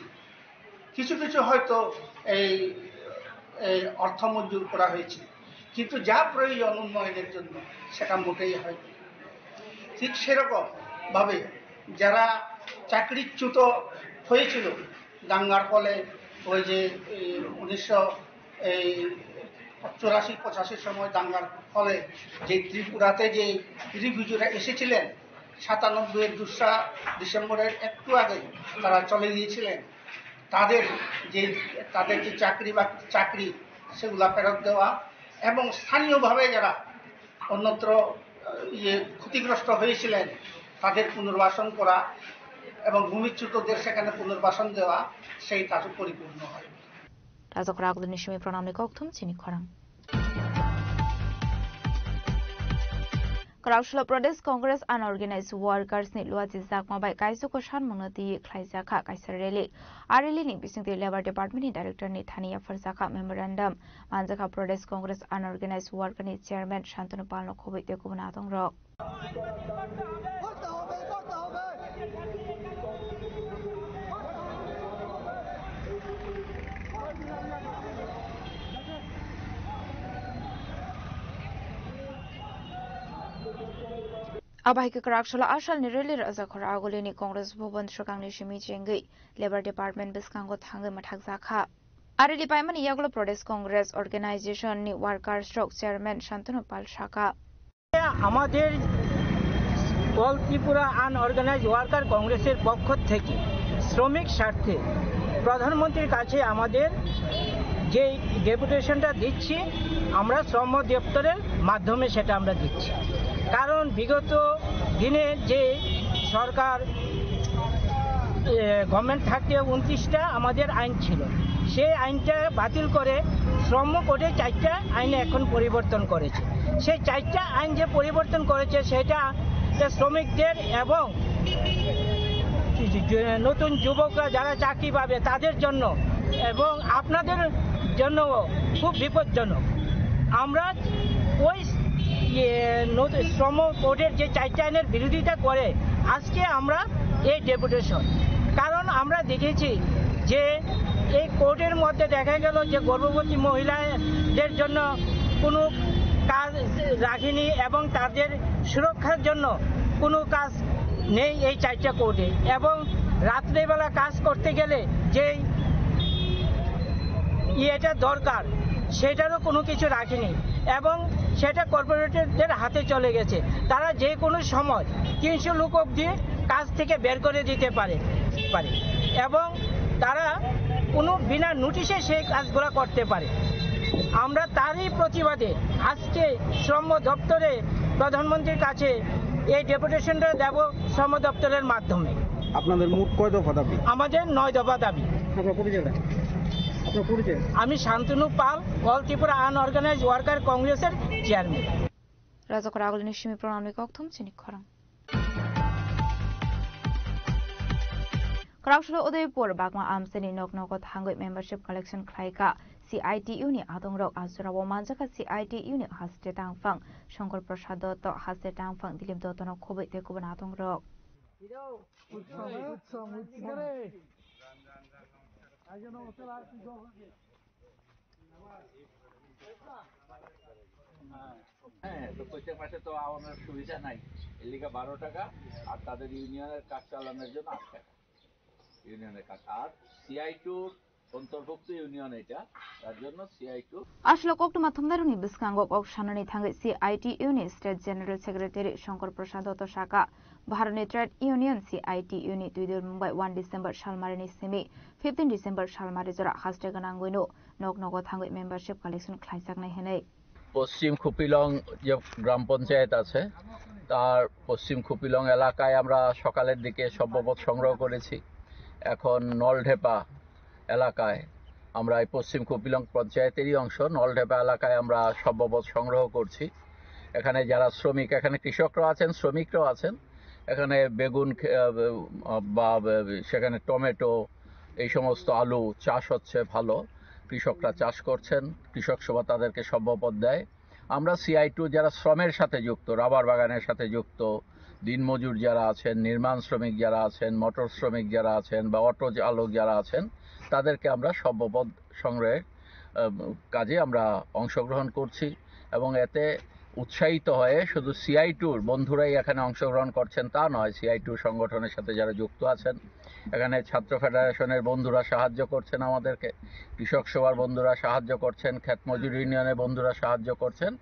কিছু কিছু হয়তো এই, এই অর্থ মঞ্জুর করা হয়েছে, কিন্তু যা প্রয়োজন উন্নয়নের জন্য সেটা মোটেই হয়নি। ঠিক সেরকম ভাবে যারা চাকরিচ্যুত হয়েছিল দাঙ্গার ফলে, ওই যে এই উনিশশো এই চুরাশি পঁচাশির সময় দাঙ্গার ফলে যে ত্রিপুরাতে যে রিফিউজিরা এসেছিলেন, সাতানব্বই এর দোসরা ডিসেম্বরের একটু আগে তারা চলে গিয়েছিলেন, তাদের যে, তাদের যে চাকরি বা চাকরি, সেগুলা ফেরত দেওয়া এবং স্থানীয়ভাবে যারা অন্যত্র, আহ, ইয়ে ক্ষতিগ্রস্ত হয়েছিলেন, তাদের পুনর্বাসন করা এবং ভূমিচ্যুতদের সেখানে পুনর্বাসন দেওয়া, সেই কাজও পরিপূর্ণ হয়। Rajakragni simi pranamni kokthum chini khorang. Raksolo Pradesh Congress Unorganized Workers ni luachi jakma bai kaisoko sanmungno twi khlaijakha kaisa rally. A rally ni bisingtwi Labour Department ni Director ni thani yapharjakha memorandum. Manjakha Pradesh Congress Unorganized Worker ni Chairman Shantanu Pal no khobwi tei kubun adongrok. Abo hai khe kwrak salo a salni rally rwjak horo agulini Congress Bhavan swkangni simi chengwi Labour Department bwskango thangwi mwthakjakha. A rally paimani yagulo Pradesh Congress Organization ni workers rok chairman Shantanu Pal sakha. আমাদের অল Tripura unorganised worker কংগ্রেসের পক্ষ থেকে শ্রমিক স্বার্থে প্রধানমন্ত্রীর কাছে আমাদের যে ডেপুটেশনটা দিচ্ছি, আমরা শ্রম দপ্তরের মাধ্যমে সেটা আমরা দিচ্ছি। কারণ বিগত দিনে যে সরকার, এ, গভর্নমেন্ট থাকতে ঊনত্রিশটা আমাদের আইন ছিল, সেই আইনটা বাতিল করে শ্রম কোডে চারটা আইনে এখন পরিবর্তন করেছে। সেই চারটা আইন যে পরিবর্তন করেছে, সেটা শ্রমিকদের এবং যে নতুন যুবকরা যারা চাকরি পাবে তাদের জন্য এবং আপনাদের জন্য খুব বিপজ্জনক। আমরা ওই, ইয়ে, নতুন শ্রম কোডের যে চারটা আইনের বিরোধিতা করে আজকে আমরা এই ডেপুটেশন। কারণ আমরা দেখেছি যে এই কোডের মধ্যে দেখা গেল যে গর্ভবতী মহিলাদের জন্য কোনো কাজ রাখেনি এবং তাদের সুরক্ষার জন্য কোনো কাজ নেই এই চারটা কোডে। এবং রাত্রেবেলা কাজ করতে গেলে যেই ইয়েটা দরকার, সেটারও কোনো কিছু রাখেনি এবং সেটা কর্পোরেটরদের হাতে চলে গেছে। তারা যে কোনো সময় তিনশো লোক অবধি কাজ থেকে বের করে দিতে পারে, পারে এবং তারা কোনো বিনা নোটিশে সেই কাজগুলো করতে পারে। আমরা তারই প্রতিবাদে আজকে শ্রম দপ্তরে প্রধানমন্ত্রীর কাছে এই ডেপুটেশনটা দেব শ্রম দপ্তরের মাধ্যমে। আপনাদের মোট কয় দফা দাবি? আমাদের নয় দফা দাবি। আপনার পরিচয়টা? আপনার পরিচয়? আমি শান্তনু পাল, অল ত্রিপুরা আনঅর্গানাইজড ওয়ার্কার কংগ্রেসের chairman. Rajak Ragul ni simi program ni kokthum chini khorang. Kwraksalo Udaipur Bagma Amchini nok nogo thangwi membership collection khlaika C I T U ni adongrok. Ajorao manjakha C I T U ni haste tangphang Shankar Prasad Dotto, haste tangphang Dilip Dotto no khobwi tei kubun adongrok. হ্যাঁ, তো প্রত্যেক মাসে তো আমার সুবিধা নাই, এর লিগে বারো টাকা, আর তাদের ইউনিয়নের কাজ চালানোর জন্য আট টাকা, ইউনিয়নের কাজ। আর সিআই টুর অন্তর্ভুক্ত ইউনিয়ন এটা, তার জন্য CI two. Aswk koktwma thumnairokni bwskango kok sanani thangwi C I T U ni State General Secretary Shankar Prasad Dotto sakha, Bharatni Trade Union C I T U ni twidulmung bai one December salmarini simi fifteen December salmari jora haste gwnangwino nok nogo thangwi membership collection khlaijaknai hwnwi. পশ্চিম খুপিলং যে গ্রাম পঞ্চায়েত আছে, তার পশ্চিম খুপিলং এলাকায় আমরা সকালের দিকে সভ্যপদ সংগ্রহ করেছি। এখন নলঢেপা এলাকায় আমরা এই পশ্চিম খুপিলং পঞ্চায়েতেরই অংশ, নলঢেপা এলাকায় আমরা সভ্যপদ সংগ্রহ করছি। এখানে যারা শ্রমিক, এখানে কৃষকরাও আছেন, শ্রমিকরাও আছেন। এখানে বেগুন খে-, আহ, বা, বা সেখানে টমেটো, এই সমস্ত আলু চাষ হচ্ছে ভালো, কৃষকরা চাষ করছেন, কৃষক সভা তাদেরকে সভ্যপদ দেয়। আমরা সিআই টু যারা শ্রমের সাথে যুক্ত, রাবার বাগানের সাথে যুক্ত, দিনমজুর যারা আছেন, নির্মাণ শ্রমিক যারা আছেন, মোটর শ্রমিক যারা আছেন বা অটো চালক যারা আছেন, তাদেরকে আমরা সভ্যপদ সংগ্রহের, আহ, কাজে আমরা অংশগ্রহণ করছি এবং এতে উৎসাহিত হয়ে শুধু সিআই টুর বন্ধুরাই এখানে অংশগ্রহণ করছেন তা নয়, সিআই টু সংগঠনের সাথে যারা যুক্ত আছেন, এখানে ছাত্র ফেডারেশনের বন্ধুরা সাহায্য করছেন আমাদেরকে, কৃষক সভার বন্ধুরা সাহায্য করছেন, ক্ষেত মজুর ইউনিয়নের বন্ধুরা সাহায্য করছেন।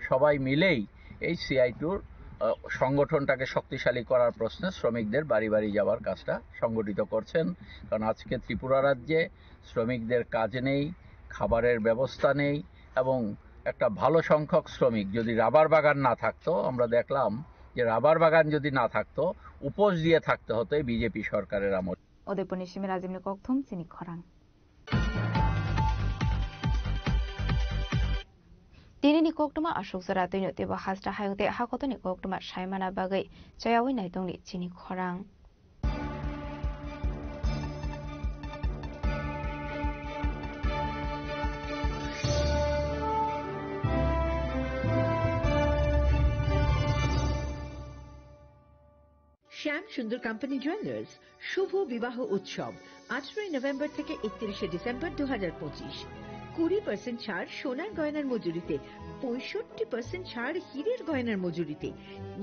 সবাই মিলেই এই সিআই টুর, আহ, সংগঠনটাকে শক্তিশালী করার প্রশ্নে শ্রমিকদের বাড়ি বাড়ি যাওয়ার কাজটা সংগঠিত করছেন। কারণ আজকে ত্রিপুরা রাজ্যে শ্রমিকদের কাজ নেই, খাবারের ব্যবস্থা নেই এবং একটা ভালো সংখ্যক শ্রমিক, যদি রাবার বাগান না থাকতো, আমরা দেখলাম যে রাবার বাগান যদি না থাকতো, উপোস দিয়ে থাকতে হতো এই বিজেপি সরকারের আমলে। Udaipurni simi Rajibni kokthum chini khorang. Tinini koktwma aswk jora twino teibo hasta hayung tei hakotorni koktwma saimana bagwi chayawi naitongni chini khorang. শ্যাম সুন্দর কোম্পানি জুয়েলার্স শুভ বিবাহ উৎসব, আঠারোই নভেম্বর থেকে একত্রিশে ডিসেম্বর দু হাজার পঁচিশ। কুড়ি পার্সেন্ট ছাড় সোনার গয়নার মজুরিতে, পঁয়ষট্টি পার্সেন্ট ছাড় হীরের গয়নার মজুরিতে।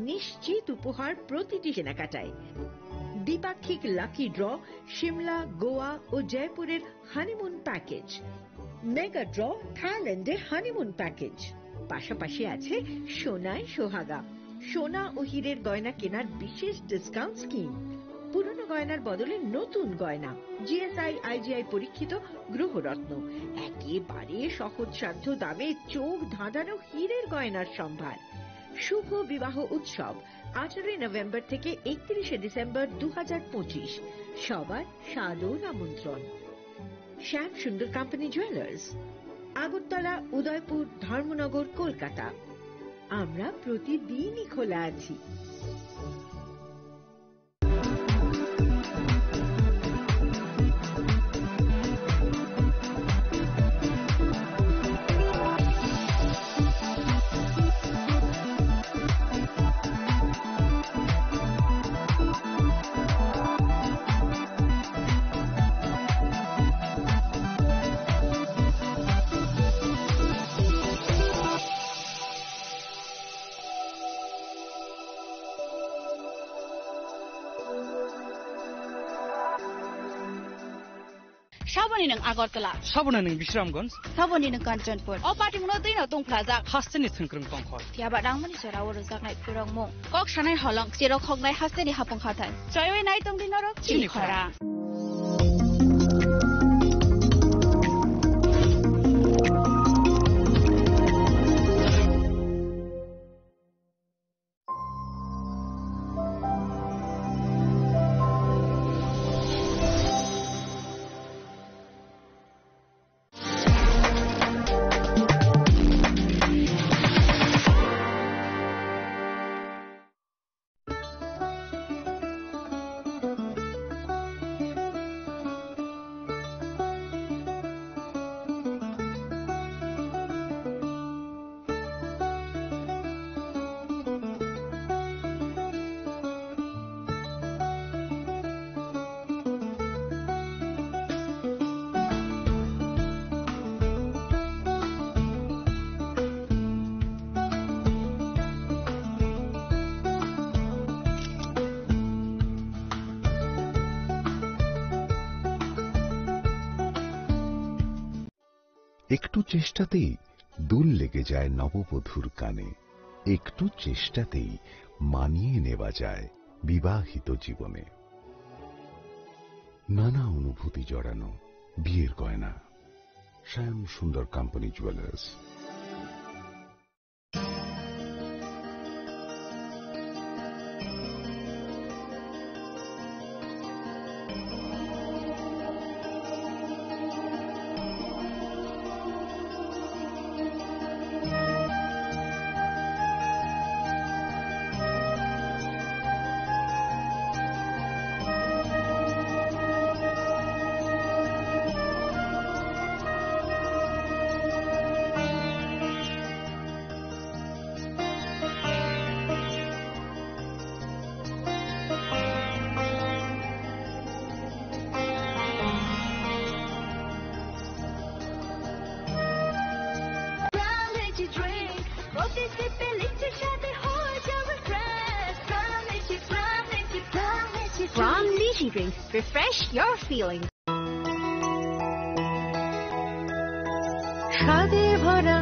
নিশ্চিত উপহার প্রতিটি কেনাকাটায়। দ্বিপাক্ষিক লাকি ড্র, সিমলা, গোয়া ও জয়পুরের হানিমুন প্যাকেজ। মেগা ড্র, থাইল্যান্ডে হানিমুন প্যাকেজ। পাশাপাশি আছে সোনায় সোহাগা, সোনা ও হীরের গয়না কেনার বিশেষ ডিসকাউন্ট স্কিম। পুরনো গয়নার বদলে নতুন গয়না, জিএসআই, আইজিআই পরীক্ষিত গ্রহরত্ন, একেবারে সহজসাধ্য দামে চোখ ধাঁধানো হীরের গয়নার সম্ভার। শুভ বিবাহ উৎসব, আঠারোই নভেম্বর থেকে একত্রিশে ডিসেম্বর দু হাজার পঁচিশ। সবার সাদর আমন্ত্রণ। শ্যাম সুন্দর কোম্পানি জুয়েলার্স, আগরতলা, উদয়পুর, ধর্মনগর, কলকাতা। আমরা প্রতিদিনই খোলা আছি। Saboni nwng Agartala. Saboni nwng Bisramganj. Saboni nwng Kanchanpur. O party muno twino tongphlajak. Hasteni thwngkwrwng tongkhor. Phiya ba nangmani jora o rwjaknai phwrwngmung. Kok sanai holong, cherok hoknai hasteni hapung hathai. Choiwi nai tongdi norok chini khorang. একটু চেষ্টাতেই দুল লেগে যায় নববধূর কানে, একটু চেষ্টাতেই মানিয়ে নেওয়া যায় বিবাহিত জীবনে। নানা অনুভূতি জড়ানো বিয়ের গয়না। শ্যাম সুন্দর company jewellers. Prime Energy Drink, প্রতি সিপে লিচুর স্বাদে হয়ে যাবে fresh. Prime Energy, Prime Energy, Prime Energy Drink। Prime Energy Drink, refresh your feeling। স্বাদে ভরা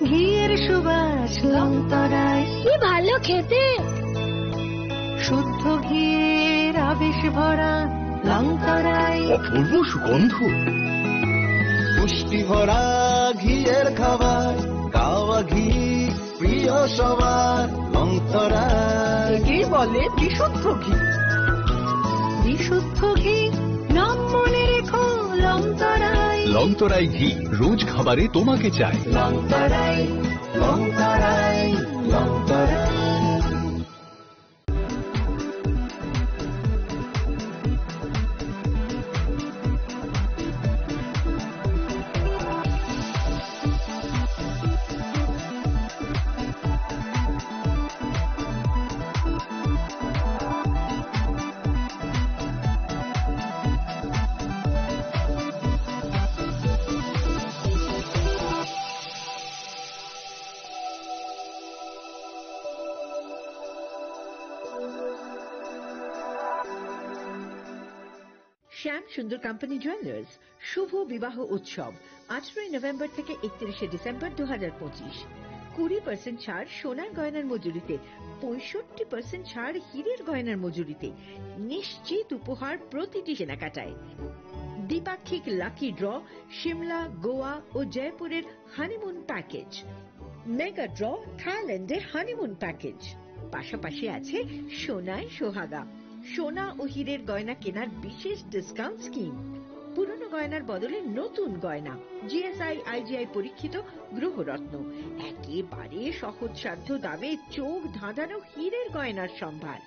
ঘিয়ের সুবাস লংতরায়। কি ভালো খেতে! শুদ্ধ ঘিয়ের আবেশ ভরা লংতরায়। অপূর্ব সুগন্ধ। পুষ্টি ভরা ঘিয়ের খাবার, গাওয়া ঘি প্রিয় সবার, লংতরায়। একেই বলে বিশুদ্ধ ঘি। বিশুদ্ধ ঘি, নাম মনে রেখো, লংতরায়। লংতরাই ঘি, রোজ খাবারে তোমাকে চাই। লংতরাই, লংতরাই, লংতরাই। শ্যাম সুন্দর কোম্পানি জুয়েলার্স শুভ বিবাহ উৎসব আঠারোই নভেম্বর থেকে একত্রিশে ডিসেম্বর দু হাজার পঁচিশ। কুড়ি পার্সেন্ট ছাড় সোনার গয়নার মজুরিতে, পঁয়ষট্টি পার্সেন্ট ছাড় হীরের গয়নার মজুরিতে, নিশ্চিত উপহার প্রতিটি কেনাকাটায়। দ্বিপাক্ষিক লাকি ড্র, সিমলা, গোয়া ও জয়পুরের হানিমুন প্যাকেজ। মেগা ড্র, থাইল্যান্ডের হানিমুন প্যাকেজ। পাশাপাশি আছে সোনায় সোহাগা, সোনা ও হীরের গয়না কেনার বিশেষ ডিসকাউন্ট স্কিম। পুরনো গয়নার বদলে নতুন গয়না, জিএসআই, আইজিআই পরীক্ষিত গ্রহরত্ন, একেবারে সহজসাধ্য দামে চোখ ধাঁধানো হীরের গয়নার সম্ভার।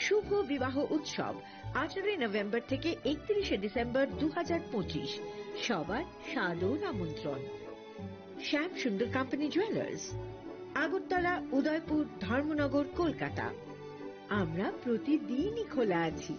শুভ বিবাহ উৎসব আঠারোই নভেম্বর থেকে একত্রিশে ডিসেম্বর দু হাজার পঁচিশ। সবার সাদর আমন্ত্রণ। শ্যাম সুন্দর কোম্পানি জুয়েলার্স, আগরতলা, উদয়পুর, ধর্মনগর, কলকাতা। আমরা প্রতিদিনই খোলা আছি।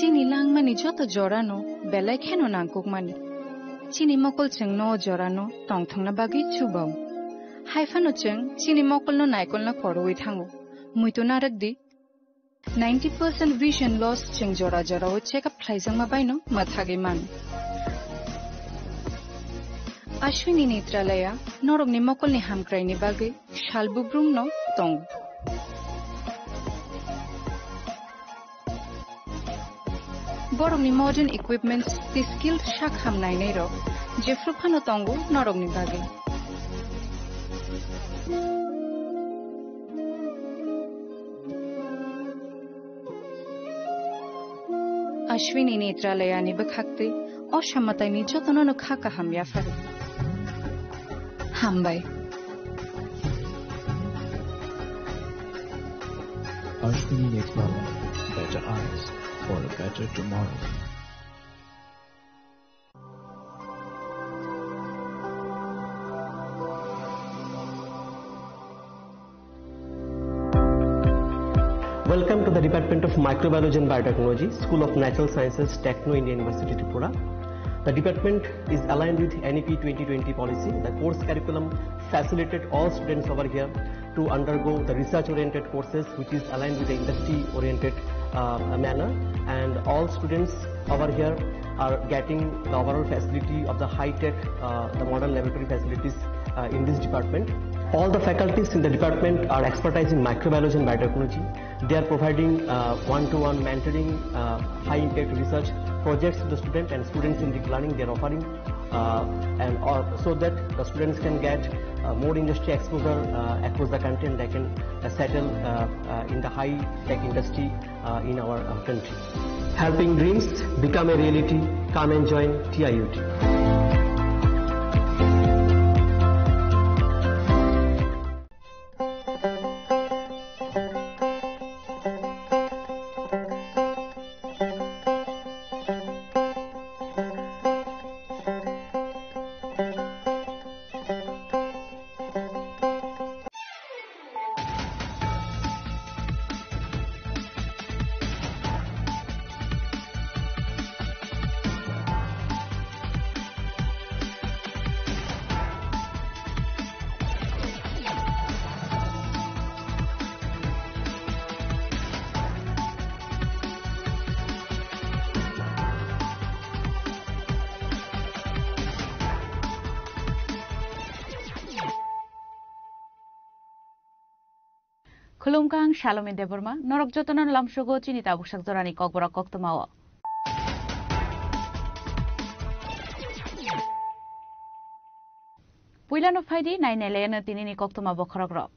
Chini langmani joto jorano belai kheno nangkukmani. Chini mokol chwngno o jorano tongthokna bagwi chubao. Haiphano chwng chini mokolno naikolna khorwi thango. Muitu narwk di. Ninety percent vision loss chwng jora jorao check up khlaijakma baino mwthagwi mano. Ashwini Netralaya norokni mokolni hamkraini bagwi sal bubrumno tongo. Borokni modern equipments tei skilled sak ham nainairok jephru phano tongo norokni bagwi. Ashwini Netralayani bwkhaktwi o samataini jotono kha kaham yapharo. Hambai. Ashwini Netralaya, better eyes for a better tomorrow. Welcome to the Department of Microbiology and Biotechnology, School of Natural Sciences, Techno India University, Tripura. The department is aligned with N E P twenty twenty policy. The course curriculum facilitate all students over here to undergo the research-oriented courses, which is aligned with the industry-oriented, uh, manner. And all students over here are getting the overall facility of the high-tech, uh, the modern laboratory facilities, uh, in this department. All the faculties in the department are expertise in microbiology and biotechnology. They are providing, uh, one-to-one mentoring, uh, high-impact research projects to the student and students-centric learning they are offering, uh, and all, so that the students can get, uh, more industry exposure, uh, across the country, and they can, uh, settle, uh, uh, in the high-tech industry, uh, in our, uh, country. Helping dreams become a reality. Come and join T I U T. Khulumkha ang Salomi Debbarma, norok jotono lamsogo chini tabuksak jorani kokborok koktwmao. Puilano phaidi nainailayano tinini koktwma bokhorokrok.